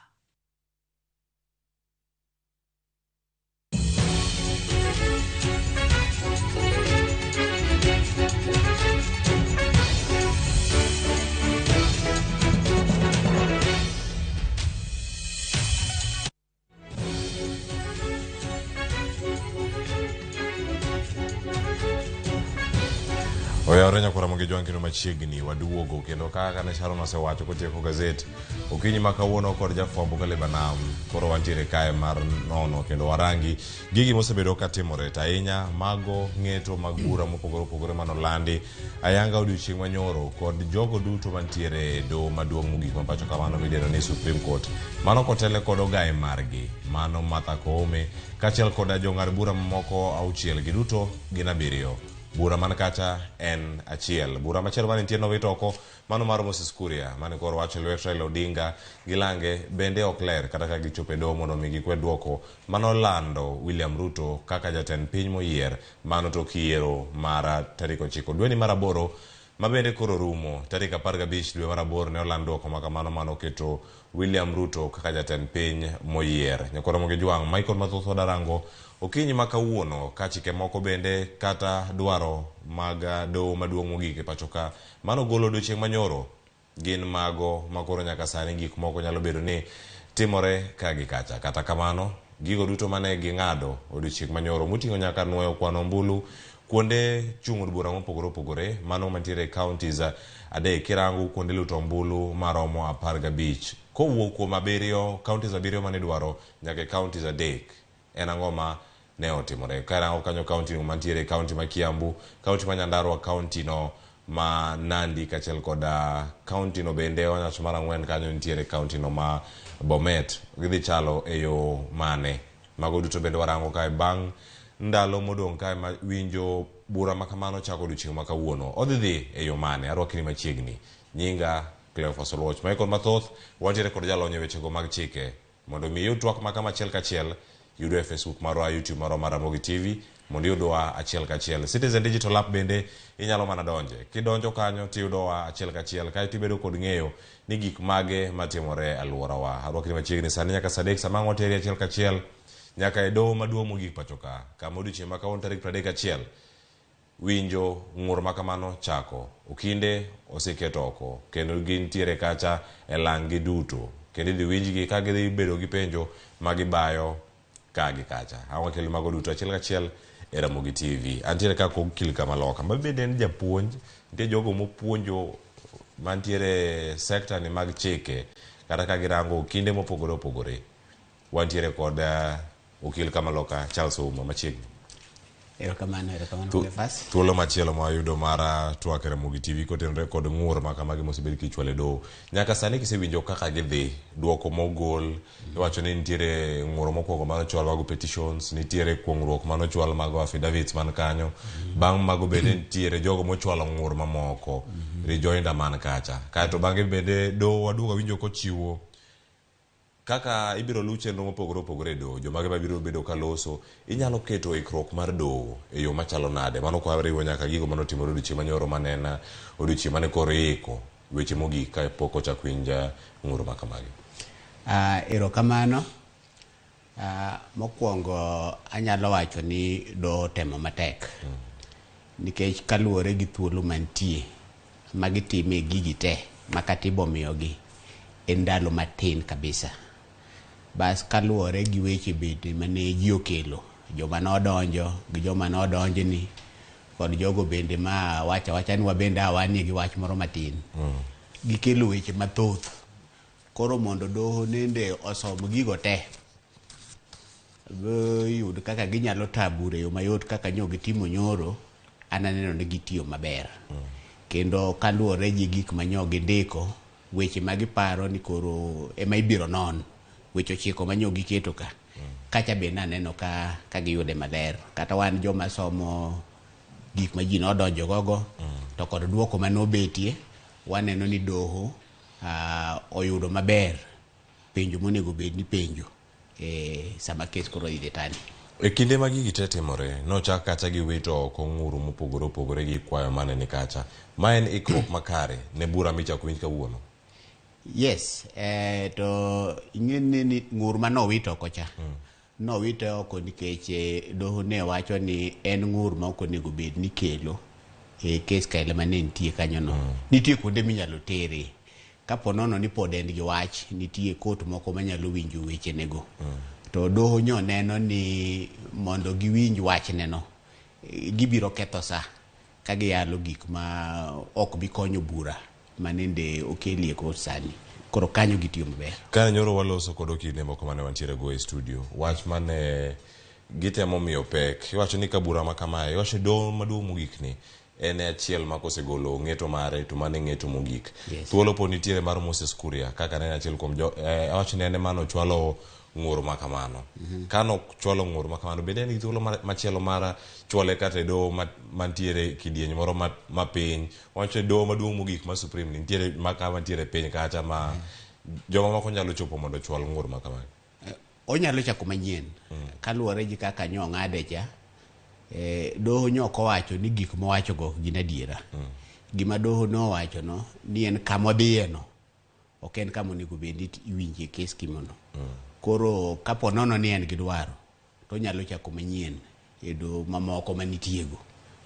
Oyawre nyakwar Ramogi. Jwang' kendo machiegni waduogo kendo kaka ne Sharon osewacho kotieko gazet okinyi ma kawuono kod jafwambo Caleb Anam koro wantiere kae mar nono kendo warangi gigi mosebedo katimore to ahinya mago ng'eto mag bura mopogore opogore manolandi ayanga odiochieng' manyoro kod jogo duto mantiere e doho maduong' mogik ma pacho kamano midendo ni Supreme Court mano kotele kod ogaye margi mano Martha Koome kaachiel koda jong'ad bura mamoko auchiel giduto gin abiriyo. Bura man kacha en achiel. Bura machielo mane nitie nowit oko mano mar Moses Kuria mane koro wacho e lwet Raila Odinga gi lange bende ok ler kata ka gichopo e doho mondo mi gikwed duoko manolando William Ruto kaka jatend piny moyier mano tok yiero mar tarik 9 dweni mar 8 ma bende koro rumo tarik 15 dwe mar 8 ne oland duoko ma kamano mano oketo William Ruto kaka jatend piny moyier. Nyakwar Ramogi Jwang' Michael mathoth wadarango okinyi ma kawuono ka chike moko bende kata dwaro mag doho maduong' mogik e pacho ka mano golo odiochieng' manyoro gin mago makoro nyaka sani gik moko nyalo bedo ni timore ka gi kacha. Kata kamano gigo duto mane ging'ado odiochieng' manyoro moting'o nyaka nuoyo kwano ombulu kuonde chung' od bura mopogore opogore mano mantiere e counties 3 kirango kuonde luto ombulu maromo 15 kowuok kuom 7 counties 7 mane idwaro nyaka e counties 3 en ang'o ma ne otimore karango kanyo county no mantiere county ma Kiambu, county ma Nyandarua, county no ma Nandi kaachiel kod county no bende wanyawacho mar 4 kanyo nitiere county no ma Bomet gidhi chalo e yo mane mago duto bende warango kae bang' ndalo modong' kae ma winjo bura ma kamano chako odiochieng' ma kawuono odhi dhi e yo mane arwakni machiegni nyinga Cleophas Oluoch Michael mathoth wantiere kod jalony e wechego mag chike mondo mi iyud twak ma kama achiel kachiel yudwa e Facebook marwa, YouTube marwa mar Ramogi TV mondo iyudwa achiel kachiel. Citizen Digital App bende inyalo mana donje. Kidonjo kanyo tiyudowa achiel kachiel kaeto ibedo kod ng'eyo ni gik mage matimore e alworawa. Arwakni machiegni sani nyaka saa 3 sama ang' wateri achiel kachiel nyaka e doho maduong' mogik pacho ka kama odiochieng' ma kawuono tarik 31 winjo ng'ur ma kamano chako. Okinde oseket oko kendo gintiere kacha e lang' gi duto kendo idhi winjgi ka gidhi bedo gi penjo ma gibayo ka gi kacha. Ang' wakelo mago duto achiel kachiel e Ramogi TV. Antiere ka kod Kamaloka ma bende en japuonj, nitie jogo mopuonjo mantiere sekta ni mag chike kata ka girango okinde mopogore opogore. Wantiere kod okil Kamaloka Charles Ouma machiegni. Erokamano, erokamano Cleophas. Thuolo machielo ma wayudo mar twak e Ramogi TV kotenore kod ng'ur ma kamagi mosebed kichwalo e doho. Nyaka sani kisewinjo kaka gidhi, duoko mogol, iwacho ni nitiere ng'ur mokwongo manochwal mago petitions, nitiere kuong'ruok manochwal mago affidavits man kanyo. Bang' mago bende nitiere jogo mochwalo ng'ur mamoko, rejoinder man kacha. Kaeto bang'e bende doho waduogo winjo kochiwo kaka ibiro luw chenro mopogore opogore e doho, jomage mabiro bedo ka loso, inyalo keto ikruok mar doho e yo machalo nade? Mano kwariwo nyaka gigo manotimore odiochieng' manyoro mane en odiochieng' mane koro iiko weche mogik ka pok ochak winj ng'ur ma kamagi. Erokamano. Mokwongo anyalo wacho ni doho otemo matek. Nikech kaluwore gi thuolo mantie magitime gigi te ma katiba omiyogi en ndalo matin kabisa. Bas kaluwore gi weche bende mane ji okelo, joma nodonjo gi joma nodonjni kod jogo bende ma wacho awacha ni wabende awanie gi wach moro matin. Gikelo weche mathoth. Koro mondo doho nende osom gigo te, yud kaka ginyalo tabure e yo mayot kaka nyo gitimo nyoro, an aneno ni gitiyo maber. Kendo kaluwore gi gik ma nyo gindiko, weche ma giparo ni koro ema ibiro non, weche 9 ma nyo giketo ka. Kacha bende aneno ka giyude maler. Kata wan joma somo gik ma ji nodonjo gogo, to kod duoko manobetie, waneno ni doho oyudo maber penjo monego bed ni penjo sama kes koro idhi tani. E kinde ma gigi te timore, nochak kacha gi wito oko ng'ur mopogore opogore gi kwayo mane ni kacha. Ma en ikruok makare ne bura michako winj kawuono? Yes, to ing'e ni ng'ur manowito oko cha. Nowite oko nikech doho ne wacho ni en ng'ur ma ok onego bed ni kelo e kes kaila mane nitie kanyo no. Nitie kuonde minyalo tere. Kapo nono ni pod en gi wach, nitie kot moko manyalo winjo wechenego. To doho nyo neno ni mondo giwinj wachneno, gibiro ketho sa. ka giyalo gik ma ok bi konyo bura manende okelie court sani. Koro kanyo gitiyo maber. Kane nyoro waloso kod okinde moko mane wantiere go e studio, wach mane gitemo miyo pek, iwacho ni ka bura ma kamae, iwacho ni doho maduong' mogik ni en e achiel ma kosegolo ng'eto mare to mano e ng'eto mogik. Yes. Thuolo pod nitiere mar Moses Kuria kaka ne en achiel kuom jo awacho ni en ema nochwalo ng'ur ma kamano. Ka nochwalo ng'ur ma kamano, bende en gi thuolo machielo mar chwale kata e doho mantiere kidieny moro ma piny. Wacho ni doho maduong' mogik ma Supreme ni nitiere ma kama nitiere piny kacha ma joma moko nyalo chopo mondo ochwal ng'ur ma kamano. Onyalo chako manyien kaluwore gi kaka nyo ong'ade cha. Doho nyo ok owacho ni gik mowacho go ok gin adiera. Gima doho nowacho no ni en kamodhiye no ok en kama onego bed ni iwinje kes kimono. Koro kapo nono ni en gi dwaro to onyalo chako manyien e doho mamoko manitiego.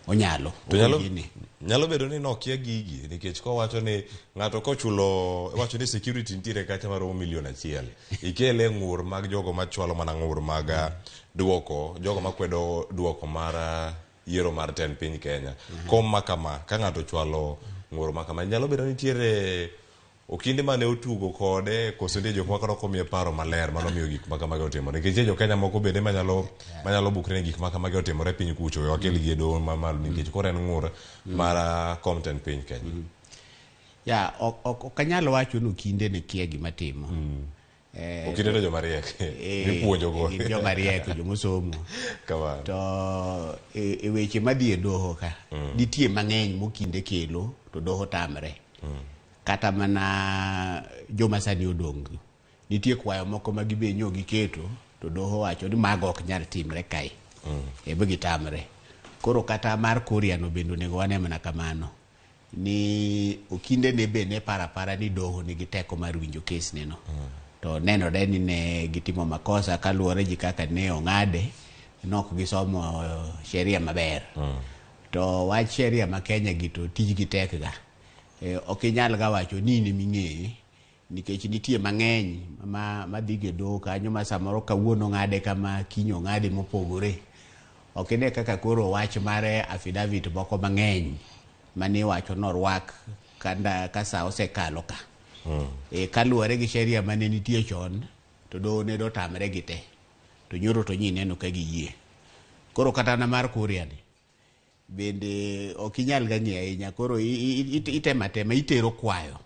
Onyalo. To Oyiene. nyalo bedo ni nokia gigi nikech kowacho ni ng'ato kochulo iwacho ni security nitiere kacha maromo milion 1 ikele ng'ur mag jogo machwalo mana ng'ur mag duoko jogo makwedo duoko mar yiero mar tend piny Kenya. Kom ma kama ka ng'ato ochwalo ng'ur ma kama nyalo bedo ni nitiere okinde mane otugo kode koso nitie jok moko nok omiye paro maler mano miyo gik ma kamagi otimore nikech nitie jo Kenya moko bende manyalo bukre ni gik ma kamagi otimore piny kucho we wakel gi e doho mamalo nikech koro en ng'ur mar kom tend piny Kenya. Ya, ok anyal wacho ni okinde ne kia gima timo. Okinde to joma riek mipuonjo go. Gin joma riek, jomosomo. Kamano. To e weche madhi e doho ka, nitie mang'eny mokinde kelo to doho tamre. Kata mana joma sani odong' nitie kwayo moko ma gibe nyo giketo to doho wacho ni mago ok nyal timre kae. Ebe gitamre. Koro kata mar Kuria no bende onego wane mana kamano. Ni okinde ne be ne para para ni doho nigi teko mar winjo kes neno. To nenore ni ne gitimo makosa kaluwore gi kaka ne ong'ade, nok gisomo sheria maber. To wach sheria ma Kenya gi to tijgi tek ga. Ok inyal ga wacho ni in eming'eye, nikech nitie mang'eny madhi e doho kanyo ma samoro kawuono ong'ade kama, kiny ong'ade mopogore. Ok ine kaka koro wach mar affidavit moko mang'eny mane iwacho norwak ka sa osekalo ka. Kaluwore gi sheria mane nitie chon, to doho ne dotamre gi te. To nyoro to nyi neno ka giyie. Koro kata na mar Kuria ni, bende ok inyal ga ng'eyo ahinya. Koro itemo atema, itero kwayo.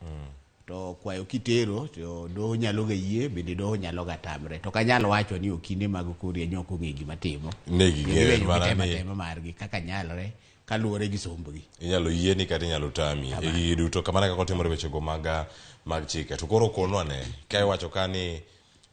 To kwayo kitero, to doho nyalo ga yie, bende doho nyalo ga tamre. To ok anyal wacho ni okinde mag Kuria nyo ok ong'e gima timo. Ne ging'eyo Giwenyo mana gitemo ni atema margi kaka nyalore kaluwore gi sombgi. Inyalo yieni kata inyalo tami e gigi duto kamano kaka otimore wechego mag chike. To koro konwa ne ka iwacho ka ni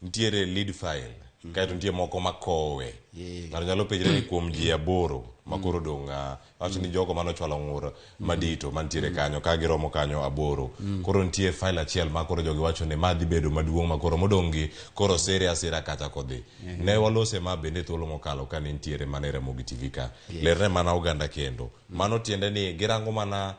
nitiere lead file kaeto nitie moko makowe. Ng'ato nyalo penjre ni kuom ji 8 ma koro odong' wacho ni jogo manochwalo ng'ur madito mantiere kanyo ka giromo kanyo 8. Koro nitie file achiel ma koro jogi wacho ni ma dhi bedo maduong' ma koro modong' gi koro sere asira kacha kodhi. Ne walose ma bende thuolo mokalo ka ne nitiere mana e Ramogi TV ka. Lerne mana oganda kendo. Mano tiende ni girango mana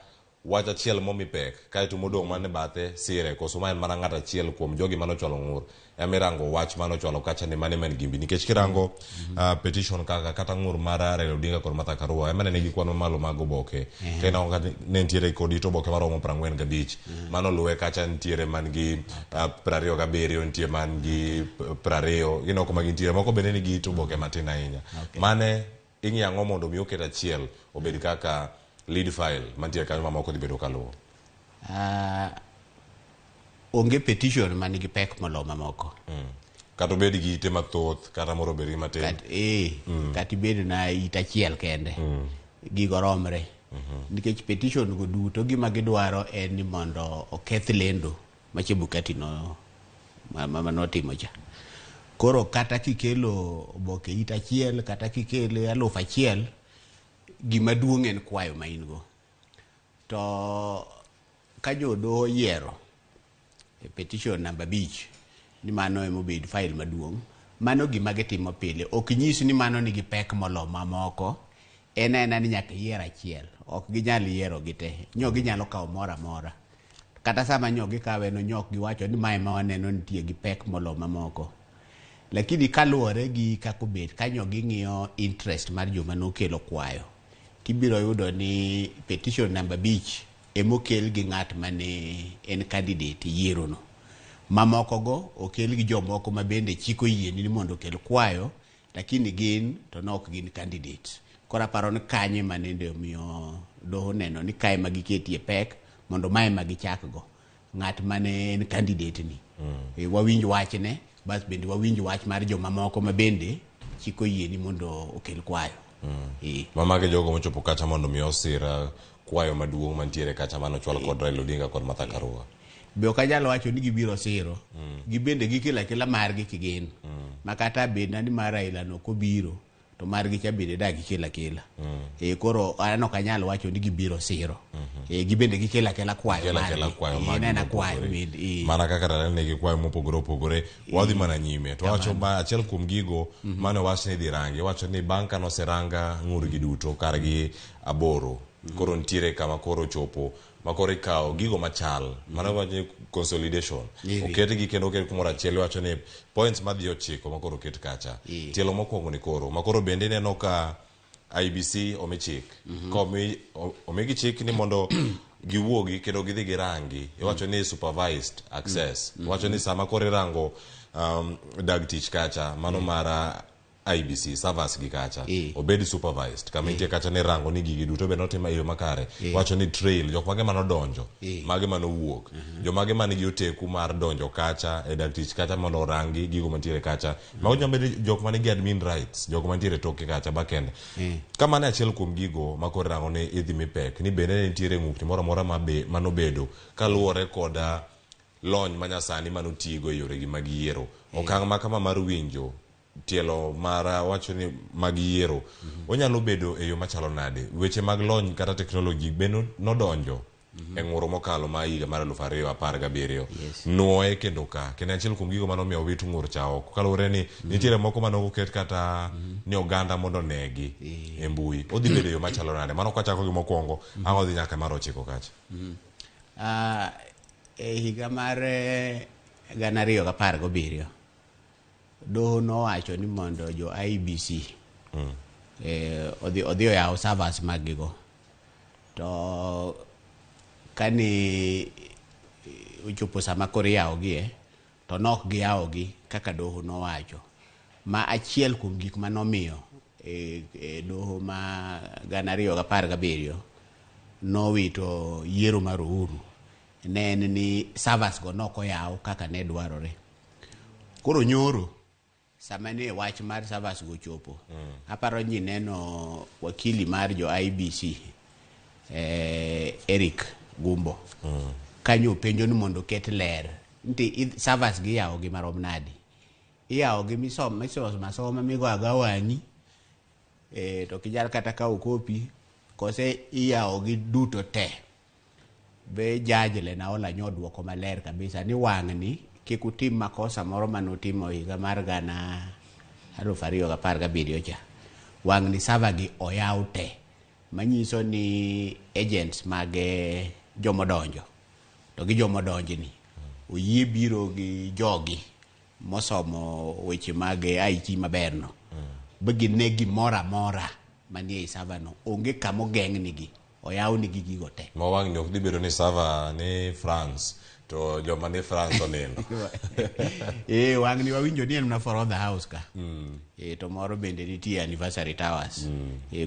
wach achiel momi pek kaeto modong' mane bathe sire koso ma en mana ng'at achiel kuom jogi manochwalo ng'ur ema irango wach manochwalo kacha ni mane ma en gimbi nikech kirango petition kaka kata ng'ur mar Raila Odinga kod Martha Karua ema ne nigi kwan mamalo mag oboke. To ineno ka ne nitiere kod it oboke maromo 45. Mano luwe kacha nitiere man gi 27, nitie man gi 20, ineno kuma gintiere moko bende nigi it oboke matin ahinya. Mane ing'iyo ang'o mondo mi oket achiel obed kaka lead file mantie kanyo mamoko dhi bedo kaluwo. Onge petition manigi pek molo mamoko. Kata obed gi ite mathoth kata moro obed gi matin. Kata ibed na it achiel kende. Gigo romre. Nikech petition go duto gima gidwaro en ni mondo oketh lendo ma Chebukati no ma notimo cha. Koro kata kikelo oboke it achiel kata kikele 1000, gima duong' en kwayo ma in go. To ka jodoho oyiero e petition namba 5 ni mano ema obed file maduong', mano gima gitimo pile. Ok nyis ni mano nigi pek molo mamoko. En aena ni nyaka iyier achiel. Ok ginyal yiero gi te. Nyo ginyalo kawo moro amora. Kata sama nyo gikawe no nyo ok giwacho ni mae ma waneno nitie gi pek molo mamoko. Lakini kaluwore gi kaka obet, kanyo ging'iyo interest mar joma nokelo kwayo. Tibiro yudo ni petition namba 5 emokel gi ng'at mane en candidate e yiero no. Mamoko go okel gi jomoko ma bende chik oyieni ni mondo okel kwayo, lakini gin to ne ok gin candidate. Koro aparo ni kanyo ema nende omiyo doho neno ni kae ema giketie pek mondo mae ema gichak go. Ng'at mane en candidate ni. Wawinj wachne, bas bende wawinj wach mar jomamoko ma bende chik oyieni mondo okel kwayo. Ma magi jogo mochopo kacha mondo mi osir kwayo maduong' mantiere kacha mane ochwal kod Raila Odinga kod Martha Karua. Be ok anyal wacho ni gibiro siro. Gibende gikelo akela margi kigin. Ma kata bed na ni mar Raila no kobiro to margi cha bende da gikelo akela. Koro an ok anyal wacho ni gibiro siro. Gibende gikelo akela kwayo Gikelo akela margi. kwayo margi En kwayo mopogore. bende. Mana kaka Raila nigi kwayo mopogore opogore, wadhi mana nyime. To wacho ma achiel kuom gigo mane owach ni idhi rangi, iwacho ni bang' kane oseranga ng'urgi duto kargi 8, koro nitiere kama koro ochopo ma koro ikawo gigo machal, mano wacho ni consolidation. Oketgi kendo oket kumoro achiel, iwacho ni points madhi 9 ma koro oket kacha. Tielo mokwongo ni koro, ma koro bende ineno ka IEBC omi chik. Ka omigi chik ni mondo giwuogi kendo gidhi girangi. Iwacho ni supervised access. Iwacho ni sama koro irango dag tich kacha, mano mar IEBC servers gi kacha, obed supervised. Kama intie kacha ni rango ni gigi duto bende otim e yo makare. Iwacho ni trail, jok mage manodonjo, mage manowuok, jomage manigi oteku mar donjo kacha e dag tich kacha mondo orangi gigo mantiere kacha. Mago nyalo bedo jok manigi admin rights, jok mantiere toke kacha backend. Ka mano e achiel kuom gigo ma koro irango ni idhi mi pek, ni bende nitiere ng'ukni moro amora manobedo kaluwore kod lony manyasani manotigo e yoregi mag yiero. Okang' ma kama mar winjo tielo mar wacho ni mag yiero onyalo bedo e yo machalo nade? Weche mag lony kata teknoloji be nodonjo e ng'uro mokalo ma higa mar 2017. Nuoye kendo ka, kendo achiel kuom gigo manomiyo owit ng'ur cha oko kaluwore ni nitiere moko mane ok oket kata ni oganda mondo onegi e mbui. Odhi bedo e yo machalo nade? Mano kwachako gi mokwongo, ang' odhi nyaka mar 9 kacha. E higa mar 2017, doho nowacho ni mondo jo IEBC odhi oyaw servers mag gigo. To kane ochopo sama koro iyawogie, to nok giyawogi kaka doho nowacho. Ma achiel kuom gik manomiyo doho ma 2017 nowito yiero mar Uhuru ne en ni servers go nok oyaw kaka ne dwarore. Koro nyoro sama ne wach mar servers go chopo, aparo ni neno wakili mar jo IEBC Eric Gumbo kanyo penjo ni mondo oket ler nti servers gi iyawo gi marom nadi, iyawo gi misoma asoma migo agoya wang'i to kijal kata kawo kopi, kose iyawo gi duto te. Be judge Lenaola nyoduoko maler kabisa ni wang'ni kik utim makosa moro manutimo higa mar 2017 cha. Wang'ni server gi oyaw te, manyiso ni agents mag jomodonjo to gi jomodonjni oyie biro gi jogi mosomo weche mag IT maber no, ba gine gimoro amora manie ei server no, onge kama ogeng'nigi, oyaw nigi gigo te. Ma wang'ni ok dhi bedo ni server ni France to joma ni France onindo. Wang'ni wawinjo ni en mana Forodha House ka. To moro bende nitie Anniversary Towers.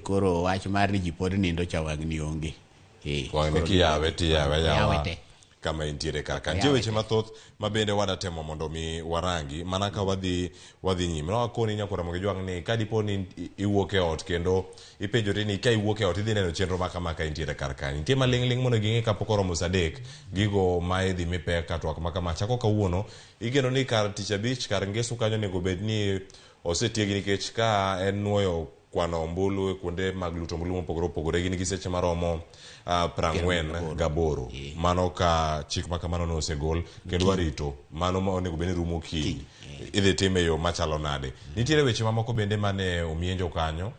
Koro wach mar ni ji pod nindo cha wang'ni onge. Wang'ni kiyawe tiyawe yawa te. Kama intiere kar ka. Nitie weche mathoth ma bende wadatemo mondo mi warangi mana ka wadhi nyime. Wakoni nyakora mondo ijwang' ni ka dipo ni iwuok e ot kendo ipenjori ni ka iwuok e ot idhi neno chenro ma kama ka intiere kar ka. Nitie maling'ling' mondo ging'e kapok oromo saa 3 gigo ma idhi mi pek ka twak ma kama chako kawuono. Igeno ni kar tich abich kar ngeso kanyo onego bed ni osetiegi nikech ka en nuoyo kwano ombulu e kuonde mag luto ombulu mopogore opogore gin gi seche maromo 48. Mano ka chik ma kamano no osegol kendo warito mano ma onego bed ni rumo kiny idhi time e yo machalo nade. Nitiere weche mamoko bende mane omienjo kanyo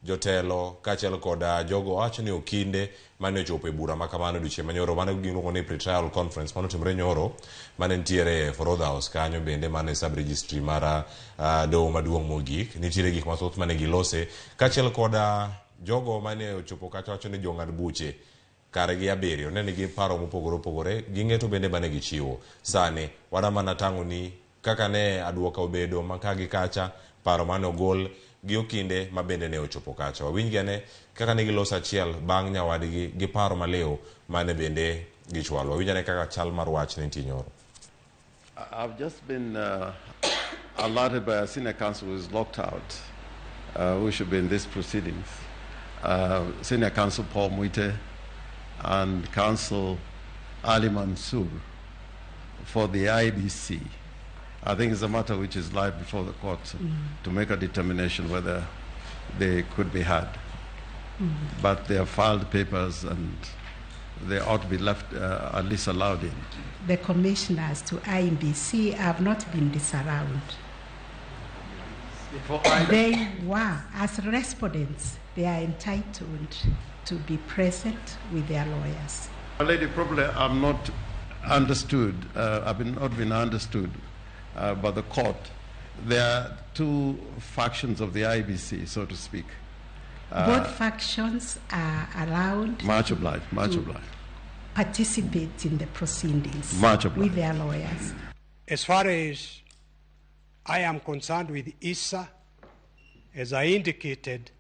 jotelo kaachiel kod jogo wacho ni okinde mane ochopo e bura ma kamano odiochieng' manyoro, mano giluongo ni pre-trial conference mane otimore nyoro mane nitiere e Forodha House kanyo bende mane sub registry mar doho maduong' mogik. Nitiere gik mathoth mane gilose kaachiel kod Jogo mane ochopo kacha wacho ni jong'ad buche kargi 7 ne nigi paro mopogore opogore gi ng'eto bende mane gichiwo. Sani wadwa mana tang'o ni kaka ne aduoka obedo maka gi kacha, paro mane ogol gi okinde ma bende ne ochopo kacha. Wawinj gi ane kaka ne giloso achiel bang' nyawadgi gi paro maliw mane bende gichwalo. Wawinj ane kaka chal mar wach ne nitie nyoro. I've just been alerted by a senior counsel who is locked out, who should be in these proceedings. Senior Counsel Paul Muite and Counsel Ali Mansour for the IBC. I think it's a matter which is live before the court to make a determination whether they could be heard. But they have filed papers and they ought to be left, at least allowed in. The commissioners to IEBC have not been disallowed. They were, as respondents, they are entitled to be present with their lawyers. My lady, probably I'm not understood. I've not been understood by the court. There are two factions of the IEBC, so to speak. Both factions are allowed. Much obliged, much obliged. Participate in the proceedings much obliged. With their lawyers. As far as I am concerned with ISA, as I indicated,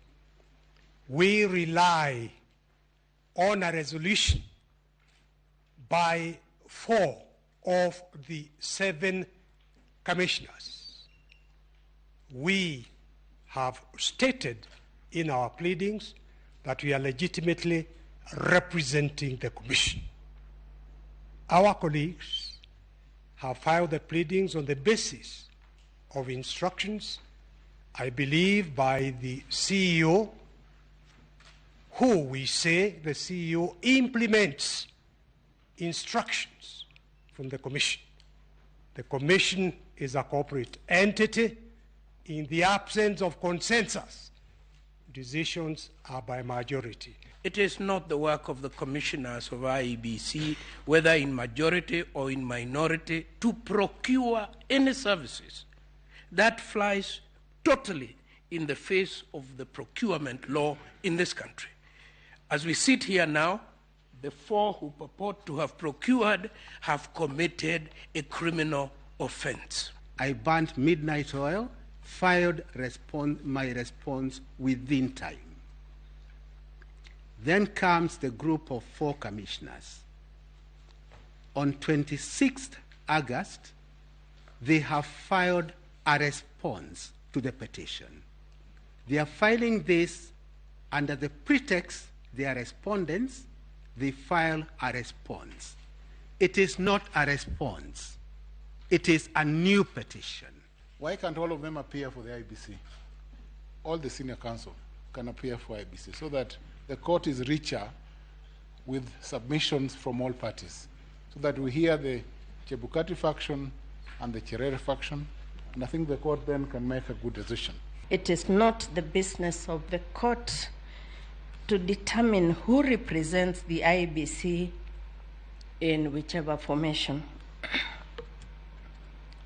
we rely on a resolution by 4 of the 7 commissioners. We have stated in our pleadings that we are legitimately representing the commission. Our colleagues have filed the pleadings on the basis of instructions, I believe, by the CEO, who we say the CEO implements instructions from the commission. The commission is a corporate entity. In the absence of consensus, decisions are by majority. It is not the work of the commissioners of IEBC, whether in majority or in minority, to procure any services. That flies totally in the face of the procurement law in this country. As we sit here now, the 4 who purport to have procured have committed a criminal offense. I burnt midnight oil, filed my response within time. Then comes the group of 4 commissioners. On 26th August, they have filed a response to the petition. They are filing this under the pretext they are respondents. They file a response. It is not a response. It is a new petition. Why can't all of them appear for the IEBC? All the senior counsel can appear for IEBC so that the court is richer with submissions from all parties, so that we hear the Chebukati faction and the Cherere faction, and I think the court then can make a good decision. It is not the business of the court to determine who represents the IEBC in whichever formation.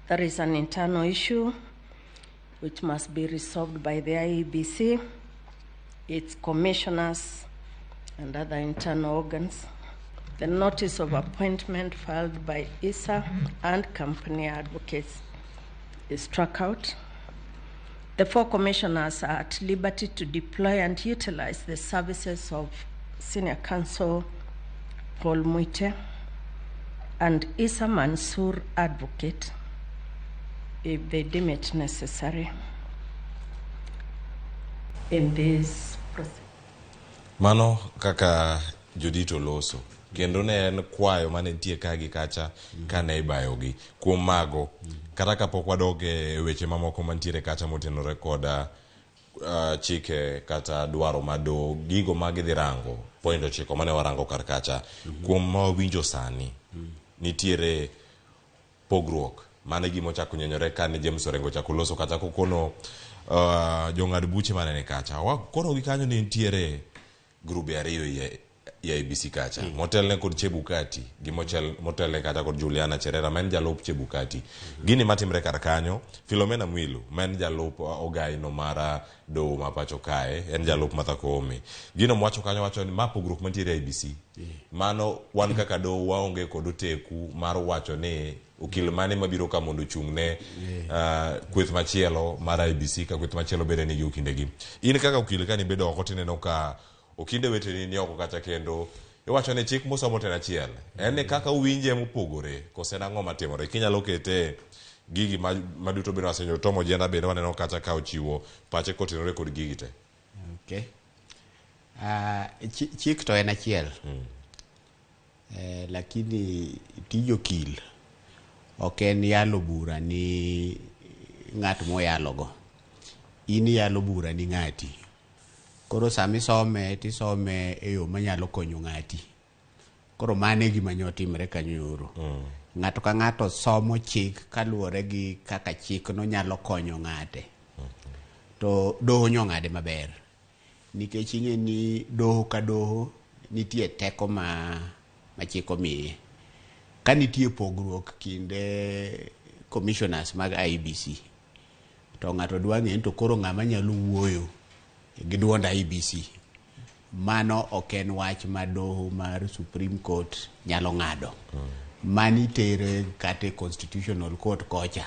That is an internal issue which must be resolved by the IEBC, its commissioners, and other internal organs. The notice of appointment filed by ISA and company advocates is struck out. The 4 commissioners are at liberty to deploy and utilize the services of Senior Counsel Paul Muite and Issa Mansour advocate if they deem it necessary in this process. Mano kaka jodito loso kendo ne en kwayo mane nitie ka gi kacha kane ibayogi kuom mago kata kapok wadok e weche mamoko mantiere kacha motenore koda chike kata dwaro mado gigo ma gidhi rango point 9 mane warango kar kacha kuom ma wawinjo sani nitiere pogruok mane gima ochako nyenyore kane James Orengo ochako loso kata kokono jong'ad buche mane ni kacha koro gi kanyo ne nitiere grube ariyo IEBC kacha motelne kod Chebukati gi motelne kacha kod Juliana Cherera ma en jalup Chebukati. Gini matimre kar kanyo, Philomena Mwilu ma en jalup ogai no mar doho ma pacho kae, en jalup Martha Koome. Gino mwacho kanyo wacho ni ma pogruok mantiere e IEBC. Mano wan kaka doho waonge kod oteku mar wacho ni okil mane mabiro ka mondo ochung' ne kweth machielo mar IEBC ka kweth machielo bende nigi okindegi. In kaka okil ka nibedo oko tineno ka okinde weteni ni oko kacha kendo iwacho ni chik musomo to en achiel. En ni kaka uwinje mopogore kose en ang'o matimore? Kinyalo kete gigi ma duto bende wasenyo Tom Ojienda bende waneno kacha ka ochiwo pache kotenore kod gigi te. Okay. Chik to en achiel. Lakini tij okil ok en yalo bura ni ng'at moyalogo. In iyalo bura ni ng'ati. Koro sama isome tisome e yo manyalo konyo ng'ati. Koro mano e gima nyo timre kanyo ero. Ng'ato ka ng'ato somo chik kaluwore gi kaka chikno nyalo konyo ng'ate. To doho nyo ng'ade maber. Nikech ing'e ni doho ka doho nitie teko ma chik omiye. Ka nitie pogruok kind commissioners mag IEBC, to ng'ato dwa ng'e ni to koro ng'ama nyalo wuoyo gi duond IEBC. Mano ok en wach ma doho mar Supreme Court nyalo ng'ado. Mani tere kata e Constitutional Court kocha.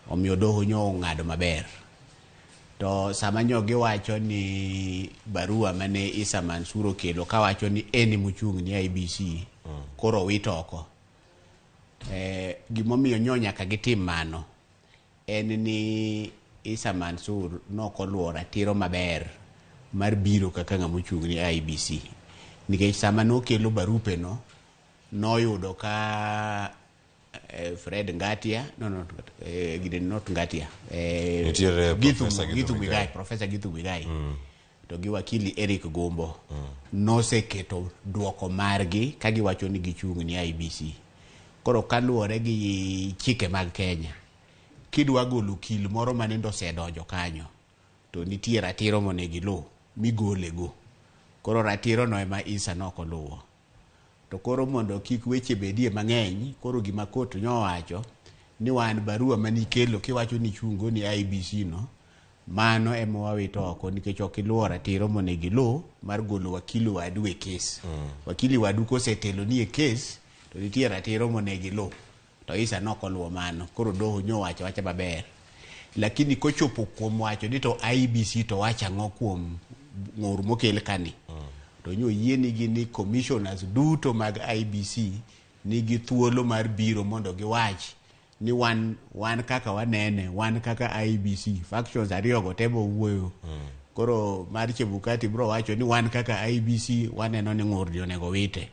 Omiyo doho nyo ong'ado maber. To sama nyo giwacho ni barua mane Issa Mansur okelo kawacho ni en emochung' ni IEBC koro owit oko. Gimomiyo nyo nyaka gitim mano en ni Issa Mansur nok oluwo ratiro maber mar biro kaka ng'ama ochung' ni IEBC. Nikech sama nokelo barupe no, noyudo ka Fred Ngatia, no, gine not Ngatia. Nitiere Githu, Professor Githu Githu Muigai. Muigai, Professor Githu Muigai. To gi wakili Eric Gumbo noseketo duoko margi ka giwacho ni gichung' ni IEBC. Koro kaluwore gi chike mag Kenya, kidwa golo okil moro manende osedonjo kanyo, to nitie ratiro monego iluw migole go. Koro ratiro no ema Issa nok oluwo. To koro mondo kik weche bedie mang'eny, koro gima court nyowacho ni wan barua manikelo kiwacho ni ichungo ni IEBC no, mano ema wawito oko nikech ok iluwo ratiro monego iluw mar golo wakili wadu e kes. Wakili wadu kosetelo ni e kes, to nitie ratiro monego iluw. To Issa nok oluwo mano, koro doho nyowacho awacha maber. Lakini kochopo kuom wacho ni to IEBC to wacho ang'o kuom ng'ur mokel kani, to nyo yienigi ni commissioners duto mag IEBC nigi thuolo mar biro mondo giwach ni wan kaka wanene, wan kaka IEBC, factions ariyo go te bowuoyo. Koro mar Chebukati bro wacho ni wan kaka IEBC waneno ni ng'urni onego wite.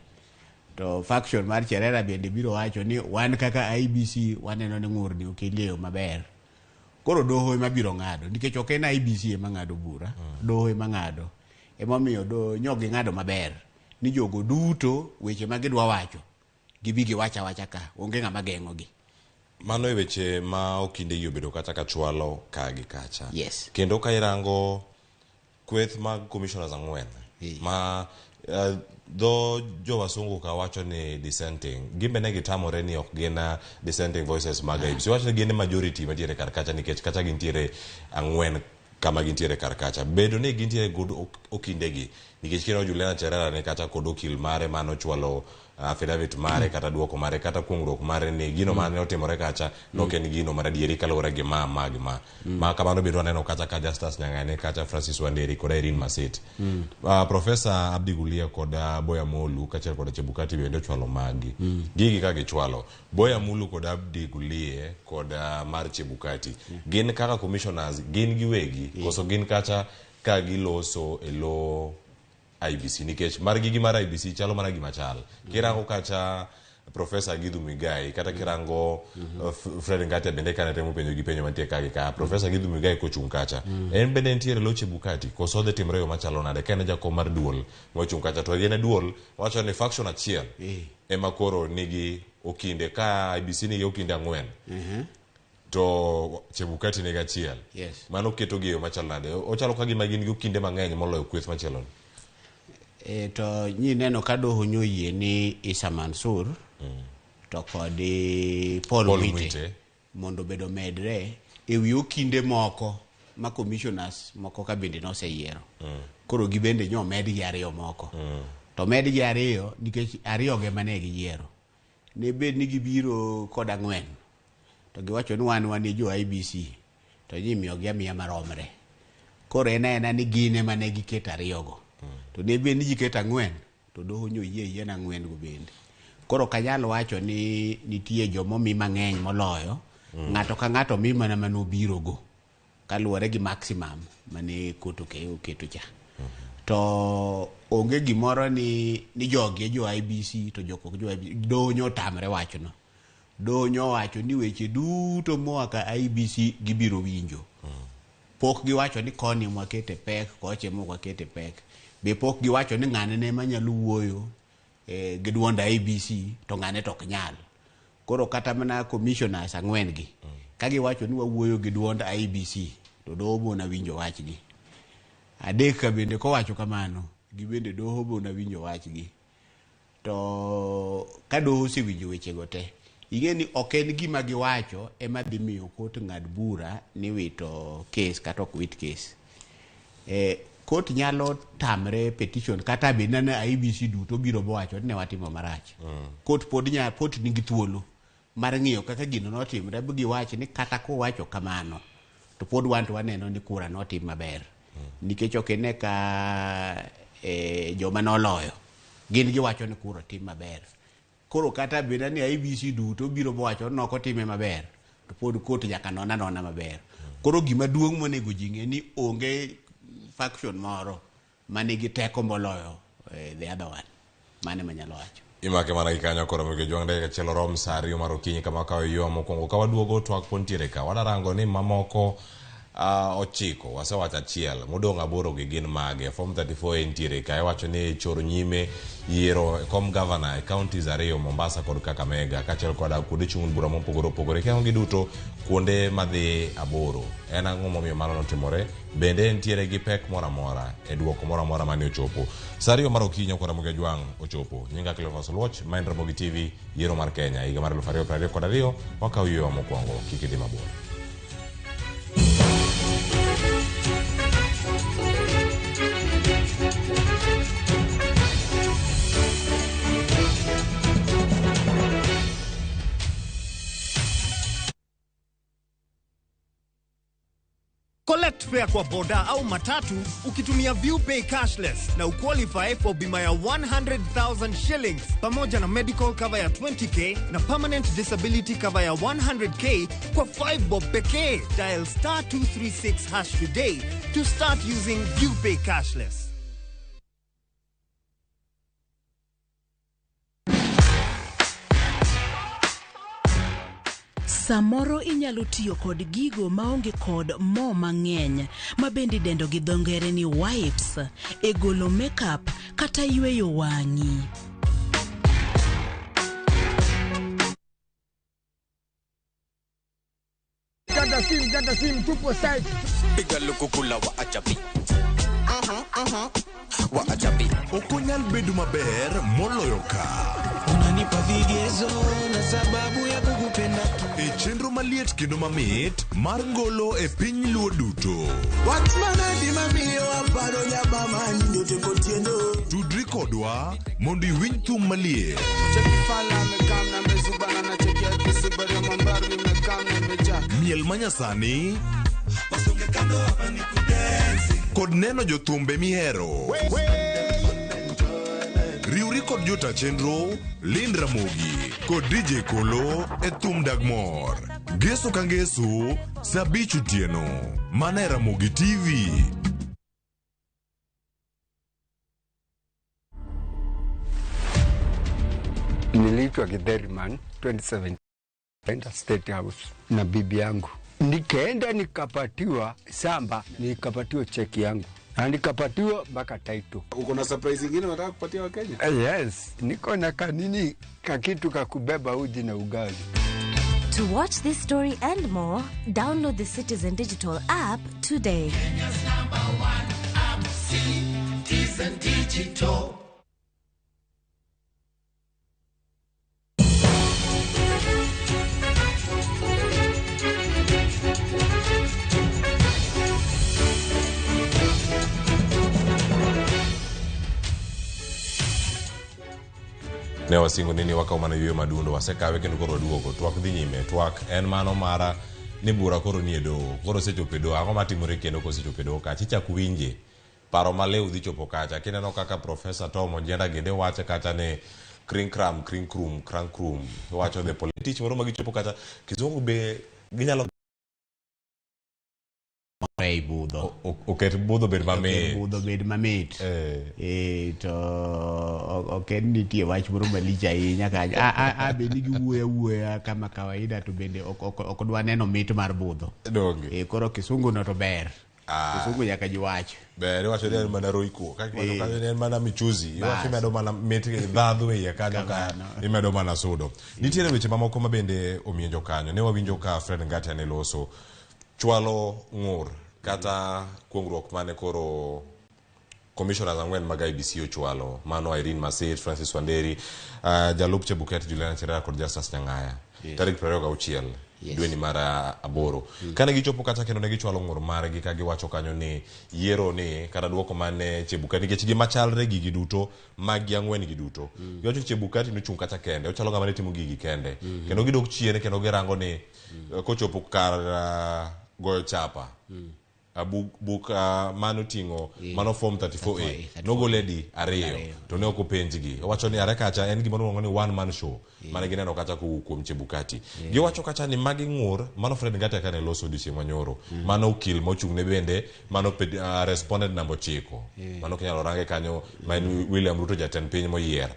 To faction mar Cherera bende biro wacho ni wan kaka IEBC waneno ni ng'urni okel e yo maber. Koro doho ema biro ng'ado nikech ok en IEBC ema ng'ado bura, doho ema ng'ado. Emomiyo do nyo ging'ado maber ni jogo duto weche ma gidwa wacho gibi giwach awacha ka onge ng'ama geng'ogi. Mano e weche ma okinde obedo kata ka chwalo ka gi kacha. Yes. Kendo ka irango kweth mag commissioners ang'wen ma dho jowasungu ka wacho ni dissenting, gin be ne gitamore ni ok gin dissenting voices mag IEBC. Wacho ni gin e majority mantiere kar kacha nikech kacha gintiere ang'wen kama gintiere kar kacha. Bedo ni gintiere kod okindegi nikech kineno Juliana Cherera ne kacha kod okil mare manochwalo affidavit mare kata duoko mare kata kuongruok mare ni gino mane otimore kacha nok en gino mar adieri kaluwore gi ma ma gi ma. Ma kamano bende waneno kacha ka Justus Nyang'ane kacha Francis Wanderi kod Irene Masit. Professor Abdi Gulia kod Boya Molu kaachiel kod Chebukati bende ochwalo magi. Gigi ka gichwalo Boya Mulu kod Abdi Gulie kod mar Chebukati gin kaka commissioners gin giwegi koso gin kacha ka giloso e lo IEBC nikech margi gi mar IEBC chalo mana gima chal. Kirango kacha Professor Githu Muigai kata kirango Fred Ngatia bende kane temo penjo gi penjo mantie ka gi ka Professor Githu Muigai kochung' kacha en bende nitiere lo Chebukati koso odhi timre e yo machalo nade ka en e jakom mar duol mochung' kacha to en e duol wacho ni faction achiel ema koro nigi okinde ka IEBC nigi okinde ang'wen to Chebukati nigi achiel. Yes. Mano ketogi e yo machalo nade? Ochalo ka gima gin gi okinde mang'eny moloyo kweth machielo ni. To nyineno ka doho nyoyie ni Issa Mansur to kod Paul Paul Mwite Mwite. mondo obed omedre ewi okinde moko ma commissioners moko ka bende noseyiero. Koro gibende nyo omedgi ariyo moko. To medgi ariyo nikech ariyo ge mane giyiero. Ne bed ni gibiro kod ang'wen to giwacho ni wan wan e jo IEBC to nyimiyogi amiya maromre. Koro en aena ni gin ema ne giketo ariyogo. To ne bed ni giketo ang'wen to doho nyo yie yie ang'wen go bende. Koro ok anyal wacho ni nitie jomomi mang'eny moloyo. Ng'ato ka ng'ato mi mana manobiro go kaluwore gi maximum mane court oketo cha. To onge gimoro ni jogi e jo IEBC to jok ok jo IEBC. Doho nyo otamre wachno. Doho nyo owacho ni weche duto moa ka IEBC gibiro winjo. Pok giwacho ni koni mwakete pek, koche mwakete pek. Be pok giwacho ni ng'ane ne manyalo wuoyo gi duond IEBC to ng'ane to ok nyal. Koro kata mana commissioners ang'wen gi, ka giwacho ni wawuoyo gi duond IEBC to doho bona winjo wachgi. Adek ka bende kowacho kamano, gibende doho bona winjo wachgi. To ka doho osewinjo wechego te, ing'e ni ok en gima giwacho ema dhi miyo court ng'ad bura ni wito case kata ok wit case. Court nyalo tamre petition kata bed na IEBC duto biro bowacho ni ne watimo marach. Court pod court nigi thuolo mar ng'iyo kaka gino notimre bi giwach ni kata kowacho kamano to pod wan to waneno ni kura notim maber. Nikech ok ine ka joma noloyo gin giwacho ni kura otim maber. Koro kata bed ni IEBC duto biro bowacho ni ok otime maber to pod court nyaka non anona maber. Koro gima duong' monego ji ng'e ni onge faction moro manigi teko moloyo the other one. Mane manyalo wacho. Imake mana gi kanyo koro Ramogi Ojwang' dakika achiel orom sa ariyo mar okinyi kama wakawo yo mokwongo ka waduogo twak pod nitiere ka wadarango ni mamoko ochiko wasewacho achiel modong' aboro gi gin mage. Form 34 nitiere ka iwacho ni choro nyime yiero kom gavana e counties ariyo Mombasa kod Kakamega kaachiel koda kuonde chung' bura mopogore opogore kirango gi duto kuonde madhi aboro. En ang'o momiyo mano notimore? Bende nitiere gi pek moro amora e duoko moro amora mane ochopo. Sa ariyo mar okinyi kod Ramogi Ojwang' ochopo. Nyinga Cleophas Oluoch, ma en Ramogi TV, yiero mar Kenya higa mar 2022 wakawo yweyo mokwongo kik idhi mabor. Collect fare kwa boda au matatu ukitumia ViewPay cashless na uqualify for bima ya 100,000 shillings pamoja na medical cover ya 20k na permanent disability cover ya 100k kwa 5 bob pekee. Dial star 236 hash today to start using ViewPay cashless. Samoro inyalo tiyo kod gigo maonge kod mo mang'eny ma bende idendo gi dho ngere ni wipes e golo makeup kata yweyo wang'i. Kata sim, tupo site. Piga lukukula wa achapi. Wa achapi. Ok onyal bedo maber moloyo ka. Unanipa vigezo na sababu ya kukupenda. E chenro maliet kendo mamit mar ngolo e piny Luo duto. Wach manadi mamiyo aparo nyabama nyote kotieno. Tudri kodwa mondo iwinj thum maliet. Cheki fala amekam na mezubana na cheki ya kisubari mambaru imekam na imejaa. Miel manyasani Wasonge kando hapa ni kudensi. Kod neno jothumbe mihero. Riwri kod jota chenro Lind Ramogi kod DJ Kolo e thum dag mor. Ngeso ka ngeso sa abich otieno mana e Ramogi TV. Niliitwa Githeriman 2017 enda State House na bibi yangu. Nikaenda nikapatiwa samba, nikapatiwa cheki yangu na nikapatiwa mpaka title. Uko na surprise ingine unataka kupatia Wakenya? Yes, niko na kanini kakitu kakubeba uji na ugali. To watch this story and more, download the Citizen Digital app today. Kenya's number one app, Citizen. Citizen Digital. Ne wasingo ni wakawo mana yueyo madundo wasekawe kendo koro waduogo twak dhi nyime twak en mano mara ni bura koro nie doho koro osechopo e doho ang'o matimore kendo kosechopo e doho kacha ichak winje paro maliw dhi chopo kacha kineno kaka profesa Tom Ojienda gende wacho kacha ni krinkram krinkrum krankrum wacho the tich moro ma gichopo kacha kizungu be ginyalo ei budho oket budho bed mamit budho bed mamit eh. To ok en nitie wach moro malich ahinya kanyo a be ni giwuoyo awuoya kama kawaida to bende ok dwa neno mit mar budho donge eh, koro kisungu no to ber kisungu nyaka ji wach ber iwacho ni en mana roiko ka iwacho kanyo ni en mana michuzi iwacho imedo mana mit ndhadhu e iye kanyo ka imedo mana sudo nitiere weche mamoko ma bende omienjo kanyo ne wawinjo ka Fred Ngatia ne loso chwalo ng'ur kata kuongruok mane koro commissioners ang'wen mag IEBC ochwalo mano Irene Masit, Francis Wanderi, jalup Chebuket Juliana Cherera kod Justus Nyang'aya tarik 26 dweni mar aboro. Kane gichopo kacha kendo ne gichwalo ng'ur margi ka giwacho kanyo ni yiero ni kata duoko mane Chebukati nikech gima chalre gigi duto magi ang'wen gi duto giwacho ni Chebukati nochung' kacha kende ochalo ng'ama ne timo gigi kende kendo gidok chien kendo girango ni kochopo kar goyo chapa buk mano ting'o mano form 34A nogole di ariyo to ne ok openjgi owacho ni are kacha en gima iluongo ni one man show mane gineno kacha kowuok kuom Chebukati giwacho kacha ni magi ng'ur mano Fred Ngatia kane loso odiochieng' manyoro mano okil mochung' ne bende mano respondent namba 9 mano kinyalo range kanyo ma en William Ruto jatend piny moyier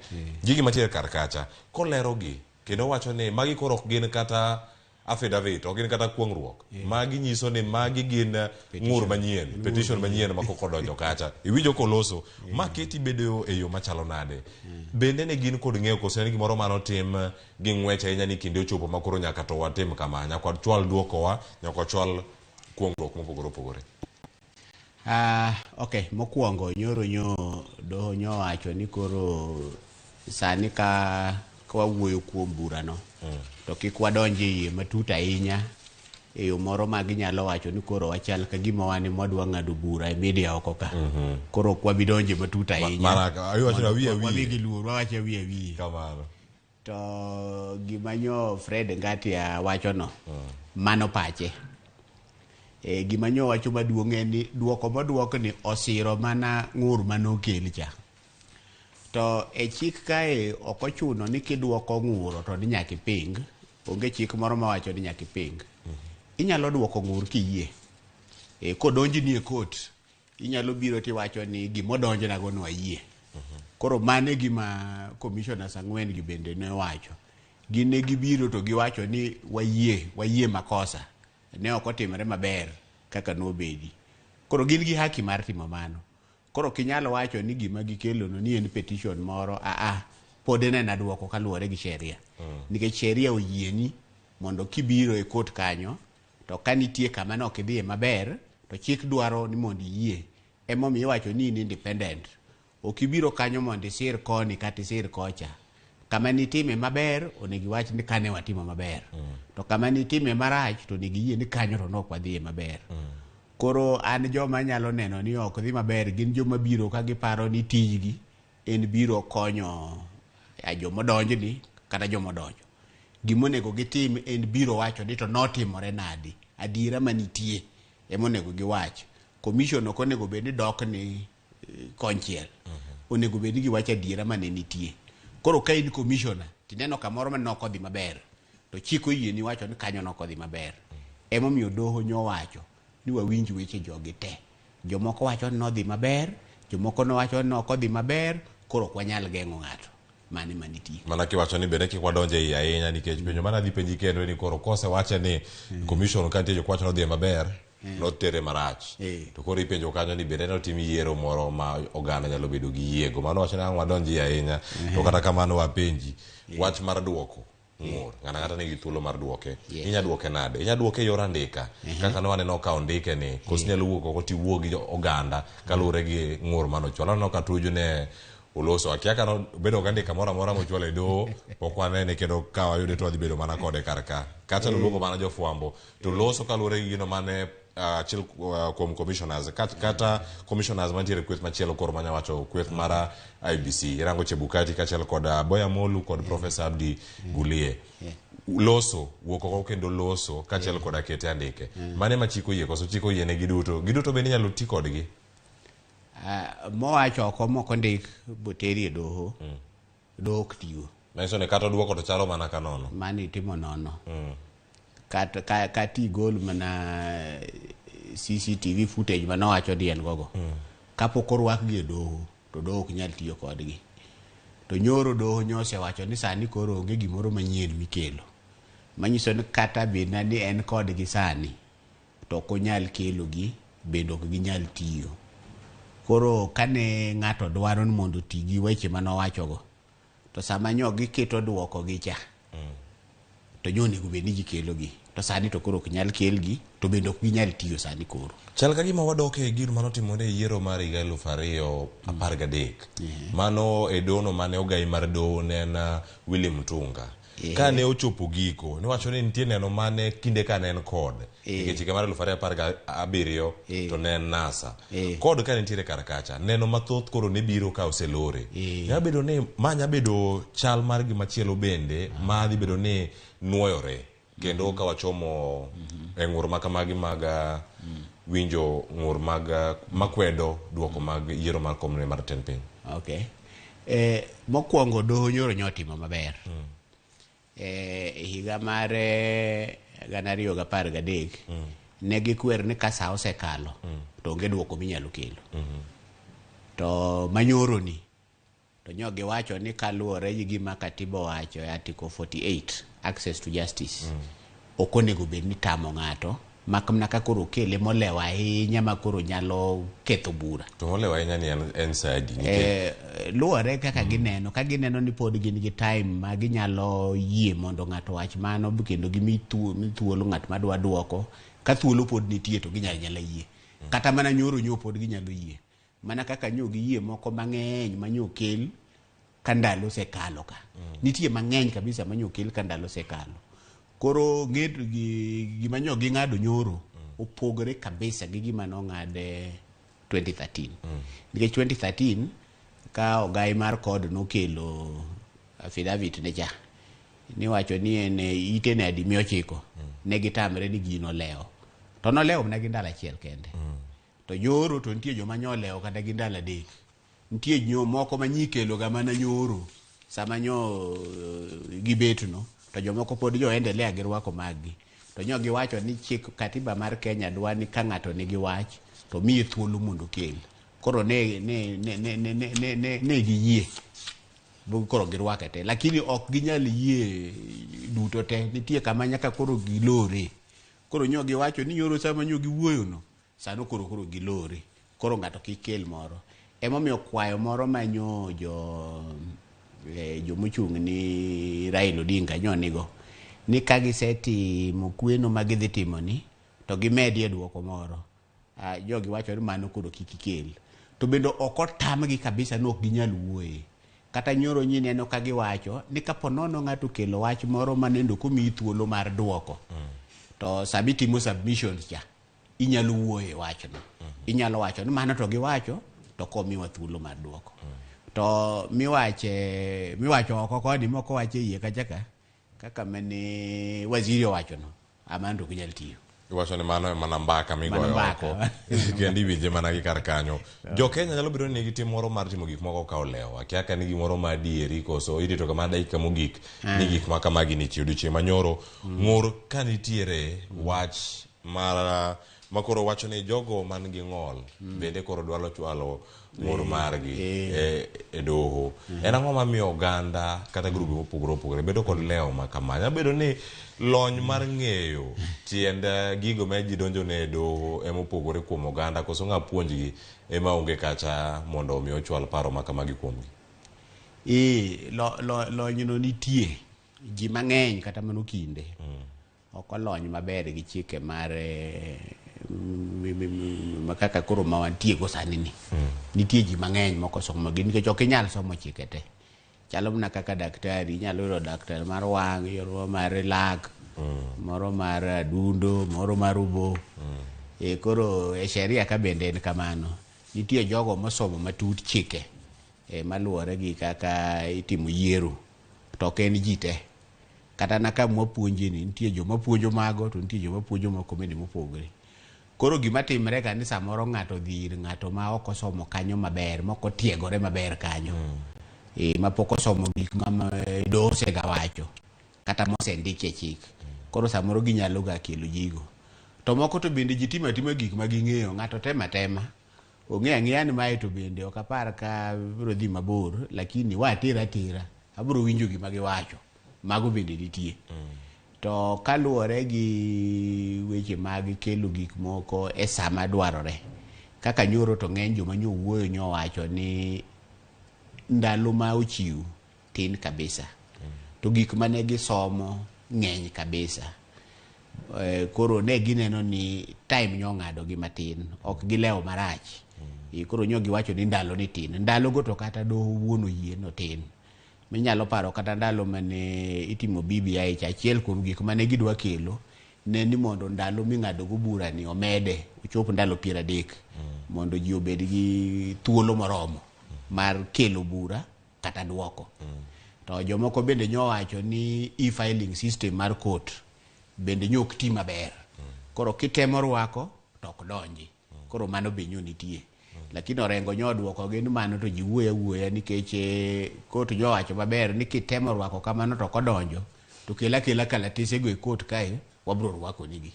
gigi mantiere kar kacha kolerogi kendo wacho ni magi koro ok gin kata affidavit ok gin kata kuong'ruok magi nyiso ni magi gin ng'ur manyien petition manyien ma koko donjo kacha iwinjo koloso ma keti bedo e yo machalo nade bende ne gin kod ng'eyo koso en gimoro manotim gi ng'wech ahinya ni kinde ochopo ma koro nyaka to watim kama nyaka wachwal duokowa nyaka wachwal kuong'ruok mopogore opogore. Okay, mokwongo nyoro nyo doho nyowacho ni koro sani ka wawuoyo kuom burano to kik wadonj e iye matut ahinya e yo moro ma ginyalo wacho ni koro wachal ka gima wan ema wadwa ng'ado bura e media oko ka koro ok wabi donje matut ahinya wawigi luor wawacho awiye awiye to gima nyo Fred Ngatia wachono mano pache. Gima nyo wacho maduong' en ni duoko moduok ni osiro mana ng'ur manokel cha. To e chik kae ok ochuno ni kiduoko ng'uro to ni nyaka iping. Onge chik moro mawacho ni nyaka iping. Inyalo duoko ng'ur kiyie. Kodonjni e court, inyalo biro tiwacho ni gimodonjnago no ayie. Koro mano e gima commissioners ang'wen gi bende ne owacho. Gin ne gibiro to giwacho ni wayie makosa. Ne ok otimore maber kaka nobedi. Koro gin gi haki mar timo mano. Koro kinyalo wacho ni gima gikelo no ni en petition moro, pod en ena duoko kaluwore gi sheria. Nikech sheria oyieni mondo kibiro e court kanyo, to ka nitie kama ne ok idhiye maber, to chik dwaro ni mondo iyie. Emomiyo iwacho ni in independent. Ok ibiro kanyo mondo isir koni kata isir kocha. Kama nitime maber, onego iwach ni kane watimo maber. To kama nitime marach, to onego iyie ni kanyo to nok wadhiye maber. Koro an joma nyalo neno ni ok dhi maber gin joma biro ka giparo ni tijgi en biro konyo jomodonjni kata jomodonjo. Gimonego gitim en biro wacho ni to notimore nadi, adiera manitie emonego giwach. Commission ok onego bed ni dok ni konchiel. Onego bed ni giwacho adiera mane nitie. Koro ka in commissioner tineno kamoro ma nok odhi maber, to chik oyieni wacho ni kanyo nok odhi maber. Emomiyo doho nyowacho ni wawinj weche jogi te. Jomoko wacho ni nodhi maber, jomoko nowacho ni ok odhi maber, koro ok wanyal geng'o ng'ato. Mane manitie. Mana kiwacho ni bende kik wadonje iye ahinya nikech penjo mana dhi penji kendo ni koro kosewache ni commission ka nitie jok wacho nodhi maber notere marach to koro ipenjo kanyo ni bende notim yiero moro ma oganda nyalo bedo gi yiego mano wacho ni ang' wadonj iye ahinya to kata kamano wapenji wach mar duoko ng'ur ng'ato ang'ata nigi thuolo mar duoke inya duoke nade inya duoke e yor andika kaka ne waneno ka ondike ni koso inyalo wuok oko tiwuo gi oganda kaluwore gi ng'ur manochwal aneno ka Tuju ne oloso akia ka nobedo gi andika moro amora mochwalo e doho pok wanene kendo ka wayude to wadhi bedo mana kode kar ka kata noluongo mana jofwambo to loso kaluwore gi gino mane achiel kuom commissioners kata commissioners mantiere kweth machielo koro manya wacho kweth mar IEBC irango Chebukati kaachiel kod Boya Molu kod Professor Abdi Gulie loso wuok oko kendo loso kaachiel kod akete andike mane ma chik oyie koso chik oyie ne giduto giduto bende inyalo ti kodgi Mowacho oko mok ondik boteri e doho doho ok tiyo manyiso ni kata duoko to chalo mana ka nono mano itimo nono kata kata igol mana CCTV footage manowacho ni en gogo kapok orwakgi e doho to doho ok nyal tiyo kodgi to nyoro doho nyosewacho ni sani koro onge gimoro manyien mikelo manyiso ni kata bedna ni en kodgi sani to ok onyal kelogi bende ok ginyal tiyo koro kane ng'ato dwaro ni mondo oti gi weche manowachogo to sama nyo giketo duoko gi cha to nyo onego bed ni gikelogi to sani to koro ok nyal kelgi to bende ok ginyal tiyo sani koro chal ka gima wadok e gino manotimore e yiero mar higa 2013 mano e dono mane ogai mar doho ne en Willy Mutunga kane ochopo giko niwacho ni nitie neno mane kinde ka ne en kod nikech higa mar 2017 to ne en NASA kod ka nitiere kar kacha neno mathoth koro ne biro ka oselore nyalo bedo ni ma nya bedo chal mar gimachielo bende ma dhi bedo ni nuoyore kendo ka wachomo e ng'ur ma kamagi mag winjo ng'ur mag makwedo duoko mag yiero mar komne mar tend piny. Okay. Mokwongo doho nyoro nyotimo maber. E higa mar 2013 ne gikwer ni ka sa osekalo to onge duoko minyalo kelo. To manyoro ni to nyo giwacho ni kaluwore gi gima katiba owacho e article 48 access to justice ok onego bed ni tamo ng'ato mak mana ka koro okele molewo ahinya ma koro nyalo ketho bura. To molewo ahinya ni en sa adi? Luwore kaka gineno ka gineno ni pod gin gi time ma ginyalo yie mondo ng'ato wach mano kendo gimi thuolo ng'at madwa duoko ka thuolo pod nitie to ginyalo nyala yie. Kata mana nyoro nyo pod ginyalo yie. Mana kaka nyo giyie moko mang'eny ma nyo kel ka ndalo osekalo ka. Nitie mang'eny kabisa ma nyo kel ka ndalo osekalo. Koro gima nyo ging'ado nyoro opogore kabisa gi gima nong'ade 2013. Nikech 2013 ka ogai mar kod nokelo affidavit ne cha niwacho ni en ite ne adi 900 ne gitamre ni gino olewo. To nolewo mana gi ndalo achiel kende. To nyoro to nitie joma nyo olewo kata gi ndalo 3. Nitie nyo moko ma nyikelo ga mana nyoro sama nyo gibetno to jomoko pod jo endelea gi rwako maggi. To nyo giwacho ni chik katiba mar Kenya dwa ni ka ng'ato nigi wach to miye thuolo mondo okel. Koro ne giyie koro girwake te, lakini ok ginyal yie duto te. Nitie kama nyaka koro gilore. Koro nyo giwacho ni nyoro sama nyo giwuoyo no sano koro gilore. Koro ng'ato kik kel moro. Emomiyo kwayo moro ma nyo jomochung' ni Raila Odinga nyo nigo ni ka gisetimo kweno ma gidhi timo ni to gimedie duoko moro. Jogi wacho ni mano koro kik ikel. To bende ok otamgi kabisa ni ok ginyal wuoye. Kata nyoro nyineno ka giwacho ni kapo nono ng'ato okelo wach moro manendo komiyi thuolo mar duoko to sami timo submissions cha inyalo wuoye wachno. Inyalo wacho ni mano to giwacho to komiwa thuolo mar duoko. To miwacho oko koni moko wache iye kacha ka kaka mane waziri owachono amano ok nyal tiyo. Iwacho ni mano mana mbaka migoyo oko kendo iwinje mana gi kar kanyo. Jo Kenya nyalo bedo ni nigi tim moro mar timo gik moko ka olewo. Akia ka ni gimoro ma adieri koso irito kama dakika mogik ni gik ma kamagi nitie. Odiochieng' manyoro ng'ur ka nitiere wach mar makoro wacho ni jogo man gi ng'ol bende koro dwaro chwalo ng'ur margi e doho. En ang'o mamiyo oganda kata grube mopogore opogore bedo kod lewo ma kama? Nyalo bedo ni lony mar ng'eyo tiend gigo ma ji donjone e doho ema opogore kuom oganda koso ng'a puonjgi ema onge kacha mondo omi ochwal paro ma kamagi kuomgi. Lony no nitie. Ji mang'eny kata mano kinde ok olony maber gi chike mar eh, kaka koro ma wantiego sani ni. Nitie ji mang'eny mok osomo gi nikech ok inyal somo chike te. Chalo mana kaka daktari, inyalo yudo daktari mar wang', yudo mar lak, moro mar adundo, moro mar obo. E, koro e sheria ka bende en kamano. Nitie jogo mosomo matut chike e, maluwore gi kaka itimo yiero to ok en ji te. Kata na kama wapuonje ni nitie joma puonjo mago to nitie joma puonjo moko bende mopogore. Koro gima timre ga ni samoro ng'ato odhi ir ng'ato ma ok osomo kanyo maber, ma ok otiegore maber kanyo. E, ma pok osomo gik ma doho osegawacho kata mosendik e chik. Koro samoro ginyalo ga kelo gigo. To moko to bende ji timo atima gik ma ging'eyo, ng'ato temo atema. Ong'eyo ang'eya ni mae to bende ok apar ka biro dhi mabor, lakini wa atera atera, abiro winjo gima giwacho. Mago bende nitie. To kaluwore gi weche mag kelo gik moko e sama dwarore, kaka nyoro to ng'eny joma nyo wuoyo nyo wacho ni ndalo ma ochiw tin kabisa. To gik mane gisomo ng'eny kabisa. Koro ne gineno ni time nyo ng'ado gi matin, ok gilewo marach. Koro nyo giwacho ni ndalo ni tin. Ndalo go to kata doho wuon oyie no tin. Minyalo paro kata ndalo mane itimo BBI cha, achiel kuom gik mane gidwa kelo ne ni mondo ndalo ming'ado go bura ni omede ochop ndalo 30 mondo ji obed gi thuolo moromo mar kelo bura kata duoko. To jomoko bende nyo wacho ni e-filing system mar court bende nyo ok ti maber. Koro kitemo rwako to ok donji. Koro mano be nyo nitie. Lakini Orengo nyo oduoko gi ni mano to ji wuoyo awuoya nikech court nyo owacho maber ni kitemo rwako kamano to ok odonjo to kel akela kalatese go e court kae wabro rwako nigi.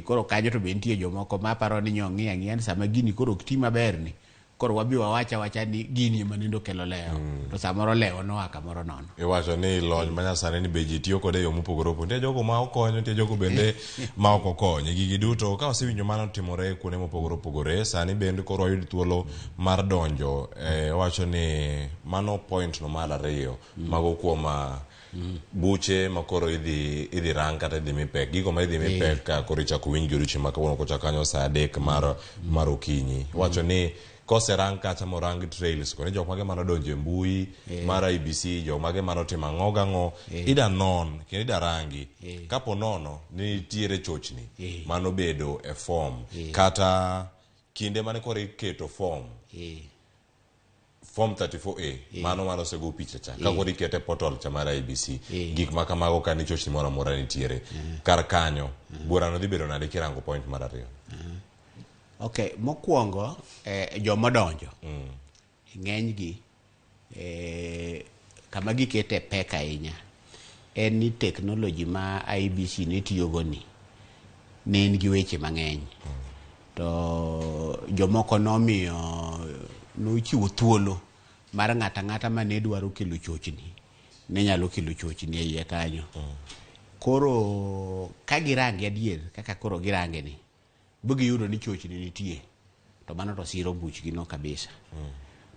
Koro kanyo to be nitie jomoko ma paro ni nyo ng'iyo ang'iya ni sama gini koro ok ti maber ni koro wabi wawacha awacha ni gini ema nende okelo lewo. To samoro lewo noa kamoro nono. Iwacho ni lony manyasani ni be ji tiyo kode e yo mopogore opogore. Nitie jogo ma okonyo, nitie jogo bende ma ok okony. Gigi duto ka wasewinjo mano timore kuonde mopogore opogore, sani bende koro wayud thuolo mar donjo. Wacho ni mano point no mar ariyo mago kuom buche ma koro idhi rang kata idhi mi pek. Gigo ma idhi mi pek ka koro ichako winj gi odiochieng' ma kawuono kochak kanyo saa 3 mar okinyi. Iwacho ni koserang kacha morang trails ko ni jok mage manodonjo e mbui mar IEBC, jok mage manotimo ang'o gang'o, ida non kendo ida rangi. Kapo nono ni nitiere chochni manobedo e form kata kinde mane koro iketo form form 34A mano mane osego picha cha ka koro ikete portal cha mar IEBC, gik ma kamago ka ni chochni moro amora nitiere kar kanyo, burano dhi bedo nade kirango point mar ariyo? Okay, mokwongo jomodonjo ng'enygi kama gikete pek ahinya en ni teknoloji ma IEBC ne tiyogo ni ne en gi weche mang'eny. To jomoko nomiyo nochiwo thuolo mar ng'ato ang'ata mane dwaro kelo chochni ne nyalo kelo chochni e iye kanyo. Koro ka girange adier kaka koro girange ni bugiyudo ni chochni nitie to mano to siro buchgi no kabisa.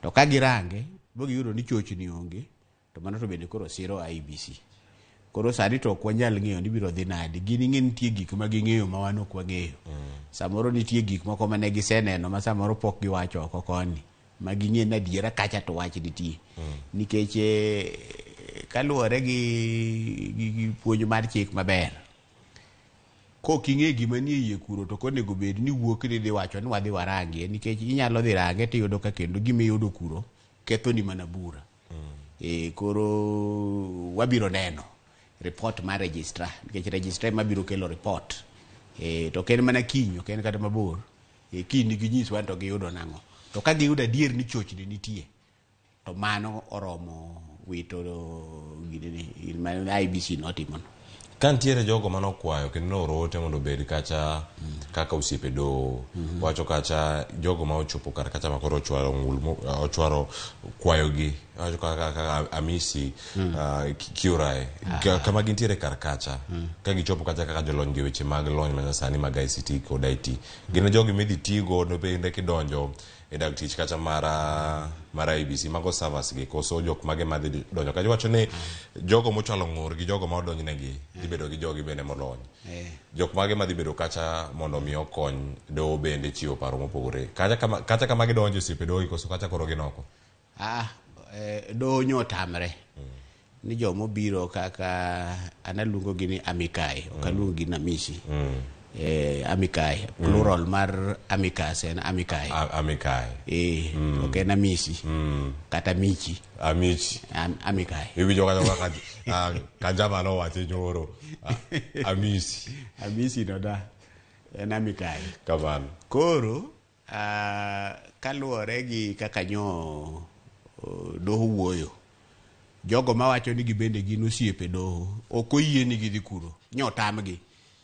To ka girange bugiyudo ni chochni onge to mano to bende koro siro IEBC. Koro sani to ok wanyal ng'eyo ni biro dhi nade. Gin ing'e nitie gik ma ging'eyo ma wan ok wang'eyo. Samoro nitie gik moko mane giseneno ma samoro pok giwacho oko koni ma ging'e ni adiera kacha to wach nitie. Nikech kaluwore gi puonj mar chik maber, kok ing'e gima nie iye kuro to ok onego bed ni wuok ni dhi wacho ni wadhi warangie, nikech inyalo dhi range tiyudo ka kendo gima iyudo kuro kethoni mana bura. Koro wabiro neno report mar registrar, nikech registrar ema biro kelo report. To ok en mana kiny, ok en kata mabor. Kiny ginyiswa to giyudo nang'o. To ka giyudo adier ni chochni nitie, to mano oromo wito ginene, ma IEBC notimono. Ka nitiere jogo manokwayo kendo nooro ote mondo obed kacha kaka osiepe doho, wacho kacha jogo ma ochopo kar kacha ma koro ochwaro ng'ul, ochwaro kwayogi, wacho kaka Amisi Kiurai, kama gintiere kar kacha, ka gichopo kacha kaka jolony gi weche mag lony manyasani mag ICT kod IT, gin jogi midhi tigo bende kidonjo e dag tich kacha mar mar IEBC mago servers gi koso jok mage madhi donjo kacha iwacho ni jogo mochwalo ng'ur gi jogo ma odonjnegi dhi bedo gi jogi bende molony jok mage madhi bedo kacha mondo mi okony doho bende chiwo paro mopogore kacha kama, kacha kama gidonjo osiepe doho gi koso kacha koro gin oko Ah, doho nyo otamre ni jomobiro kaka an aluongogi ni amikai ok aluongogi ni amisi amikai plural mar amicus en amikai amikai ok en amisi kata michi amichi amikai iwinjo kanyo kaka kanjama nowacho nyoro amisi amisi no da en amikai kamano koro kaluwore gi kaka nyo doho wuoyo jogo mawacho ni gibende gin osiepe doho ok oyie ni gidhi kuro nyo tamgi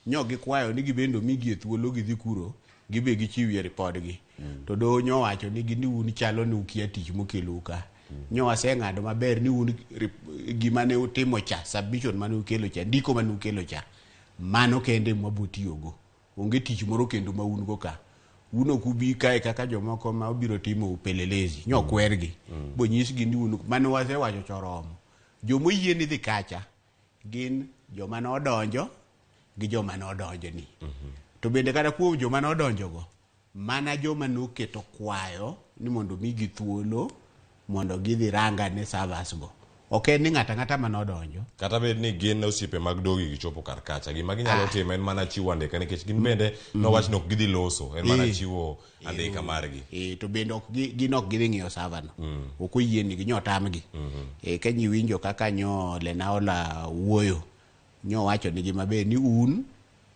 nyo gikwayo ni gibende omigi e thuolo gidhi kuro gibe gichiwie ripodgi to doho nyo wacho ni gini un chalo ni ukia tich mokelou ka nyo waseng'ado maber ni un gima ne utimo cha submission mane ukelo cha ndiko mane ukelo cha mano kende mwabo tiyogo onge tich moro kendo ma un go ka un ok ubi kae kaka jomoko ma obiro timo upelelezi nyo kwergi bonyisgi ni un mane wasewacho cha oromo jomoyie ni dhi kacha gin joma nodonjo gi joma nodonjo ni to bende kata kuom joma nodonjogo mana joma noketo kwayo ni mondo migi thuolo mondo gidhi rangane servers go ok en ni ng'ato ang'ata manodonjo kata bed ni gin osiepe mag dogi gichopo kar kacha gima ginyalo timo en mana chiwo andika nikech gin bende nowach ni ok gidhi loso en mana chiwo andika margi to bende ok gin ok gidhi ng'iyo server no ok oyienigi nyo tamgi ka nyi winjo kaka nyo Lenaola wuoyo nyo wacho nigi maber ni un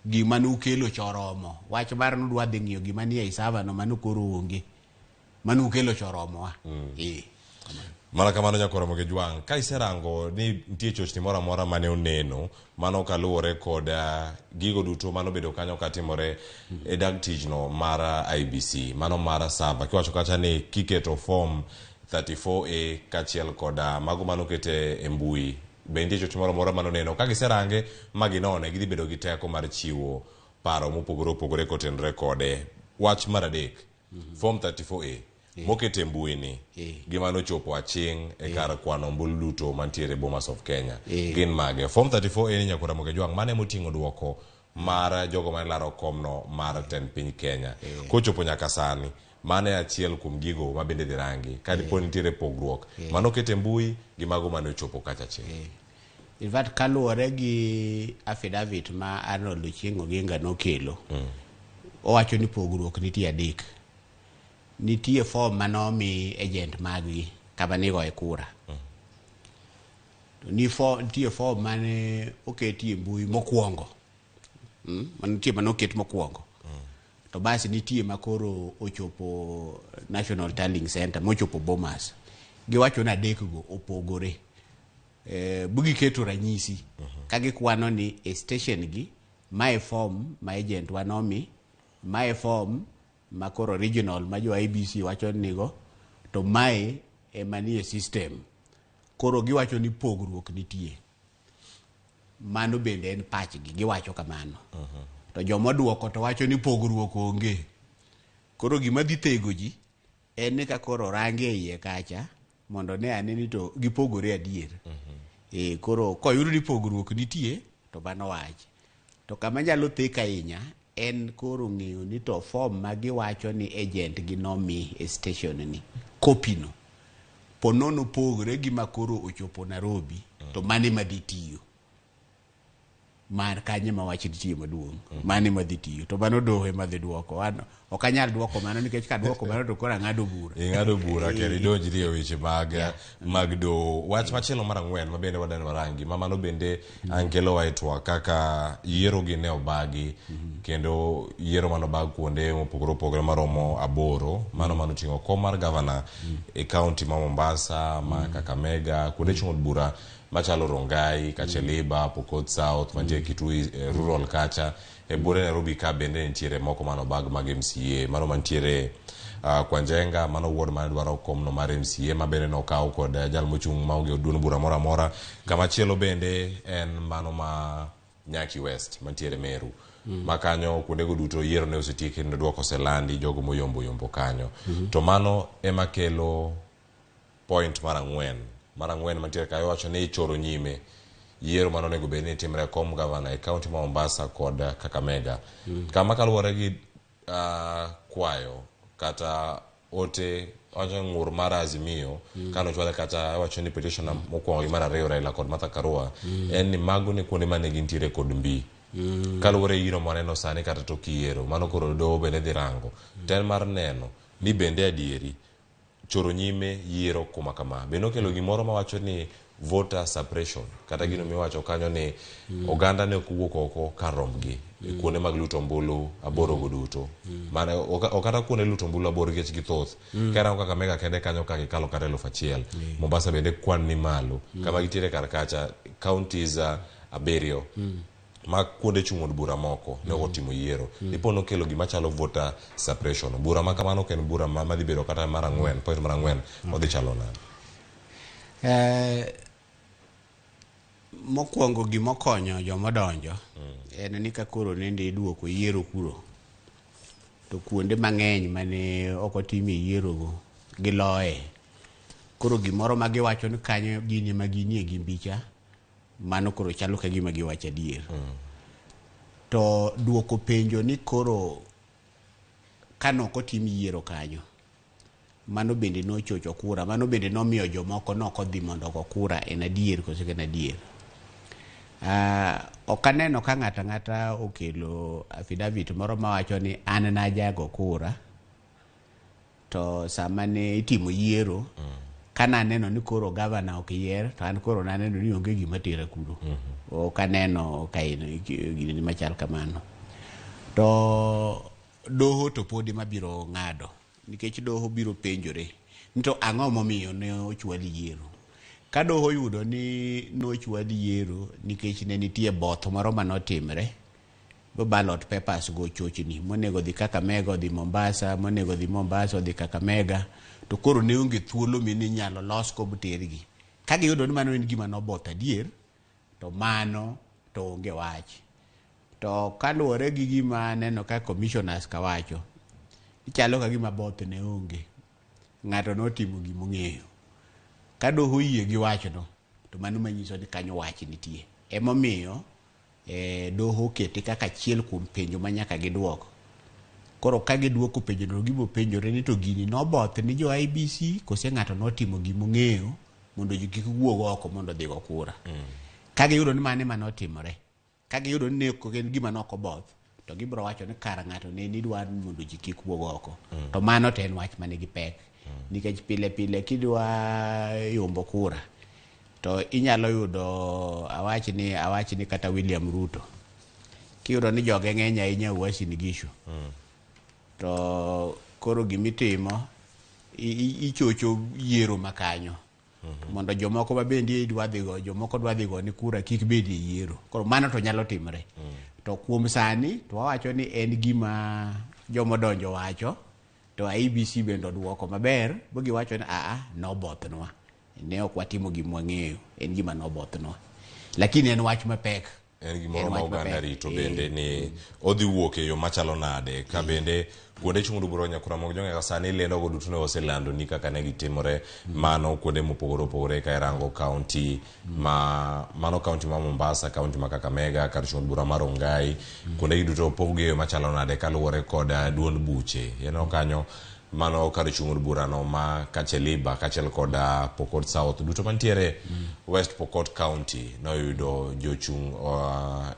gima nukelo cha oromo wach mar nudwa dhi ng'iyo gima nie ei server no mano koro onge mano ukelo cha oromowa Mana kamano nyakoro Ramogi Jwang', ka iserango ni nitie chochni moro amora mane oneno, mano kaluwore kod gigo duto manobedo kanyo katimore e dag tijno mar IEBC, mano mar server. Kiwacho kacha ni kiketo form 34A kaachiel kod mago manokete e mbui, be nitie chochni moro amora manoneno? Ka giserange ma ginone, gidhi bedo gi teko mar chiwo paro mopogore opogore kotenore kode. Wach mar adek, form 34A mokete mbui ni gima nochopo aching' e kar kwano ombulu duto mantiere Bomas of Kenya gin mage? Form 34A ni nyakora Ramogi Jwang' mane moting'o duoko mar jogo mane laro komno mar tend piny Kenya kochopo nyaka sani mane achiel kuom gigo ma bende dhi rangi ka dipo nitiere pogruok manokete mbui gi mago mane ochopo kacha aching'. In fact kaluwore gi affidavit ma Arnold Ochieng' Oginga nokelo owacho ni pogruok nitie adek. Nitie form manomi agent maggi kama nigoye kura. To nitie form mane oketi e mbui mokwongo. Nitie mane oket mokwongo. To basi nitie makoro ochopo National Tallying Center mochopo Bomas. Giwacho ni adek go opogore. Bugiketo ranyisi ka gikwano ni e station gi mae form ma agent wa nomi, mae form ma koro regional ma jo IEBC wacho nigo, to mae ema nie system. Koro giwacho ni pogruok nitie. Mano bende en pachgi, giwacho kamano. To jomoduoko to wacho ni pogruok onge. Koro gima dhi thego ji en ni ka koro rangi e iye kacha mondo ne ane ni to gipogore adier. Koro koyud ni pogruok nitie to mano wach. To kama nyalo thek ahinya en koro ng'eyo ni to form ma giwacho ni agent gi nomi e station ni copy no po nono pogre gi ma koro ochopo Nairobi to mane madhi tiyo mar kanye ma wach nitie maduong' mane madhi tiyo to mano doho ema dhi duoko. An ok anyal duoko mano nikech kaduoko mano to koro ang'ado bura. Ing'ado bura kendo idonjri e weche mag doho. Wach machielo mar ang'wen ma bende wadwani warangi ma mano bende ankelowa e twak kaka yiero gi ne obagi kendo yiero mane obag kuonde mopogore opogore maromo 8 mano manoting'o kom mar gavana e kaunti ma Mombasa, ma Kakamega, kuonde chung' od bura machalo Rongai, Kacheliba, Pokot South, mantie Kitui rural kacha, e buore Nairobi ka bende nitiere moko mano obag mag MCA, mano mantiere Kwanjenga, mano ward mane dwaro komno mar MCA ma bende nokaw kod jal mochung' maonge duond bura moro amora. Kamachielo bende en mano ma Nyaki West mantiere Meru. Ma kanyo kuondego duto yiero ne osetiek kendo duoko oselandi jogo moyombo yombo kanyo. To mano ema kelo point mar ang'wen. Mar ang'wen mantiere kae wacho ni ichoro nyime yiero mane onego bed ni timre e kom gavana e kaunti ma Mombasa kod Kakamega. Kama kaluwore gi kwayo kata ote wacho ng'ur mar Azimio kane ochwale kata wacho ni petition mokwongo gi mar ariyo Raila kod Martha Karua en ni mago ne kuonde mane gintiere kod mbi. Kaluwore gi gino mwaneno sani kata tok yiero mano koro doho bende dhi rango ten mar neno ni bende adieri choro nyime yiero kuma kama bende okelo gimoro mawacho ni voter suppression kata gino miwacho kanyo ni oganda ne ok owuok oko kar rombgi e kuonde mag luto ombulu aboro go duto. Mane ok kata kuonde luto ombulu aboro nikech githoth. Ka irango Kakamega kende kanyo ka gikalo kata 1000. Mombasa bende kwan ni malo. Kama gitiere kar kacha counties 7 ma kuonde chung' od bura moko ne ok otimo yiero. Dipo nokelo gima chalo voter suppression. Bura ma kamano ok en bura ma dhi bedo kata mar ang'wen, point mar ang'wen odhi chalo nade? Mokwongo gimokonyo jomodonjo en ni ka koro nende iduoko yiero kuro to kuonde mang'eny mane ok otimie yierogo giloye. Koro gimoro ma giwacho ni kanyo gin ema ginie gi mbicha, mano koro chalo ka gima giwacho adier. To duoko penjo ni koro kane ok otim yiero kanyo, mano bende nochocho kura, mano bende nomiyo jomoko nok odhi mondo ogo kura, en adier koso ok en adier. Ok aneno ka ng'ato ang'ata okelo affidavit moro mawacho ni an najago kura to sama ne itimo yiero kananeno ni koro gavana ok yier to an koro naneno ni onge gima tera kuro. Ok aneno ka en gini machal kamano. To doho to pod ema biro ng'ado nikech doho biro penjore ni to ang'o momiyo ne ochwal yiero. Ka doho oyudo ni nochwal yiero nikech ne nitie both moro manotimre bo ballot papers go chochni monego dhi Kakamega odhi Mombasa, monego dhi Mombasa odhi Kakamega, to koro ne onge thuolo mininyalo los go tergi. Ka giyudo ni mano en gima noboth adier, to mano to onge wach. To kaluwore gi gima aneno ka commissioners ka wacho, chalo ka gima both ne onge. Ng'ato notimo gimong'eyo. Ka doho oyie gi wachno, to mano manyiso ni kanyo wach nitie. Emomiyo doho okete kaka achiel kuom penjo ma nyaka giduok. Koro ka giduoko penjo no gibiro penjore ni to gini noboth ni jo IEBC kose ng'ato notimo gimong'eyo mondo ji kik wuog oko mondo odhi go kura. Ka giyudo ni mano ema notimore, ka giyudo ni ne ok en gima nok oboth, to gibiro wacho ni kar ng'ato ne nidwa ni mondo ji kik wuog oko. To mano to en wach manigi pek. Nikech pile pile kidwa yombo kura to inyalo yudo awach ni kata William Ruto kiyudo ni joge ng'eny ahinya Uasin Gishu to koro gimitimo ichocho yiero makanyo mondo jomoko ma bende idwa dhigo jomoko dwa dhigo ni kura kik bedie yiero. Koro mano to nyalo timore. To kuom sani to wawacho ni en gima jomodonjo wacho to IEBC bende oduoko maber bo giwacho ni aa nobothnwa, ne ok watimo gima wang'eyo, en gima nobothnwa. Lakini en wach mapek. En gimoro ma oganda rito bende ni odhi wuok e yo machalo nade ka bende kuonde chung' bura nyakura mag jong'e sani lendo go duto ne oselando ni kaka ne gitimore mano kuonde mopogore opogore ka irango kaunti ma mano kaunti ma Mombasa, kaunti ma Kakamega, kar chung' bura mar Rongai, kuonde gi duto opog gi e yo machalo nade kaluwore kod duond buche. Ineno kanyo mano kar chung' bura no ma Kacheliba kaachiel kod Pokot South duto mantiere West Pokot County noyudo jochung'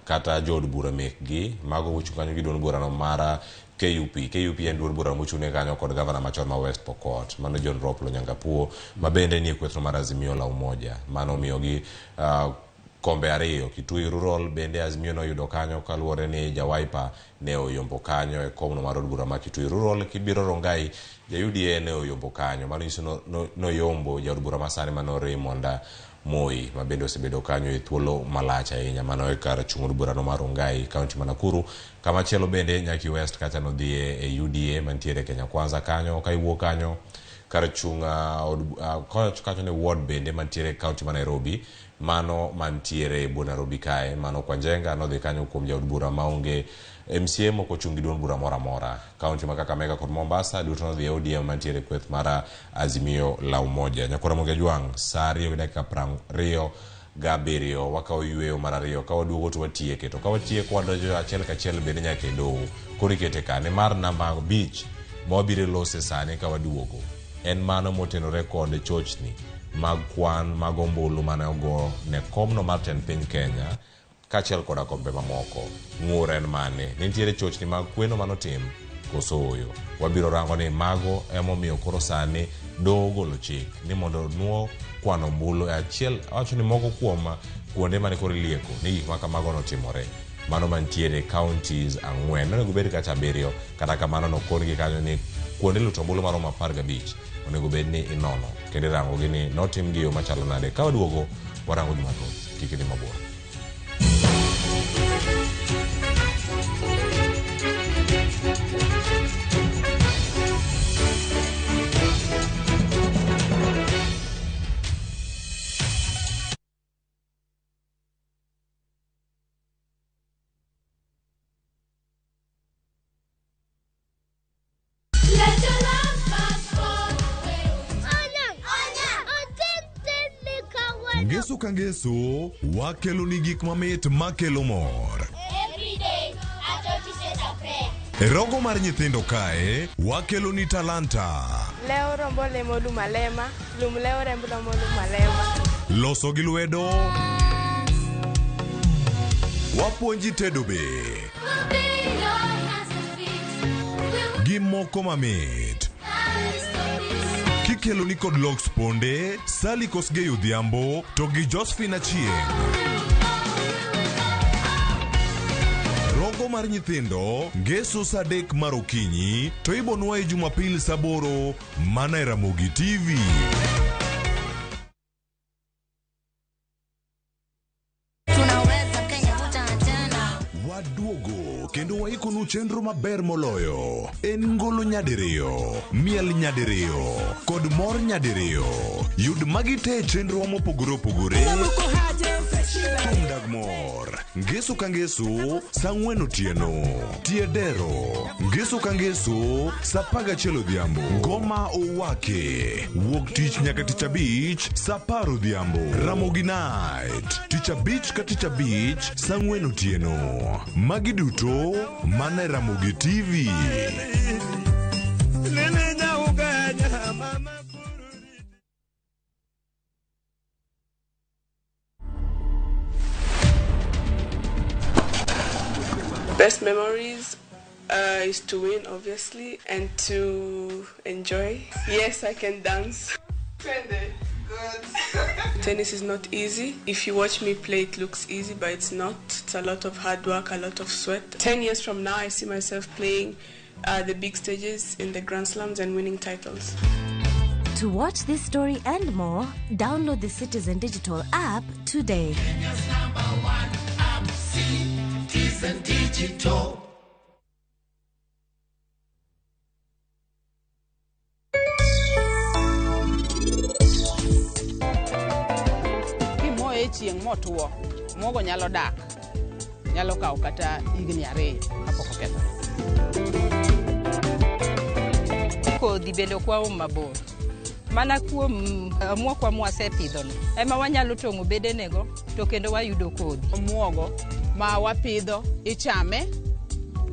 kata jood bura mekgi mago mochung' kanyo gi duond bura no mar KUP. KUP en duond bura mochung'ne kanyo kod gavana machon ma West Pokot mano John Rop Lonyangapuo ma bende nie kwethno mar Azimio la Umoja mano omiyogi kombe ariyo. Kitui Rural bende Azimio noyudo kanyo kaluwore ni ja Wiper ne oyombo kanyo e komno mar od bura ma Kitui Rural. Kibiro Rongai ja UDA ne oyombo kanyo, mano nyiso noyombo jaod bura masani mano Raymond Moi ma bende osebedo kanyo e thuolo malach ahinya. Mano e kar chung' od burano mar Rongai, kaunti ma Nakuru. Kamachielo bende Nyaki West kacha nodhiye e UDA mantiere Kenya Kwanza kanyo. Ka iwuok kanyo kar chung' kacho ne ward bende mantiere kaunti ma Nairobi. Mano mantiere e bwo Nairobi kae, mano Kwa Njenga nodhi kanyo kuom jaod bura maonge MCA mok ochung' gi duond bura moro amora. Kaunti ma Kakamega kod Mombasa duto nodhi e ODM mantiere e kweth mar Azimio la Umoja. Nyakwar Ramogi Ajwang', saa ariyo gi dakika 27 wakawo yueyo mar ariyo ka waduogo to watieke to ka watieko wadonjo achiel kachiel bende nyaka e doho koro ikete ka nimar namba 5 ma wabiro lose sani ka waduogo en mano motenore kod chochni mag kwan mag ombulu mane ogo ne komno mar tend piny Kenya kaachiel koda kombe mamoko. Ng'ur en mane? Ne nitiere chochni mag kweno manotim koso ooyo? Wabiro rango ni mago emomiyo koro sani doho ogolo chik ni mondo nuo kwano ombulu e achiel awacho ni moko kuom kuonde mane koro ilieko ni gik ma kamago notimore mano mantiere counties 4 nonego bed kacha 7 kata kamano nokon-gi kanyo ni kuonde luto ombulu maromo 15 onego bed ni inono kendo irango gi ni notim gi yo machalo nade. Ka waduogo warango gima thoth, kik idhi mabor. Ngeso ka ngeso, wakeloni gik mamit makelo mor. E rogo mar nyithindo kae, wakeloni talanta. Lewo rombo lemo lum alema, lum lewo remb rombo lum alema. Loso gi lwedo. Wapuonji tedo be. Gi moko mamit. Kikeloni kod Lox Ponde, Sally Kosgei Odhiambo to gi Josephine Achieng'. Rogo mar nyithindo ngeso saa 3 mar okinyi to ibonwaye Jumapil saa 8 mana e Ramogi TV. Waduogo kendo waikonu chenro maber moloyo. En ngolo nyadiriyo, miel nyadiriyo, kod mor nyadiriyo. Yud magi te e chenrowa mopogore opogore. Thum dag mor, ngeso ka ngeso, saa 4 otieno. Tie dero, ngeso ka ngeso, saa 11 odhiambo. Ngoma owake, wuok tich nyaka tich abich, saa 10 odhiambo. Ramogi Night, tich abich ka tich abich, saa 4 otieno. Magi duto mana e Ramogi TV. Best memories is to win, obviously, and to enjoy. Yes, I can dance. Good. Tennis is not easy. If you watch me play, it looks easy, but it's not. It's a lot of hard work, a lot of sweat. 10 years from now, I see myself playing the big stages in the Grand Slams and winning titles. To watch this story and more, download the Citizen Digital app today. Kenya's number one app, Citizen Digital. Kimoye e chieng' motwo, muogo nyalo dak, nyalo kawo kata higni 2 kapok okethore. Kodhi bende ok waom mabor. Mana kuom omuokwa mwasepidhono ema wanyalo tong'o bedenego to kendo wayudo kodhi. Omuogo ma wapidho ichame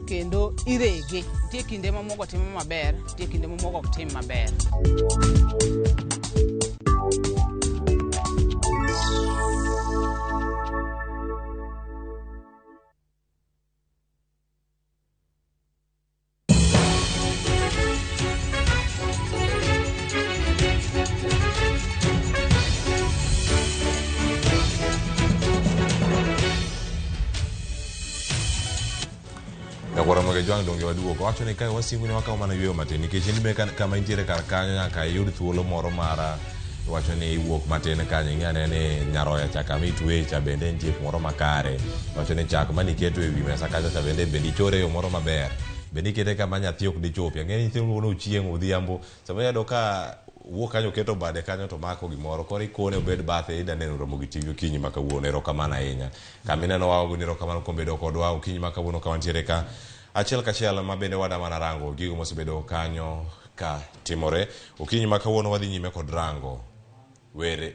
kendo irege. Nitie kinde ma muogo timo maber, nitie kinde ma muogo ok tim maber. Nyakwar Ramogi Ajwang' donge waduogo. Wacho ni kae wasingo ni wakawo mana yueyo matin nikech in be kama intiere kar kanyo nyaka iyud thuolo moro mar iwacho ni iwuok matin kanyo ing'e ane ni nyaroya cha kama itweye cha bende nitie kumoro makare. Iwacho ni chak mane iketo e wi mesa kacha cha bende bende ichore e yo moro maber. Bende ikete kama nyathi ok dichopi. Ang'e ni nyithindo luongo ni ochieng' odhiambo. Samoro iyudo ka Owuok kanyo oketo bade kanyo to mako gimoro. Koro ikone obed bathe ida neno Ramogi TV okinyi ma kawuono. Erokamano ahinya. Kama ineno wa ogoni erokamano kuom bedo kodwa okinyi ma kawuono ka wantiere ka. Achiel kachiel ma bende wada mana rango gigo mosebedo kanyo ka timore. Okinyi ma kawuono wadhi nyime kod rango were,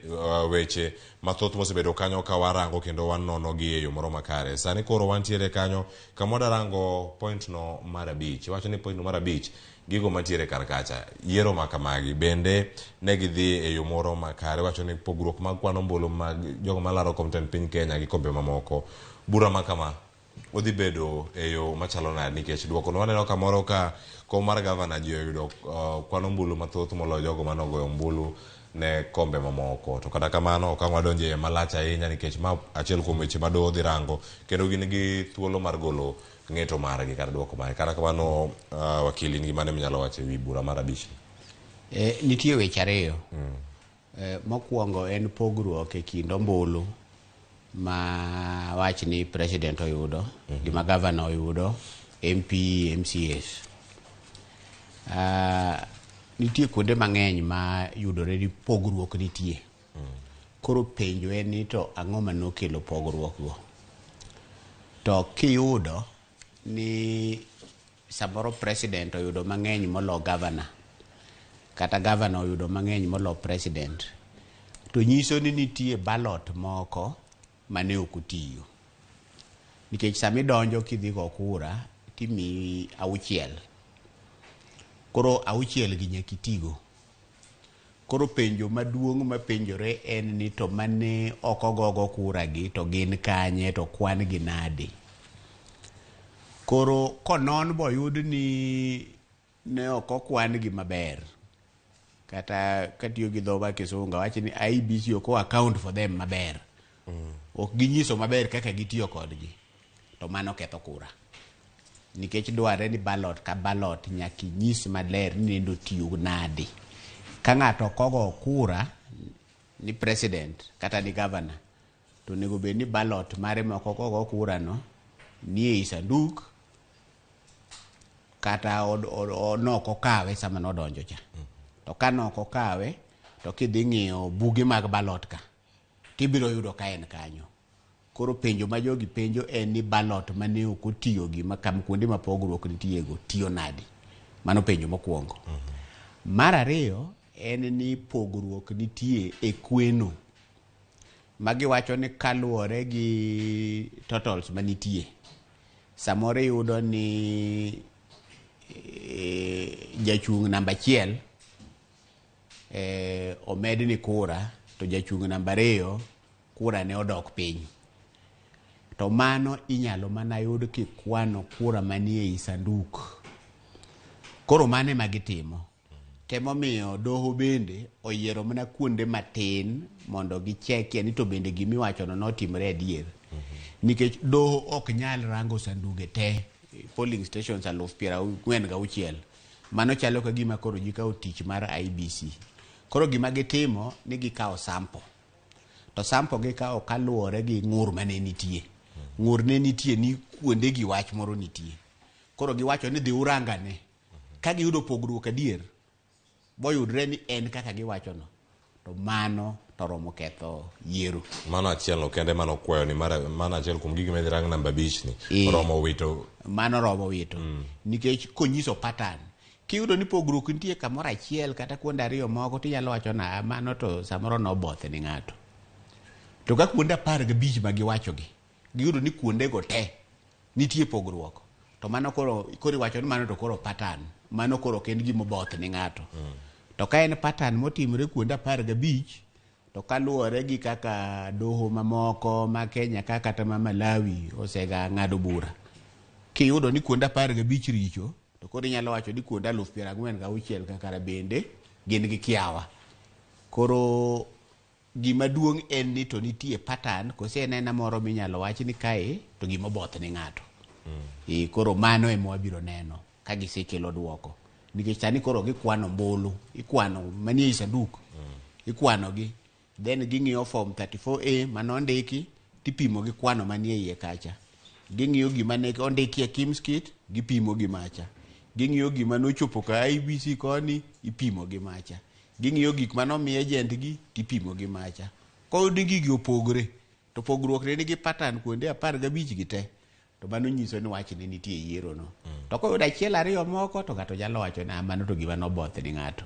weche mathoth mosebedo kanyo ka warango kendo wanono gi e yo moro makare. Sani koro wantiere kanyo kama wada rango point no mar 5. Iwacho ni point no mar 5 gigo mantiere kar kacha. Yiero ma kamagi bende ne gidhi e yo moro makare. Iwacho ni pogruok mag kwan ombulu mag jogo malaro kom tend piny Kenya gi kombe mamoko. Bura ma kama odhi bedo e yo machalo nade nikech duoko no waneno kamoro ka kom mar gavana ji oyudo kwan ombulu mathoth moloyo jogo mane ogoyo ombulu ne kombe mamoko. To kata kamano ok ang' wadonje iye malach ahinya nikech ma achiel kuom weche ma doho dhi rango kendo gin gi thuolo mar golo ng'eto margi kata duoko margi. Kata kamano wakili in gi mane minyalo wacho e wi bura mar 5 ni? Nitie weche ariyo. Mokwongo en pogruok e kind ombulu ma wach ni president oyudo, gi ma governor oyudo, MP, MCAs. Nitie kuonde mang'eny ma yudore ni pogruok nitie. Koro penjo en ni to ang'o manokelo pogruok go? To kiyudo ni samoro president oyudo mang'eny molo governor, kata governor oyudo mang'eny molo president, to nyiso ni nitie ballot moko mane ok otiyo. Nikech sama idonjo kidhi go kura, timiyi 6. Koro 6 gi nyaka itigo. Koro penjo maduong' mapenjore en ni to mane ok ogogo kura gi to gin kanye to kwan gi nade? Koro konon boyud ni ne ok okwan gi maber, kata katiyo gi dho kisungu awach ni IEBC ok o account for them maber. Ok ginyiso maber kaka gitiyo kodgi, to mano ketho kura. Nikech dwarre ni ballot ka ballot nyaka inyis maler ni nendo tiyo nade. Ka ng'ato ok ogo kura ni president kata ni governor, to onego bed ni ballot mare ma ok ogo kura no ni ei sanduk kata nok okawe sama nodonjo cha. To ka nok okawe to kidhi ng'iyo buge mag ballot ka tibiro yudo ka en kanyo. Koro penjo ma jogi penjo en ni ballot mane ok otiyo gi ma kam kuonde ma pogruok nitie go tiyo nade? Mano penjo mokwongo. Mar ariyo en ni pogruok nitie e kweno. Magiwacho ni kaluwore gi totals manitie, samoro iyudo ni jachung' namba 1 omedni kura to jachung' namba 2 kura ne odok piny. To mano inyalo mana yud kikwano kura manie ei sanduk. Koro mano ema gitimo. Temomiyo doho bende oyiero mana kuonde matin mondo gichekie ni to bende gimiwachono notimore adier. Nikech doho ok nyal rango sanduge te, polling stations 46,000. Mano chalo ka gima koro gikawo tich mar IEBC. Koro gima gitimo ni gikawo sample. To sample gikawo kaluwore gi ng'ur mane nitie. Ng'ur ne nitie ni kuonde gi wach moro nitie. Koro giwacho ni dhi urangane. Ka giyudo pogruok adier, boyudre ni en kaka giwachono, to mano to romo ketho yiero. Mano achiel no kende mano kwayo ni mano achiel kuom gigi madhi rang namba 5 ni romo wito. Mano romo wito. Nikech konyiso pattern. Kiyudo ni pogruok nitie kamoro achiel kata kuonde ariyo moko tinyalo wacho na mano to samoro noboth ni ng'ato. To ka kuonde 15 ma giwachogi, giyudo ni kuondego te nitie pogruok. To mano koro iwacho ni mano to koro pattern. Mano koro ok en gima oboth ni ng'ato. To ka en pattern motimore kuonde 15, to kaluwore gi kaka doho mamoko ma Kenya ka kata ma Malawi osega ng'ado bura, kiyudo ni kuonde 15 richo, to koro inyalo wacho ni kuonde 46,000 kaka bende gin gi kiawa. Koro gima duong' en ni to nitie pattern kose en aena moro minyalo wach ni kae to gima oboth ni ng'ato. Koro mano ema wabiro neno ka gisekelo duoko. Nikech sani koro gikwano ombulu, ikwano manie ei sanduk, ikwano gi, then ging'iyo form 34A manondiki tipimo gi kwano manie iye kacha. Ging'iyo gima ne ondiki e KIEMS kit, gipimo gi macha. Ging'iyo gima nochopo ka IEBC koni, ipimo gi macha. Ging'iyo gik mane omi agent gi tipimo gi macha. Koyud ni gigi opogre, to pogruok ne nigi pattern kuonde 15 gi te, to mano nyiso ni wach ne nitie e yiero no. To koyudo achiel ariyo moko to ng'ato nyalo wacho ni "Ah, mano to gima noboth ni ng'ato.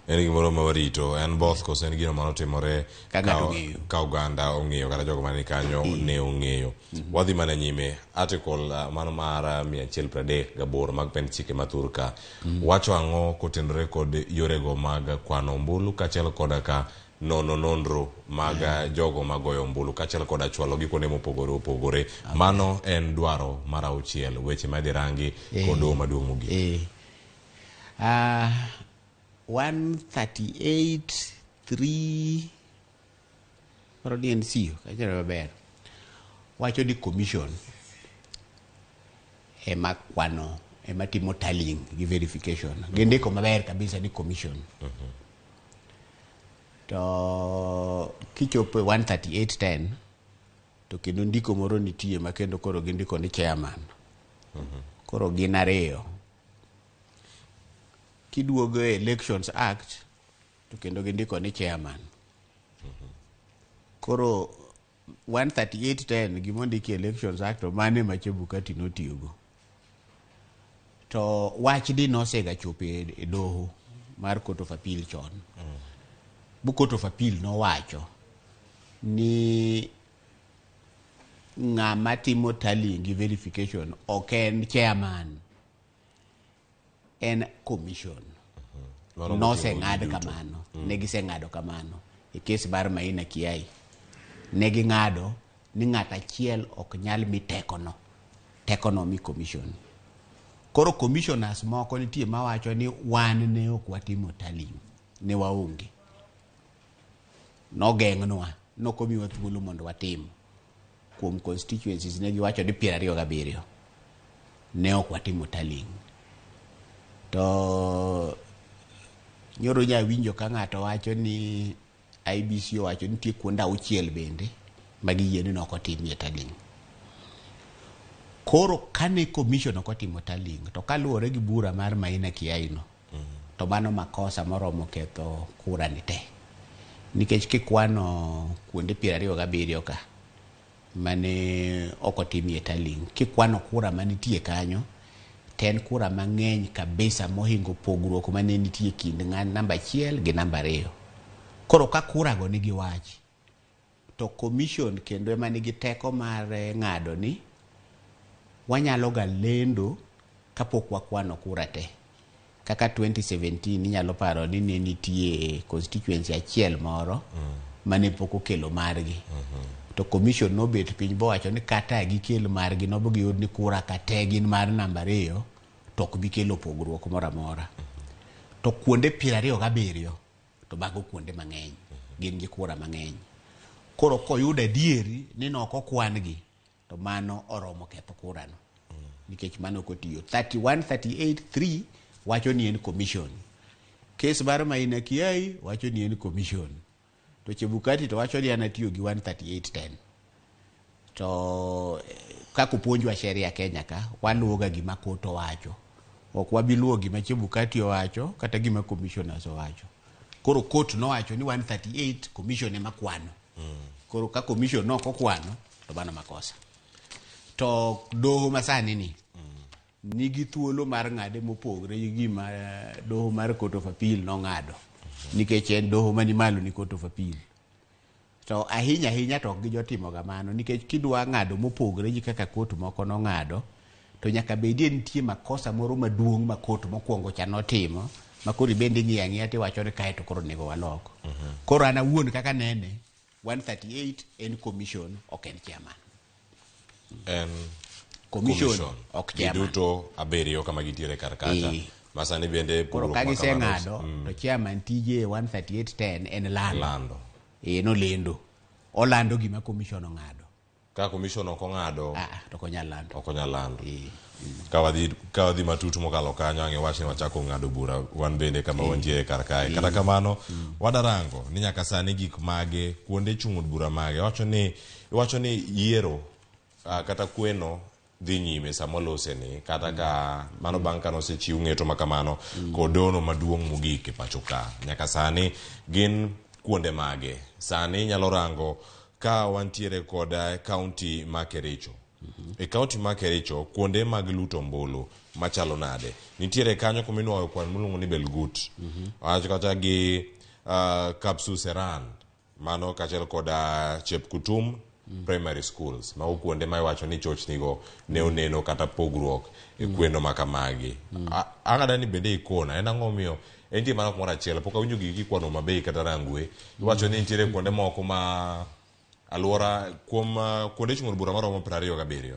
En gimoro ma warito en both koso en gino manotimore Ka ng'ato ong'eyo. Ka oganda ong'eyo kata jogo mane kanyo ne ong'eyo. Wadhi mana nyime article mano mar 138 mag pend chike ma thurka wacho ang'o kotenore kod yorego mag kwano ombulu kaachiel koda ka nono nonro mag jogo magoyo ombulu kaachiel koda chwalogi kuonde mopogore opogore. Mano en dwaro mar 6 weche madhi rangi kod doho maduong' mogik. 138 3 koro ni en C kachalo maber wacho ni commission ema kwano ema timo tallying gi verification. Gindiko maber kabisa ni commission. To kichopo e 138.10 to kendo ndiko moro nitie ma kendo koro gindiko ni chairman. Koro gin ariyo. Kiduogo e Elections Act to kendo gindiko ni chairman. Koro 138.10 gimondiki e Elections Act to mane ma Chebukati notiyogo. To wachni nosega chopo e doho mar Court of Appeal chon. Bu Court of Appeal nowacho ni ng'ama timo tallying gi verification ok en chairman, en commission. Mano Noseng'ad moting'o ji duto. kamano. Ne giseng'ado kamano e kes mar Maina Kiai. Ne ging'ado ni ng'at achiel ok nyal mi tekono. Tekono mi commission. Koro commissioners moko nitie mawacho ni wan ne ok watimo tallying, ne waonge. Nogeng'nwa, nokomiwa thuolo mondo watim. Kuom constituencies ne giwacho ni 27 ne ok watimo tallying. To nyoro nya winjo ka ng'ato wacho ni IEBC owacho ni nitie kuonde 6 bende ma giyie ni nok otimie tallying. Koro kane commission ok otimo tallying to kaluwore gi bura mar Maina Kiai no, to mano makosa moromo ketho kura ni te. Nikech kikwano kuonde 27 ka mane ok otimie tallying, kikwano kura manitie kanyo, to en kura mang'eny kabisa mohingo pogruok mane nitie kind namba 1 gi namba 2. Koro ka kura go nigi wach, to commission kendo ema nigi teko mar ng'ado ni wanyalo ga lendo kapok wakwano kura te. Kaka 2017 inyalo paro ni ne nitie constituency achiel moro mane pok okelo margi. To commission nobet piny bowacho ni kata gikel margi nobo giyud ni kura ka te gin mar namba 2 to ok bi kelo pogruok moro amora. To kuonde 27 to mago kuonde mang'eny, gin gi kura mang'eny. Koro koyud adieri ni nok okwan gi, to mano oromo ketho kura no. Nikech mano ok otiyo. 31, 38, 3 wacho ni en commission. Kes mar Maina Kiai wacho ni en commission. To Chebukati to wacho ni an atiyo gi 138.10. To kaka opuonjwa sheria Kenya ka, waluwo ga gima court owacho. Ok wabi luwo gima Chebukati owacho kata gima commissioners owacho. Koro court nowacho ni 138 commission ema kwano. Koro ka commission nok okwano to mano makosa. To doho masani ni nigi thuolo mar ng'ade mopogre gi gima doho mar Court of Appeal nong'ado. Nikech en doho mani malo ni Court of Appeal. To ahinya ahinya to ok gijotimo ga mano nikech kidwa ng'ado mopogre gi kaka court moko nong'ado to nyaka bedie nitie makosa moro maduong' ma court mokwongo cha notimo ma koro ibende ing'iyo ang'iya tiwacho ni kae to koro onego walok. Koro an awuon kaka nene 138 en commission ok en chairman. En Commission ok chairman. Giduto 7 kama gitiere kar kacha. Masani bende Koro pogruok ka ma giseng'ado kamano, to chairman tije 138.10 en lando. Lando. Nolendo. Olando gima commission ong'ado. Ka commission ok ong'ado, to ok onyal lando. Ok onyal lando. Ka wadhi matut mokalo kanyo ang' iwach ni wachako ng'ado bura wan bende kama wantiere kar kae. Kata kamano, wadarango ni nyaka sani gik mage kuonde chung' od bura mage. Iwacho ni yiero kata kweno dhi nyime sama oloseni kata ka mano bang' ka nosechiw ng'eto ma kamano kod dono maduong' mogik e pacho ka nyaka sani gin kuonde mage sani inyalo rango ka wantiere kod kaunti ma Kericho e kaunti ma Kericho kuonde mag luto ombulu machalo nade nitiere kanyo kuma inuoyo kwan miluongo ni Belgut wacho kata gi Kapsuseran mano kaachiel kod Chepkutum primary schools mago kuonde ma iwacho ni chochnigo ne oneno kata pogruok e kweno ma kamagi. Ang'ada ni bende ikona en ang'o miyo entie mana kumoro achiel pok awinjo gigi kikwano Homa Bay kata Rangwe iwacho ni nitiere kuonde moko ma aluora kuom kuonde chung' od bura maromo 27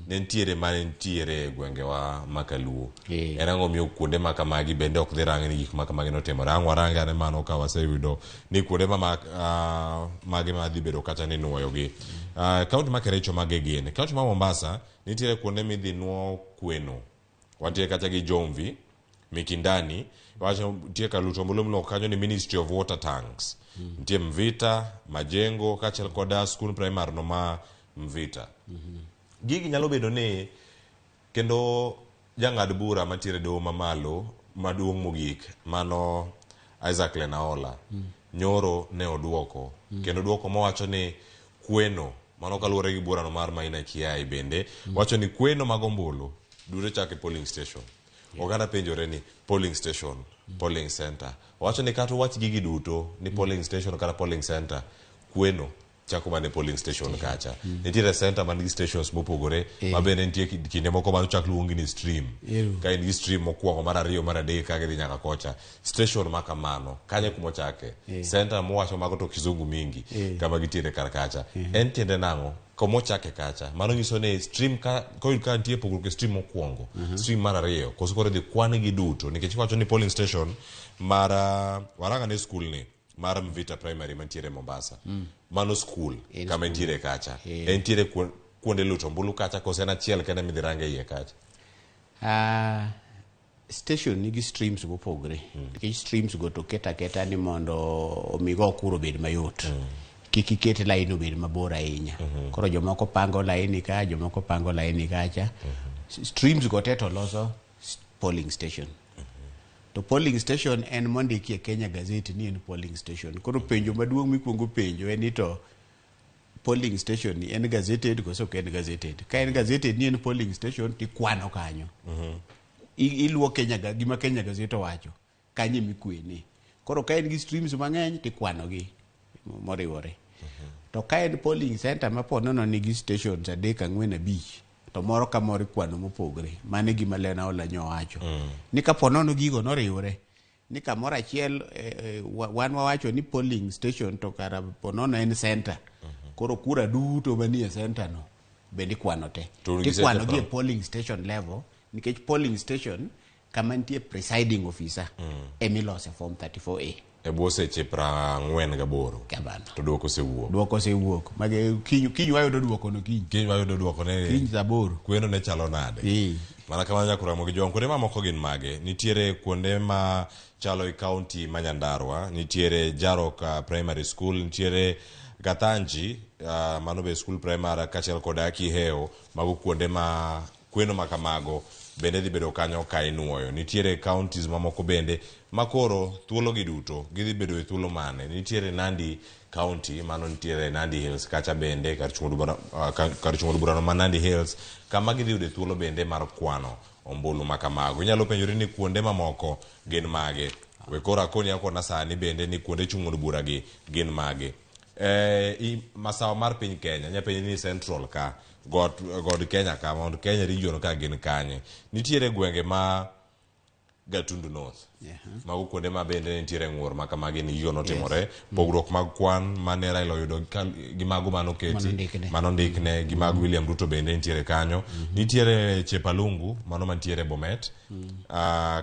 ne nitiere mane nitiere e gwengewa ma kaluo en ang'o miyo kuonde ma kamagi bende ok dhi rang ni gik ma kamagi notimore ang' warang ane mano ka waseyudo ni kuonde ma mage ma dhi bedo kata ni nuoyogi kaunti ma Kericho mage gin kaunti ma Mombasa nitiere kuonde midhi nuo kweno wantie kacha gi Jomvi Mikindani wacho nitie kar luto ombulu miluongo kanyo ni Ministry of Water Tanks nitie Mvita Majengo kaachiel kod skund primary no ma Mvita gigi nyalo bedo ni kendo jang'ad bura mantiere e doho mamalo maduong' mogik mano Isaac Lenaola nyoro ne oduoko kendo duoko mowacho ni kweno mano kaluwore gi burano mar Maina Kiai bende wacho ni kweno mag ombulu duto chako e polling station oganda penjore ni polling station polling center owacho ni kata wach gigi duto ni polling station kata polling center kweno chako mana e polling station kacha nitiere center man gi stations mopogore ma bende nitie kinde moko ma chak luongi ni stream ka in gi stream mokwongo mar ariyo mar adek ka gidhi nyaka kocha station ma kamano kanyo kuma ochake center mowacho mago to kizungu mingi kama gitiere kar kacha en tiende nang'o komochake kacha mano nyiso ni stream ka koyud ka nitie pogruok e stream mokwongo stream mar ariyo koso koro idhi kwan gi duto nikech iwacho ni polling station mar waranga ne skul ni mar Mvita Primary mantiere Mombasa mano skul kama entiere kacha entiere kuonde luto ombulu kacha koso en achiel kende midhi range iye kacha Station nigi streams mopogore nikech streams go to ket aketa ni mondo omi go kura obed mayot kik iket line obed mabor ahinya koro jomoko pango laini ka jomoko pango laini kacha streams go te to loso polling station to polling station en mondiki e Kenya Gazette ni en polling station koro penjo maduong' mikwongo penjo en ni to polling station ni en gazetted koso ok en gazetted ka en gazetted ni en polling station tikwano kanyo iluwo Kenya gima Kenya Gazette owacho kanyo emikwene koro ka en gi streams mang'eny tikwanogi moriwore to ka en polling center ma po nono nigi stations 3 4 5 to moro ka moro ikwano mopogre mano e gima Lenaola nyo owacho ni kapo nono gigo noriwre ni kamoro achiel wan wawacho ni polling station to kara po nono en center koro kura duto manie center no bende ikwano te tikwano gi e polling station level nikech polling station kama nitie presiding officer emilose form 34A e bwo seche 48 kamano to duoko osewuok duoko osewuok mage kiny kiny wayudo duoko no kiny kiny wayudo duoko ne kiny saa 8 kweno ne chalo nade mana kamano nyakwar gi jowang' kuonde mamoko gin mage nitiere kuonde ma chalo e kaunti ma Nyandarua nitiere Jarok Primary School nitiere Gathanji mano be school primary kaachiel kod Akiheo mago kuonde ma kweno ma kamago bende dhi bedo kanyo ka inuoyo nitiere counties mamoko bende makoro thuolo gi duto gidhi bedo e thuolo mane nitiere Nandi County mano nitiere Nandi Hills kacha bende kar chung' od burano ma Nandi Hills kama gidhi yude thuolo bende mar kwano ombulu ma kamago inyalo penjori ni kuonde mamoko gin mage we koro akoni akona sani bende ni kuonde chung' od bura gi gin mage masawa mar piny Kenya nya penji ni Central ka god Kenya ka Mount Kenya region ka gin kanye nitiere gwenge ma Gatundu North mago kuonde ma bende nitiere ng'ur ma kamagi ni gigo notimore pogruok mag kwan mane Raila oyudo gi mago manoketi manondikne gi mag William Ruto bende nitiere kanyo nitiere Chepalungu mano mantiere Bomet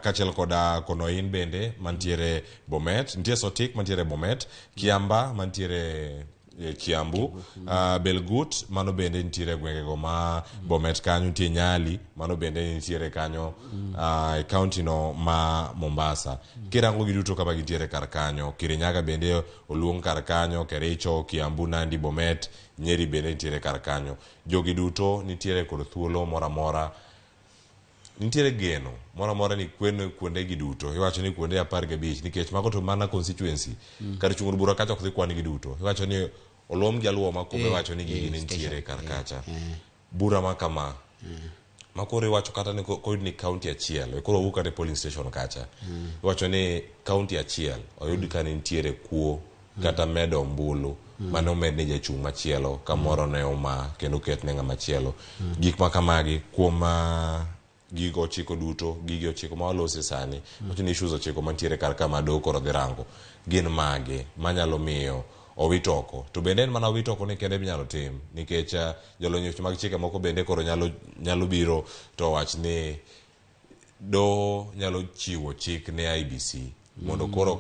kaachiel kod Konoin bende mantiere Bomet nitie Sotik mantiere Bomet Kiamba mantiere e Kiambu. Belgut mano bende nitiere e gwengego ma Bomet kanyo nitie Nyali mano bende nitiere kanyo e county no ma Mombasa. Kirango giduto kama gintiere kar kanyo, Kirinyaga bende oluong kar kanyo, Kericho, Kiambu, Nandi, Bomet, Nyeri bende nitiere kar kanyo. Jogi duto nitiere kod thuolo moro amora nitiere geno moro amora ni kweno kuonde gi duto iwacho ni kuonde 15 nikech mago to mana constituency kar chung' od bura kacha ok dhi kwan gi duto iwacho ni oluom gi aluoma kuma iwacho ni gigi ne nitiere kar kacha bura ma kama ma koro iwacho kata ni koyud ni county achiel koro wawuok kata e polling station kacha iwacho ni county achiel oyud ka nitiere kuo kata medo ombulu mane omed ne jachung' machielo kamoro ne oma kendo oket ne ng'ama chielo gik ma kamagi kuom gigo ochiko duto gigi ochiko ma walose sani wacho ni issues ochiko mantiere kar ka ma doho koro dhi rango gin mage manyalo miyo owit oko to bende en mana wit oko ni kende minyalo tim nikech jolony weche mag chike moko bende koro nyalo, nyalo biro to wach ni doho nyalo chiwo chik ne IEBC mondo koro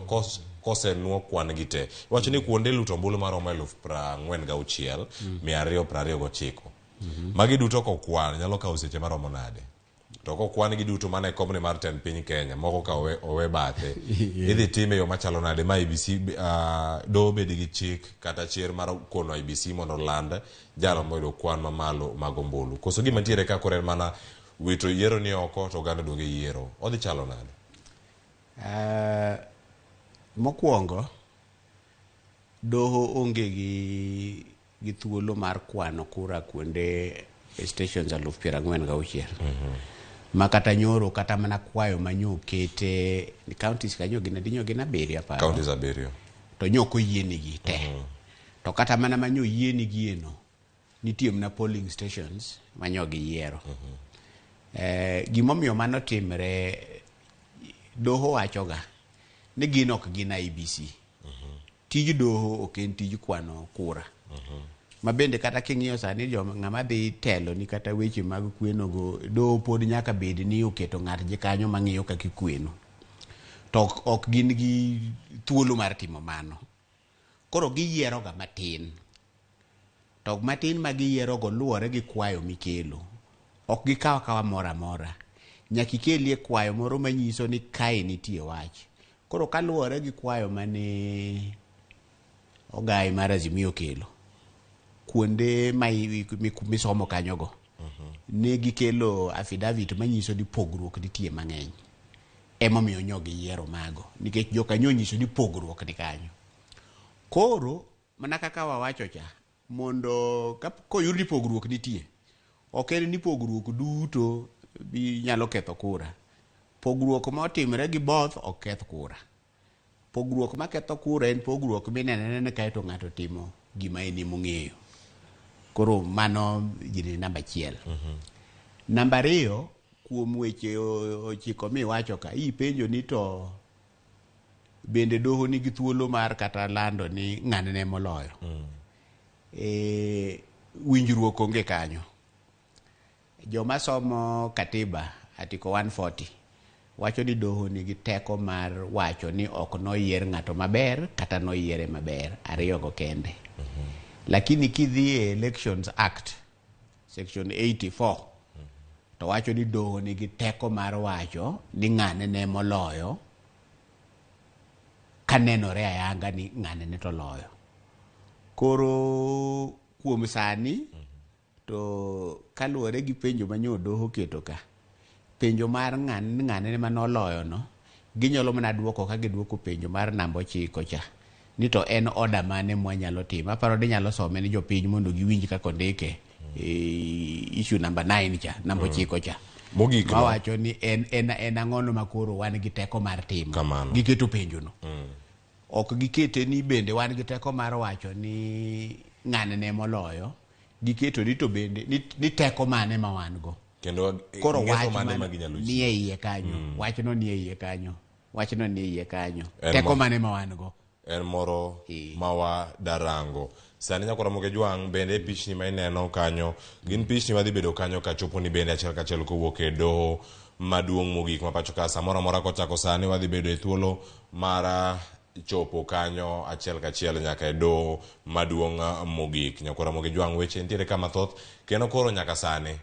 kosenuo kwan gi te iwacho ni kuonde luto ombulu maromo 46 229 magi duto kokwan nyalo kawo seche maromo nade to kokwan gi duto mana e komni mar tend piny Kenya moko ka owe, owe bathe idhi time e yo machalo nade ma IEBC doho bed gi chik kata chir mar kono IEBC mondo oland jalo moyudo kwan mamalo mag ombulu koso gima ntiere ka koro en mana wito yiero ni oko to oganda duogo e yiero odhi chalo nade Mokwongo doho onge gi gi thuolo mar kwano kura kuonde e stations 46,000 ma kata nyoro kata mana kwayo ma nyo kete counties kanyo gin adi nyo gin abiriyo aparo counties abiriyo to nyo ok oyienigi te to kata mana ma nyo oyienigi eno nitie mana polling stations ma nyo giyiero gimomiyo mano timre doho wachoga ni gin ok gin IEBC tij doho ok en tij kwano kura ma bende kata king'iyo sani jo ng'ama dhi telo ni kata weche mag kweno go doho pod nyaka bed ni oketo ng'at kanyo mang'iyo kaka ikweno to ok gin gi thuolo mar timo mano koro giyiero ga matin to matin ma giyiero go luwore gi kwayo mikelo ok gikaw akawa moro amora nyaka ikelie kwayo moro manyiso ni kae nitie wach koro kaluwore gi kwayo mane ogai mar Azimio okelo kuonde ma misomo kanyogo ne gikelo affidavit manyiso ni pogruok nitie mang'eny emomiyo nyo giyiero mago nikech jokanyo onyiso ni pogruok ni kanyo koro mana kaka wawacho cha mondo koyud ni pogruok nitie ok en ni pogruok duto nyalo ketho kura pogruok ma otimre gi both ok keth kura pogruok maketho kura en pogruok mineno anena kae to ng'ato timo gima en emong'eyo koro mano gini namba achiel namba ariyo kuom weche ochiko miwacho ka ipenjo ni to bende doho nigi thuolo mar kata lando ni ng'ane ne moloyo winjruok onge kanyo joma somo katiba article 140 wacho ni doho nigi teko mar wacho ni ok noyier ng'ato maber kata noyiere maber ariyogo kende lakini kidhi e Elections Act section 84 to wacho ni doho nigi teko mar wacho ni ng'ane ne moloyo kanenore ayanga ni ng'ane ne to loyo koro kuom sani to kaluwore gi penjo ma nyo doho oketo ka penjo mar ng'ane ma noloyo no ginyalo mana duoko ka giduoko penjo mar namba ochiko cha ni to en order mane mwanyalo timo aparo ni nyalo some ni jopiny mondo giwinj kaka ondike e issue number 9 cha namba ochiko cha Mogik no. mawacho ni en ang'ono ma koro wan gi teko mar timo Kamano. giketo penjo no ok gikete ni bende wan gi teko mar wacho ni ng'ane ne moloyo giketo ni to bende ni teko mane ma wan go kendo koro ngeso wach mane man ma ginyalo nie iye kanyo wachno nie iye kanyo wachno nie iye kanyo En teko mane ma wan go en moro ma wadarango sani nyakwara Ramogi Jwang' bende pichni ma ineno kanyo gin pichni madhi bedo kanyo kachopo ni bende achiel kachiel kowuok e doho maduong' mogik ma pacho ka samoro amora kochako sani wadhi bedo e thuolo mar chopo kanyo achiel kachiel nyaka e doho maduong' mogik. Nyakwar Ramogi Jwang' weche nitiere ka mathoth kendo koro nyaka sani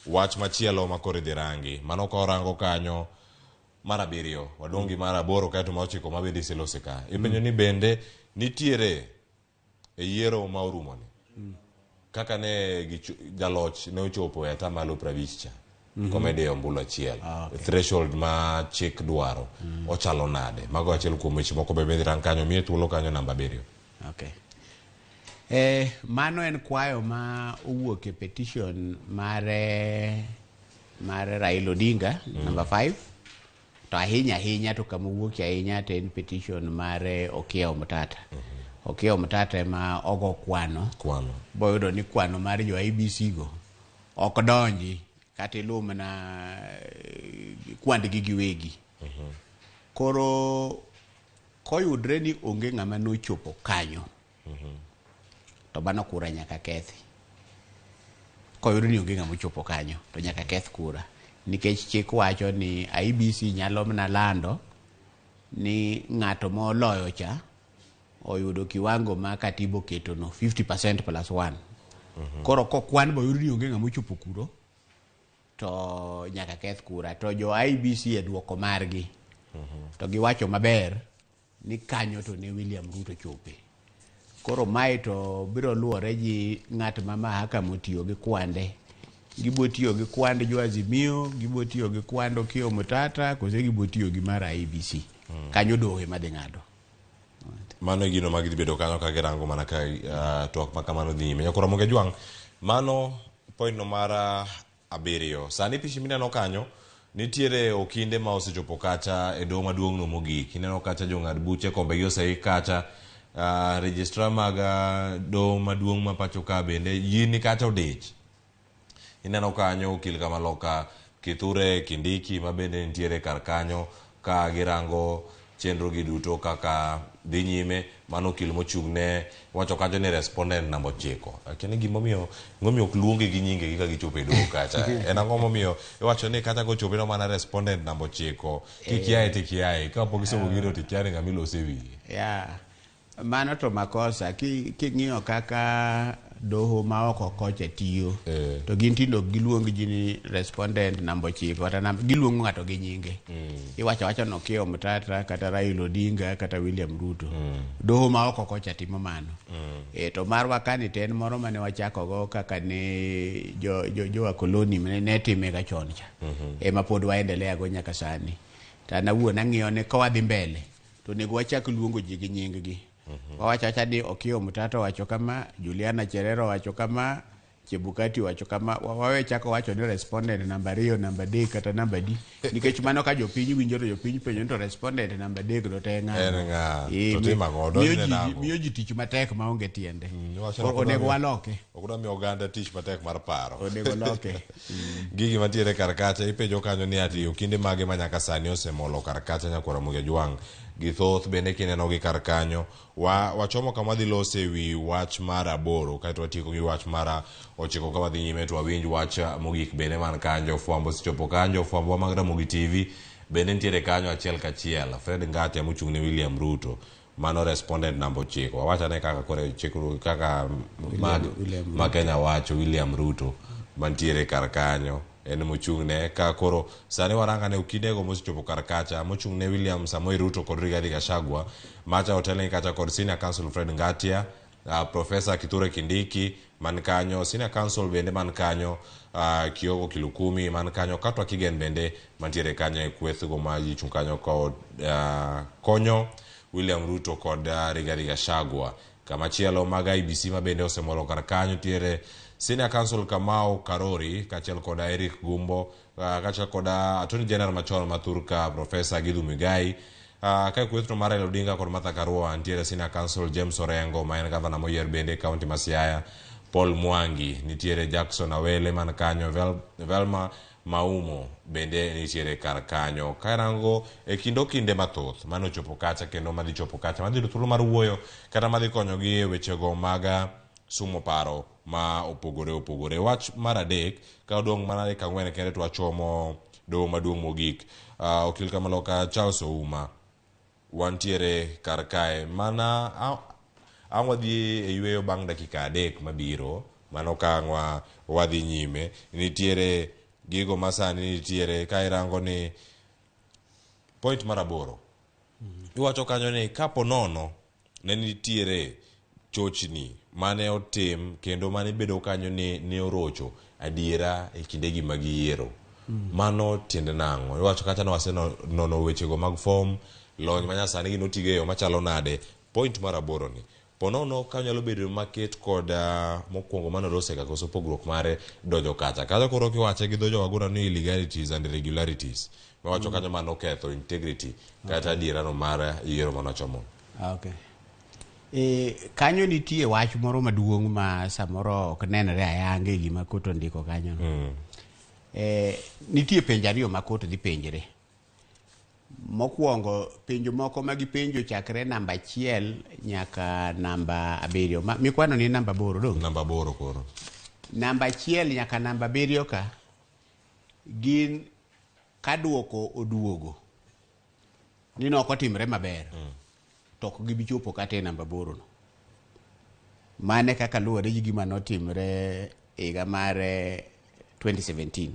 wach machielo ma koro idhi rangi mano ka orango kanyo mar abiriyo wadong' gi mar aboro kaeto mar ochiko ma bende iselose ka ipenjo ni bende nitiere e yiero ma orumoni kaka ne jaloch ne ochopo e atamalo 50 cha komedo e ombulu achiel threshold ma chik dwaro ochalo nade mago achiel kuom weche moko be idhi rang kanyo miye thuolo kanyo namba abiriyo. Okay. Mano en kwayo ma owuok e petition mar Raila Odinga number 5 to ahinya ahinya to kama owuokie ahinya to en petition mar Okiya Omtata. Okiya Omtata ema ogo kwano boyudo ni kwano mar jo IEBC go ok donji kata iluw mana kwandgi giwegi. Koro koyudre ni onge ng'ama nochopo kanyo to mano kura nyaka kethi. Koyud ni onge ng'ama ochopo kanyo to nyaka keth kura nikech chik wacho ni IEBC nyalo mana lando ni ng'ato moloyo cha oyudo kiwango ma katiba oketo no 50% plus 1. Koro kokwan boyud ni onge ng'ama ochopo kuro to nyaka keth kura. To jo IEBC e duoko margi to giwacho maber ni kanyo to ne William Ruto chope. Koro mae to biro luwore gi ng'at ma mahakama otiyo gi kwande. Gibo tiyo gi kwand jo Azimio, gibo tiyo gi kwand Okiya Omtata, kose gibo tiyo gi mar IEBC. Kanyo doho ema dhi ng'ado. Mano e gino ma gidhi bedo kanyo ka girango mana ka twak ma kamano dhi nyime. Nyakwar Ramogi Ajwang', mano point no mar abiriyo. Sani picha mineno kanyo nitiere okinde ma osechopo kacha e doho maduong' no mogik. Ineno kacha jong'ad buche kombegi oseik kacha. Registrar mag doho maduong' ma pacho ka bende yini kacha odich. Ineno kanyo okil kamaloka Kithure Kindiki ma bende nitiere kar kanyo ka girango chenro gi duto kaka dhi nyime. Mano okil mochung'ne wacho kacho ni respondent namba 9. Akia ni gimomiyo ok luonge gi nyingegi ka gichopo e doho kacha. En ang'o momiyo iwacho ni kata kochopo ino mana respondent namba 9 kikiaye to ikiaye kapok isomo gino to ikia ni ng'ama ilose wiye. Yeah. Mano to makosa king'iyo kaka doho ma oko kocha tiyo to gin tinde ok giluong ji ni respondent namba 9 kata namba, giluongo ng'ato gi nyinge. Iwacho awacha ni Okiya Omtata kata Raila Odinga kata William Ruto. Doho ma oko kocha timo mano. To marwa kani to en moro mane wachako go kaka ne jo wakoloni ne time ga chon cha. Ema pod waendelea go nyaka sani. To an awuon ang'iyo ni ka wadhi mbele to onego wachak luongo ji gi nying gi. Wawacho awacha ni Okiya Omtata owacho kama, Juliana Cherera owacho kama, Chebukati owacho kama, wawe chako wacho ni respondent namba 2, namba 3 kata namba D. Nikech mano ka jopiny winjo to jopiny penjo ni to respondent namba 3 to en ng'a? En ng'a? To timo ang'o? Donjne nang'o? Miyo ji tich matek maonge tiende. Koro onego waloke. Ok odwa miyo oganda tich matek mar paro. Onego loke. Gigi mantiere kar kacha ipenjo kanyo ni ati okinde mage ma nyaka sani osemolo kar kacha Nyakwar Ramogi Ajwang' gi thoth bende kineno gi kar kanyo. Wachomo kama wadhi lose wi wach mar 8 kaeto watieko gi wach mar 9 ka wadhi nyime to wawinj wach mogik bende man kanyo. Fwambo osechopo kanyo, fwambo mag Ramogi TV bende nitiere kanyo achiel kachiel. Fred Ngatia mochung' ne William Ruto, mano respondent namba 9. Wawach ane kaka kore chik kaka ma Kenya wacho William Ruto mantiere kar kanyo en mochung'ne ka koro sani waranga ne okindego mosechopo kar kacha mochung'ne William Samoei Ruto kod Rigathi Gachagua macha otelnegi kacha kod Senior Counsel Fred Ngatia, Professor Kithure Kindiki man kanyo, Senior Counsel bende man kanyo, Kioko Kilukumi man kanyo, Katwa Kigen bende mantiere kanyo e kwethgo ma ji chung' kanyo konyo William Ruto kod Rigathi Gachagua. Kamachielo mag IEBC ma bende osemolo kar kanyo tiere Senior Counsel Kamau Karori kaachiel kod Eric Gumbo kaachiel kod Attorney General machon ma thurka Professor Githu Muigai. Ka kwethno mar Raila Odinga kod Martha Karua nitiere Senior Counsel James Orengo ma en gavana moyier bende e kaunti ma Siaya, Paul Mwangi, nitiere Jackson Awele man kanyo, Velma Maumo bende nitiere kar kanyo. Ka irango e kind okinde mathoth mane ochopo kacha kendo madhi chopo kacha, madhi yudo thuolo mar wuoyo kata madhi konyogi e wechego mag sumo paro ma opogore opogore. Wach mar 3 ka odong' mana dakika 4 kende to wachomo doho maduong' mogik. Okil Kamaloka Charles Ouma. Wantiere kar kae mana ang' wadhi e yweyo bang' dakika 3 mabiro, mano ka ang' wadhi nyime. Nitiere gigo masani nitiere ka irango ni point mar 8. Iwacho kanyo ni kapo nono ne nitiere chochni mane otim kendo mane bedo kanyo ni ne orocho adiera e kindegi mag yiero. Mano tiende nang'o? Iwacho kacha ni wasenono wechego mag form, lony manyasani gi notigo e yo machalo nade. Point mar 8 ni ponono ka nyalo bedo maket kod mokwongo mane olosega koso pogruok mare donjo kacha. Kacha koro kiwache gi dho jowagunda ni illegalities and irregularities. Mawacho kanyo mano ketho integrity kata adiera no mar yiero manochomo. Okay. Kanyo nitie wach moro maduong' ma samoro ok nenre ayanga e gima kot ondiko kanyo. Nitie penjo ariyo ma kot dhi penjre. Mokwongo, penjo moko ma gipenjo chakre namba 1 nyaka namba 7. Mikwano ni namba 8 dong'? Namba 8 koro. Namba 1 nyaka namba 7 ka gin ka duoko oduogo ni nok otimre maber. To ok gibi chopo kata e namba 8 no. Mane kaka luwore gi gima notimre higa mar 2017.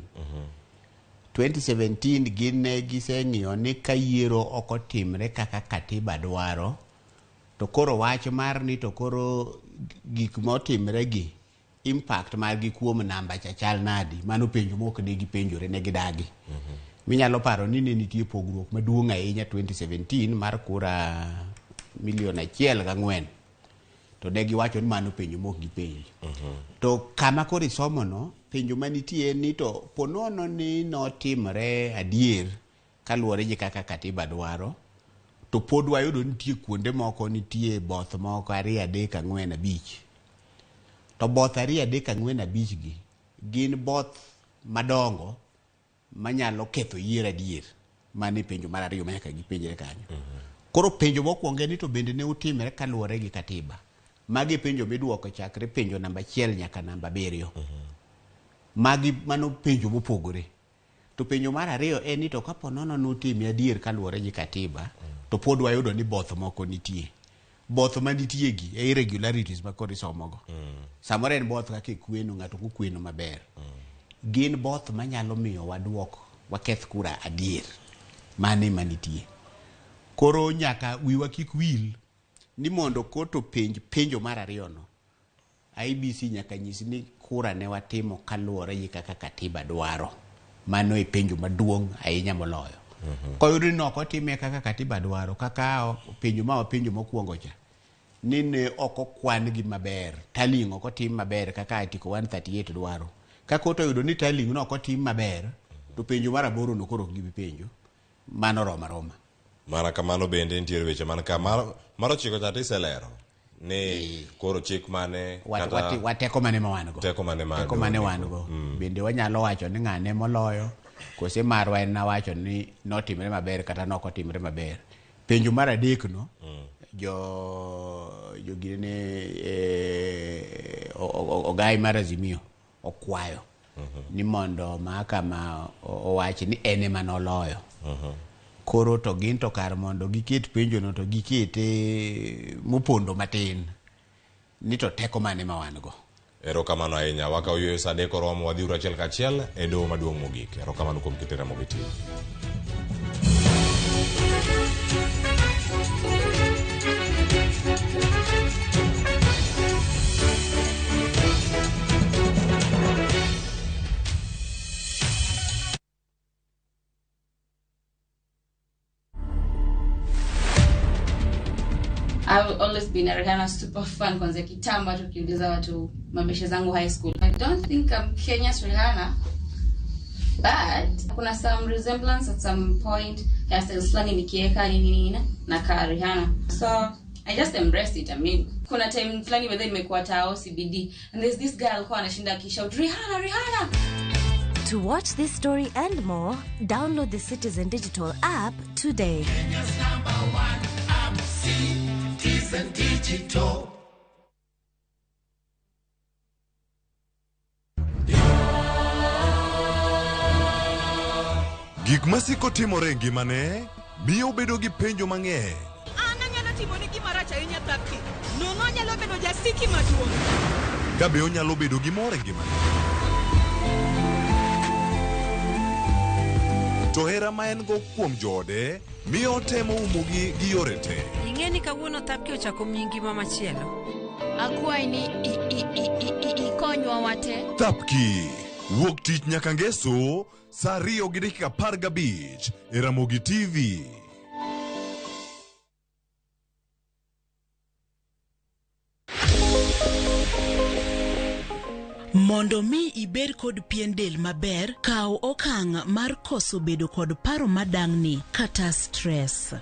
2017 gin ne giseng'iyo ni ka yiero ok otimre kaka katiba dwaro, to koro wach mar ni to koro gik motimre gi impact margi kuom namba cha chal nadi, mano penjo mok ne gipenjore, ne gidagi. Minyalo paro ni ne nitie pogruok maduong' ahinya 2017 mar kura milion 1.4, to ne giwacho ni mano penjo mok gipenji. To kama koro isomono, penjo manitie ni to ponono ni notimre adier kaluwore gi kaka katiba dwaro, to pod wayudo nitie kuonde moko, nitie both moko 2, 3, 4, 5. To both 2, 3, 4, 5 gi gin both madongo manyalo ketho yiero adier. Mano e penjo mar 2 manyaka gipenjre kanyo. Koro penjo mokwongo ni to bende ne utimre kaluwore gi katiba. Magi penjo miduoko chakre penjo namba 1 nyaka namba 7. Magi mano penjo mopogore. To penjo mar 2 en ni to kapo nono nutime adier kaluwore gi katiba, to pod wayudo ni both moko nitie. Both manitie gi e irregularities ma koro isomogo. Samoro en both kaka ikweno, ng'ato ok okweno maber. Gin both manyalo miyo waduok, waketh kura adier. Mane manitie. Koro nyaka wiwa kik wil ni mondo kot openj penjo mar 2 no, IEBC nyaka nyis ni kura ne watimo kaluwore gi kaka katiba dwaro. Mano e penjo maduong' ahinya moloyo. Koyudo ni ok otime kaka katiba dwaro, kaka penjo ma wapenjo mokwongo cha, ni ne ok okwan gi maber, tallying ok otim maber kaka Article 138 dwaro. Ka kot oyudo ni tallying no ok otim maber, to penjo mar 8 no koro ok gibi penjo. Mano roma roma. Mana kamano bende nitiere weche man ka mar 9 cha tiselero ni koro chik mane kata wateko mane ma wan go. Teko mane ma teko mane wan go. Bende wanyalo wacho ni ng'ane moloyo, kose marwa en nawacho ni notimre maber kata nok otimre maber. Penjo mar 3 no, jo girene ogai mar Azimio okwayo ni mondo mahakama owach ni en ema noloyo. Koro to gin to kar mondo giket penjo no to gikete mopondo matin ni to teko mane ma wan go. Erokamano ahinya. Wakawo yweyo sa 3 oromo, wadhi uru achiel kachiel e doho maduong' mogik. Erokamano kuom kete Ramogi TV. I've always been a Rihanna super fan kwanzia kitambo, hata ukiuliza watu mabeshe zangu high school. I don't think I'm Kenya's Rihanna, but kuna some resemblance at some point. Hairstyles fulani nikieka nini nini na ka Rihanna. So I just embraced it. I mean, kuna time fulani whether nimekuwa tao CBD and there's this girl alikuwa anashinda akishout Rihanna, Rihanna. To watch this story and more, download the Citizen Digital app today. Kenya's number 1 app, Citizen Digital. Gik masiko timore e ngimane miyo obedo gi penjo mang'eny. An anyalo timoni gima rach ahinya Thapki. Nono anyalo bedo jasiki maduong'. Ka be onyalo bedo gi mor e ngimane. To hera ma en go kuom joode miyo otemo umogi gi yore te. Ing'e ni kawuono Thapki ochako miyi ngima machielo. Akwayi ni ikonywa wate. Thapki wuok tich nyaka ngeso saa 2:15 e Ramogi TV. Mondo mi ibed kod pien del maber, kaw okang' mar koso bedo kod paro madang'ni kata stress.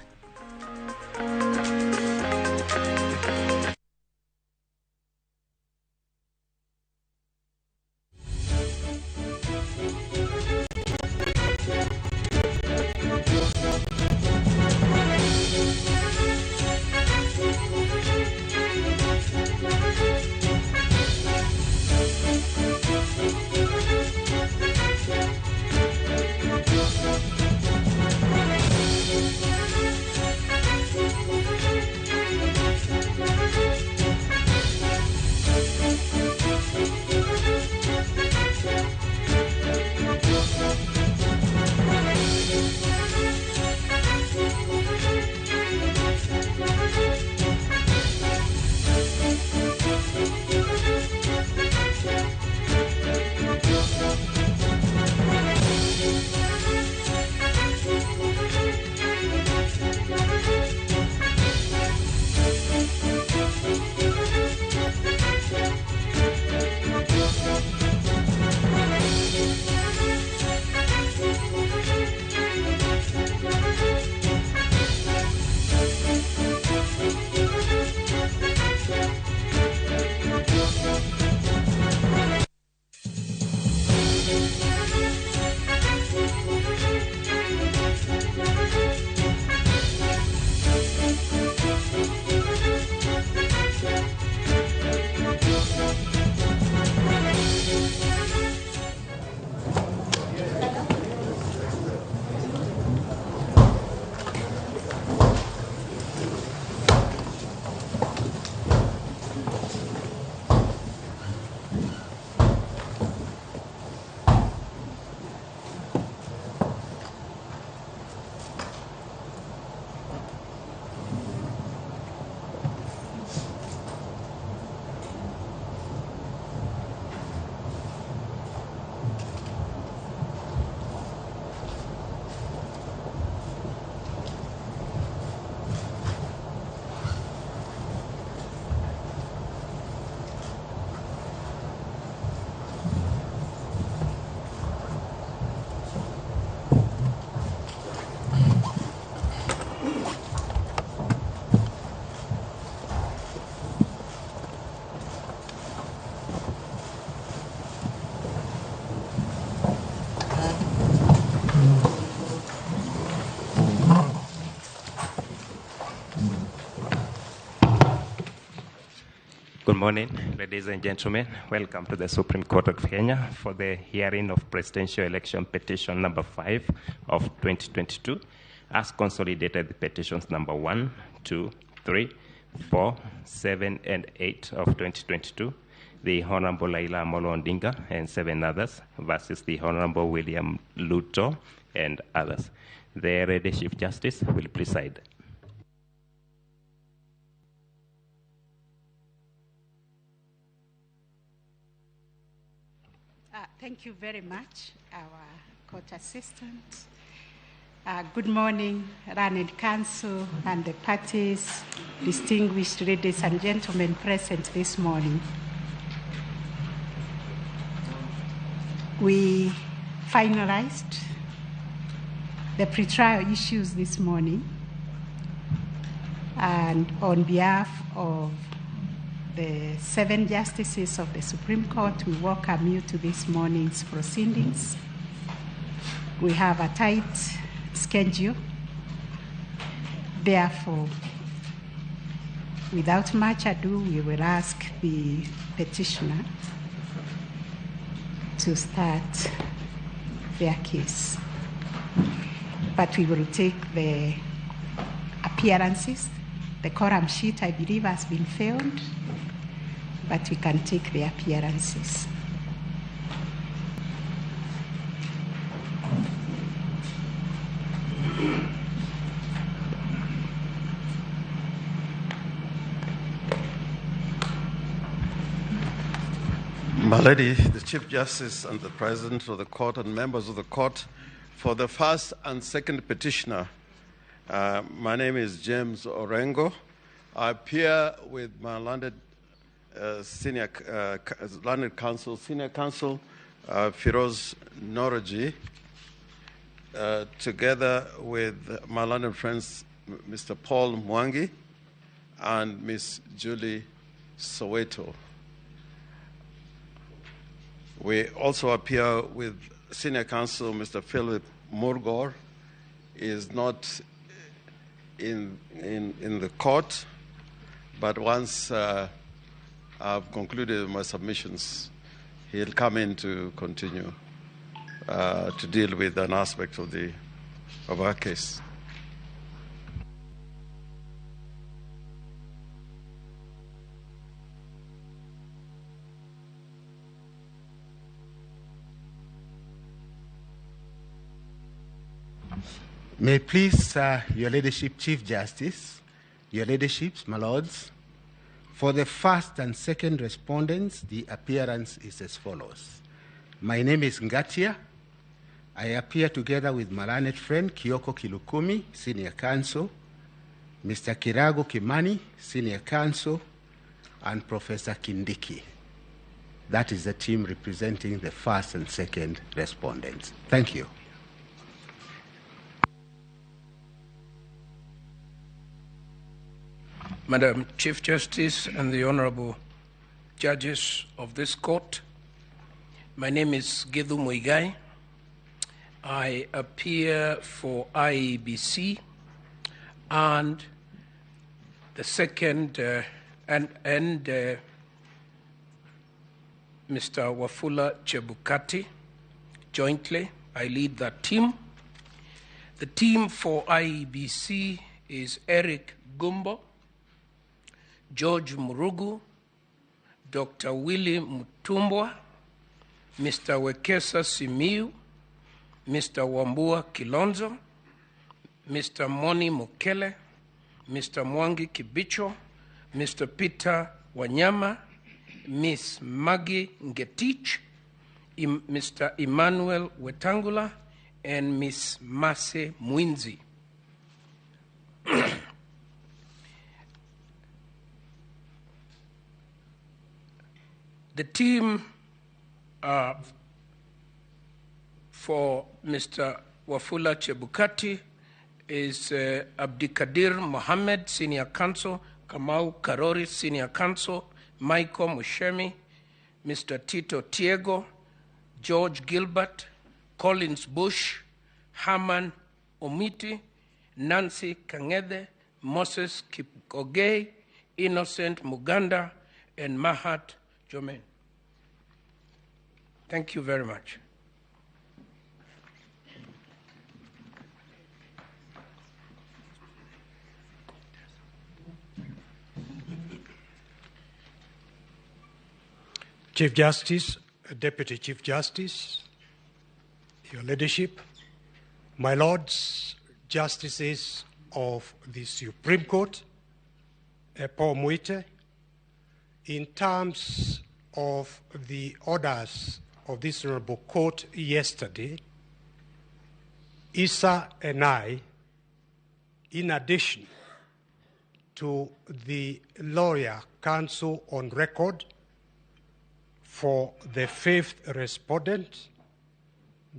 Good morning, ladies and gentlemen. Welcome to the Supreme Court of Kenya for the hearing of Presidential Election Petition number 5 of 2022, as consolidated petitions number 1, 2, 3, 4, 7, and 8 of 2022, the Honorable Raila Amolo Odinga and 7 others versus the Honorable William Ruto and others. The Lady Chief Justice will preside. Thank you very much, our court assistant. Good morning, Learned Counsel and the parties, distinguished ladies and gentlemen present this morning. We finalized the pretrial issues this morning, and on behalf of the 7 justices of the Supreme Court, we welcome you to this morning's proceedings. We have a tight schedule. Therefore, without much ado, we will ask the petitioner to start their case. But we will take the appearances. The quorum sheet, I believe, has been filled, but we can take the appearances. My Lady, the Chief Justice and the President of the Court and members of the Court, for the first and second petitioner, my name is James Orengo. I appear with my learned senior counsel, Firoz Noroji, together with my learned friends, Mr. Paul Mwangi and Ms. Julie Soweto. We also appear with senior counsel, Mr. Philip Murgor, is not in the court, but once I've concluded my submissions, he'll come in to continue to deal with an aspect of our case. May it please Your Ladyship, Chief Justice, Your Ladyships, my Lords, for the first and second respondents, the appearance is as follows. My name is Ngatia. I appear together with my learned friend, Kioko Kilukumi, Senior Counsel, Mr. Kirago Kimani, Senior Counsel, and Professor Kindiki. That is the team representing the first and second respondents. Thank you. Madam Chief Justice and the Honorable Judges of this court, my name is Githu Muigai. I appear for IEBC and the second and Mr. Wafula Chebukati jointly. I lead that team. The team for IEBC is Eric Gumbo, George Murugu, Dr. Willie Mutumbwa, Mr. Wekesa Simiu, Mr. Wambua Kilonzo, Mr. Moni Mukele, Mr. Mwangi Kibicho, Mr. Peter Wanyama, Miss Maggie Ngetich, Mr. Emmanuel Wetangula, and Miss Mase Mwinzi. The team for Mr. Wafula Chebukati is Abdikadir Mohammed, Senior Counsel, Kamau Karori, Senior Counsel, Michael Mushemi, Mr. Tito Tiego, George Gilbert, Collins Bush, Herman Omiti, Nancy Kangede, Moses Kipkogei, Innocent Muganda, and Mahat Jomen. Thank you very much. Chief Justice, Deputy Chief Justice, Your Ladyship, my Lords, Justices of the Supreme Court, Paul Muite, in terms of the orders of this Honorable Court yesterday, Issa and I, in addition to the lawyer counsel on record for the fifth respondent,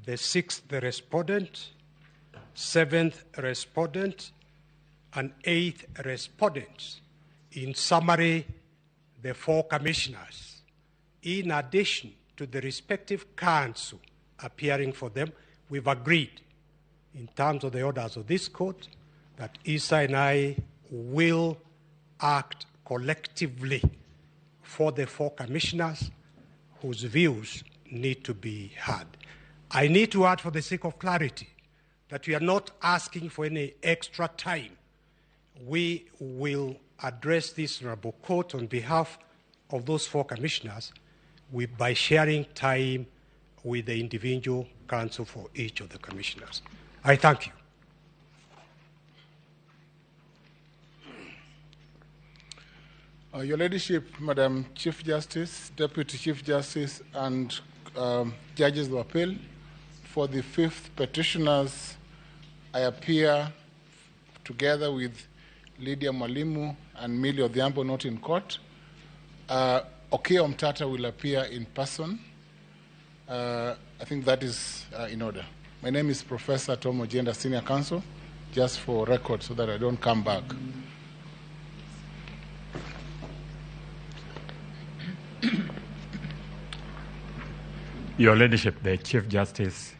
the sixth respondent, seventh respondent, and eighth respondents. In summary, the four commissioners, in addition to the respective counsel appearing for them, we've agreed in terms of the orders of this court that Issa and I will act collectively for the four commissioners whose views need to be heard. I need to add, for the sake of clarity, that we are not asking for any extra time. We will address this Honorable Court on behalf of those 4 commissioners by sharing time with the individual counsel for each of the commissioners. I thank you. Your Ladyship, Madam Chief Justice, Deputy Chief Justice, and Judges of Appeal, for the 5th petitioners, I appear together with Lydia Mwalimu and Millie Odhiambo, not in court. Okiya Omtata will appear in person. I think that is in order. My name is Professor Tom Ojienda, Senior Counsel, just for record so that I don't come back. Your Ladyship, the Chief Justice,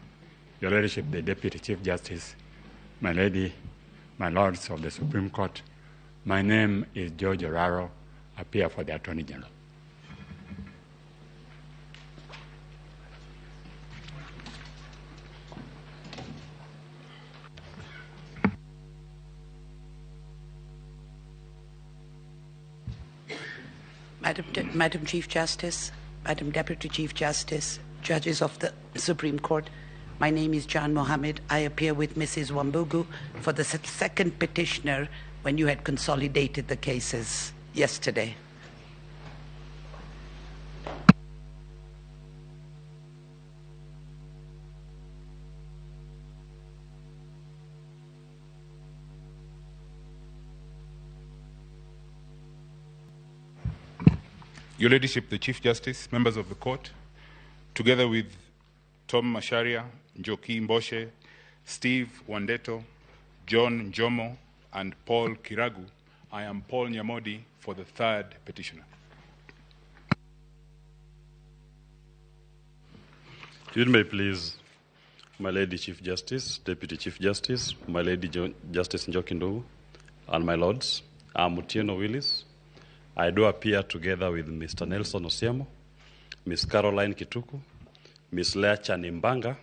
Your Ladyship, the Deputy Chief Justice, my Lady, my Lords of the Supreme Court, my name is George Oraro, appear for the Attorney General. Madam Chief Justice, Madam Deputy Chief Justice, Judges of the Supreme Court, my name is John Mohammed. I appear with Mrs. Wambugu for the second petitioner when you had consolidated the cases yesterday. Your Ladyship, the Chief Justice, members of the court, together with Tom Macharia, Njoki Mboshe, Steve Wandeto, John Njomo, and Paul Kiragu, I am Paul Nyamodi for the third petitioner. You may please, my Lady Chief Justice, Deputy Chief Justice, my Lady Justice Njoki Ndung'u, and my Lords, I'm Otieno Willis. I do appear together with Mr. Nelson Osiemo, Ms. Caroline Kituku, Ms. Leah Chanimbanga,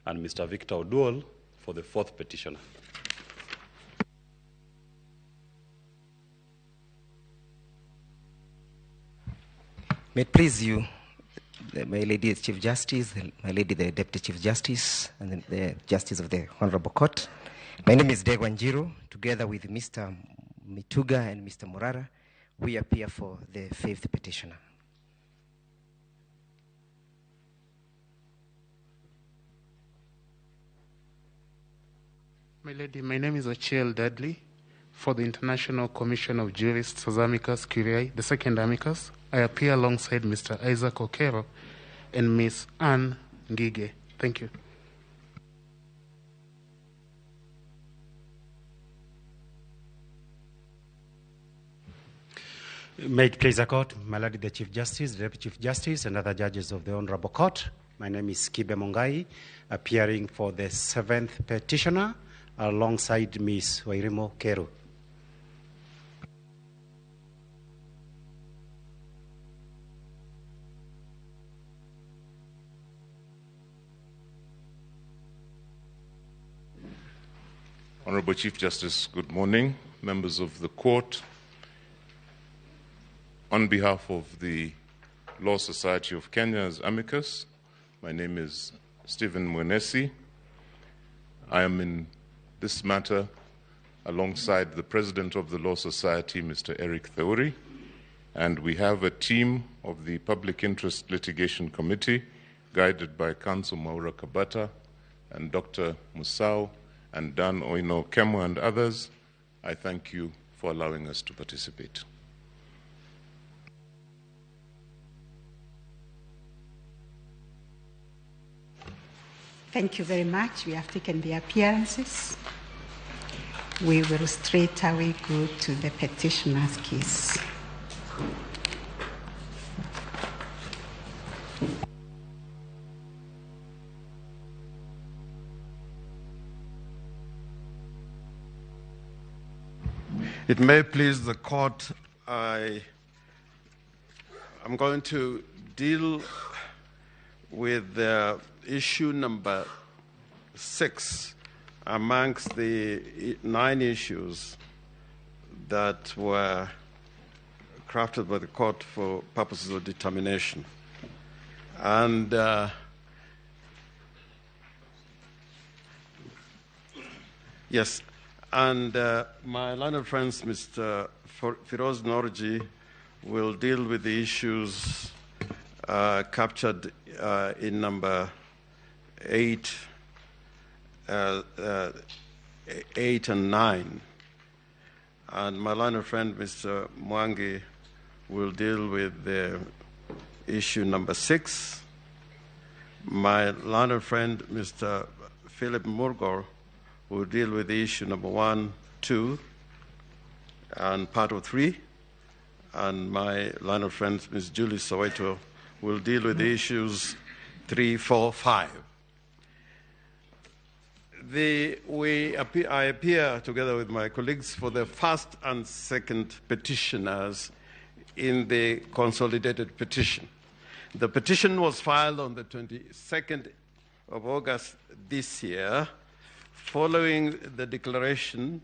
and Mr. Victor Oduol for the fourth petitioner. May it please you, my Lady Chief Justice, my Lady the Deputy Chief Justice, and the Justice of the Honorable Court. My name is Degwa Njiru. Together with Mr. Mituga and Mr. Murara, we appear for the fifth petitioner. My Lady, my name is Achiel Dudley for the International Commission of Jurists as Amicus Curiae, the second amicus. I appear alongside Mr. Isaac Okero and Ms. Anne Ngige. Thank you. May it please the Court, my Lady the Chief Justice, the Deputy Chief Justice, and other judges of the Honorable Court. My name is Kibe Mongai, appearing for the seventh petitioner alongside Ms. Wairimo Keru. Honorable Chief Justice, good morning. Members of the Court, on behalf of the Law Society of Kenya as amicus, my name is Stephen Mwenesi. I am in this matter alongside the President of the Law Society, Mr. Eric Theuri, and we have a team of the Public Interest Litigation Committee guided by Counsel Maura Kabata and Dr. Musau and Dan Oino Kemo and others. I thank you for allowing us to participate. Thank you very much. We have taken the appearances. We will straight away go to the petitioner's case. It may please the court, I'm going to deal with issue number 6 amongst the 9 issues that were crafted by the court for purposes of determination. And yes, and my learned friends, Mr. Firoz Nowrojee, will deal with the issues captured in number 8, 8 and 9. And my learned friend, Mr. Mwangi, will deal with the issue number 6. My learned friend, Mr. Philip Murgor, will deal with the issue number 1, 2, and part of 3. And my learned friend, Ms. Julie Soweto, will deal with the issues 3, 4, 5. I appear together with my colleagues for the first and second petitioners in the consolidated petition. The petition was filed on the 22nd of August this year, following the declaration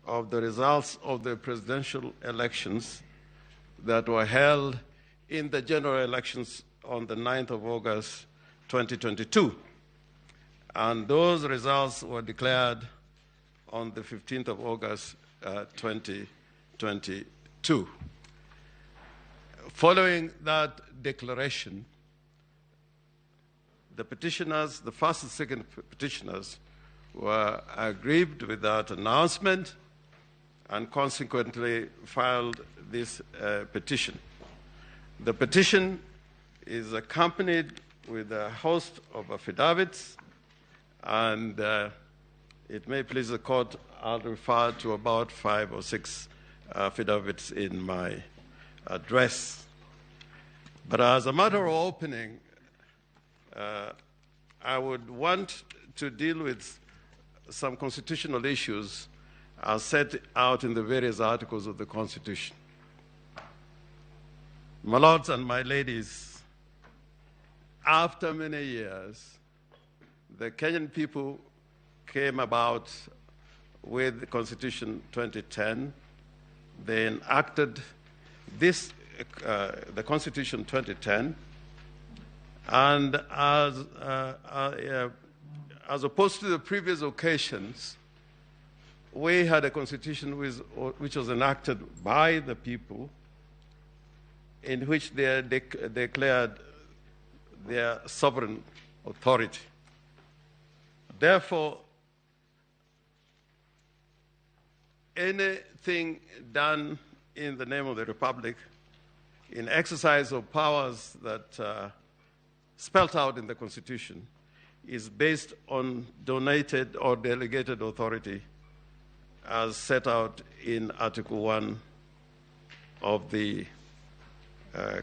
of the results of the presidential elections that were held in the general elections on the 9th of August, 2022. And those results were declared on the 15th of August, 2022. Following that declaration, the petitioners, the first and second petitioners, were aggrieved with that announcement and consequently filed this petition. The petition is accompanied with a host of affidavits, and it may please the court, I'll refer to about 5 or 6 affidavits in my address. But as a matter of opening, I would want to deal with some constitutional issues as set out in the various articles of the Constitution. My lords and my ladies, after many years, the Kenyan people came about with the Constitution 2010. They enacted this, the Constitution 2010, and as opposed to the previous occasions, we had a constitution which was enacted by the people, in which they declared their sovereign authority. Therefore, anything done in the name of the Republic in exercise of powers that spelled out in the Constitution is based on donated or delegated authority as set out in Article 1 of the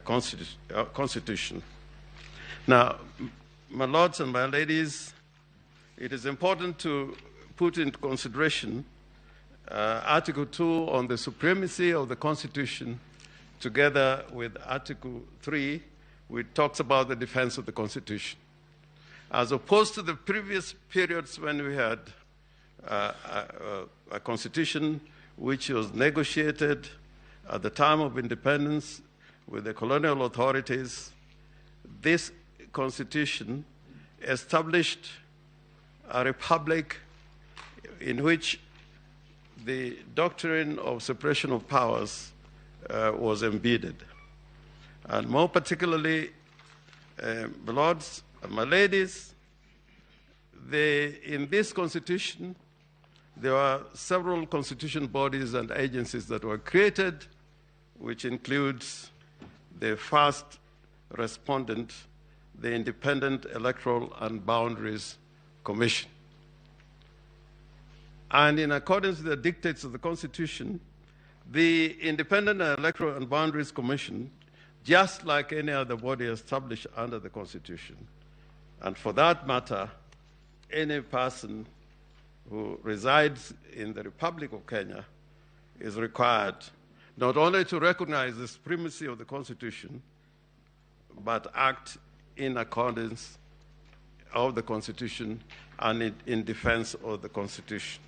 Constitution. Now, my lords and my ladies, it is important to put into consideration Article 2 on the supremacy of the Constitution, together with Article 3, which talks about the defense of the Constitution. As opposed to the previous periods when we had a constitution which was negotiated at the time of independence with the colonial authorities, this constitution established a republic in which the doctrine of separation of powers was embedded. And more particularly, my lords and my ladies, in this constitution, there were several constitution bodies and agencies that were created, which includes the first respondent, the Independent Electoral and Boundaries Commission. And in accordance with the dictates of the Constitution, the Independent Electoral and Boundaries Commission, just like any other body established under the Constitution, and for that matter, any person who resides in the Republic of Kenya is required not only to recognize the supremacy of the Constitution, but act in accordance of the Constitution and in defense of the Constitution.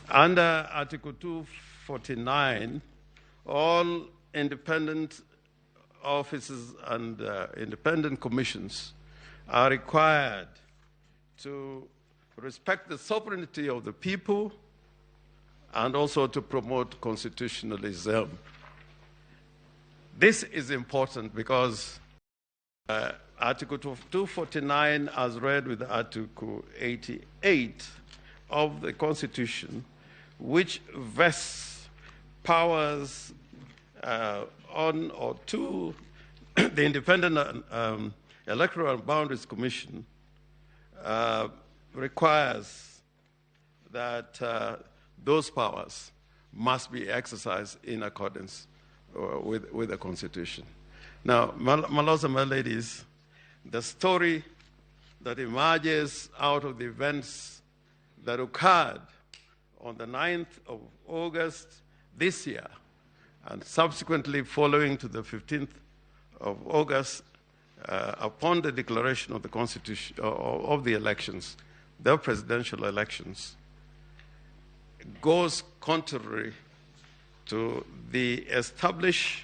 Under Article 249, all independent offices and independent commissions are required to respect the sovereignty of the people and also to promote constitutionalism. This is important because Article 249, as read with Article 88 of the Constitution, which vests powers on or to the Independent Electoral Boundaries Commission, requires that those powers must be exercised in accordance with the Constitution. Now, my lords and my ladies, the story that emerges out of the events that occurred on the 9th of August this year, and subsequently following to the 15th of August, upon the declaration of the Constitution of the elections, the presidential elections, goes contrary to the established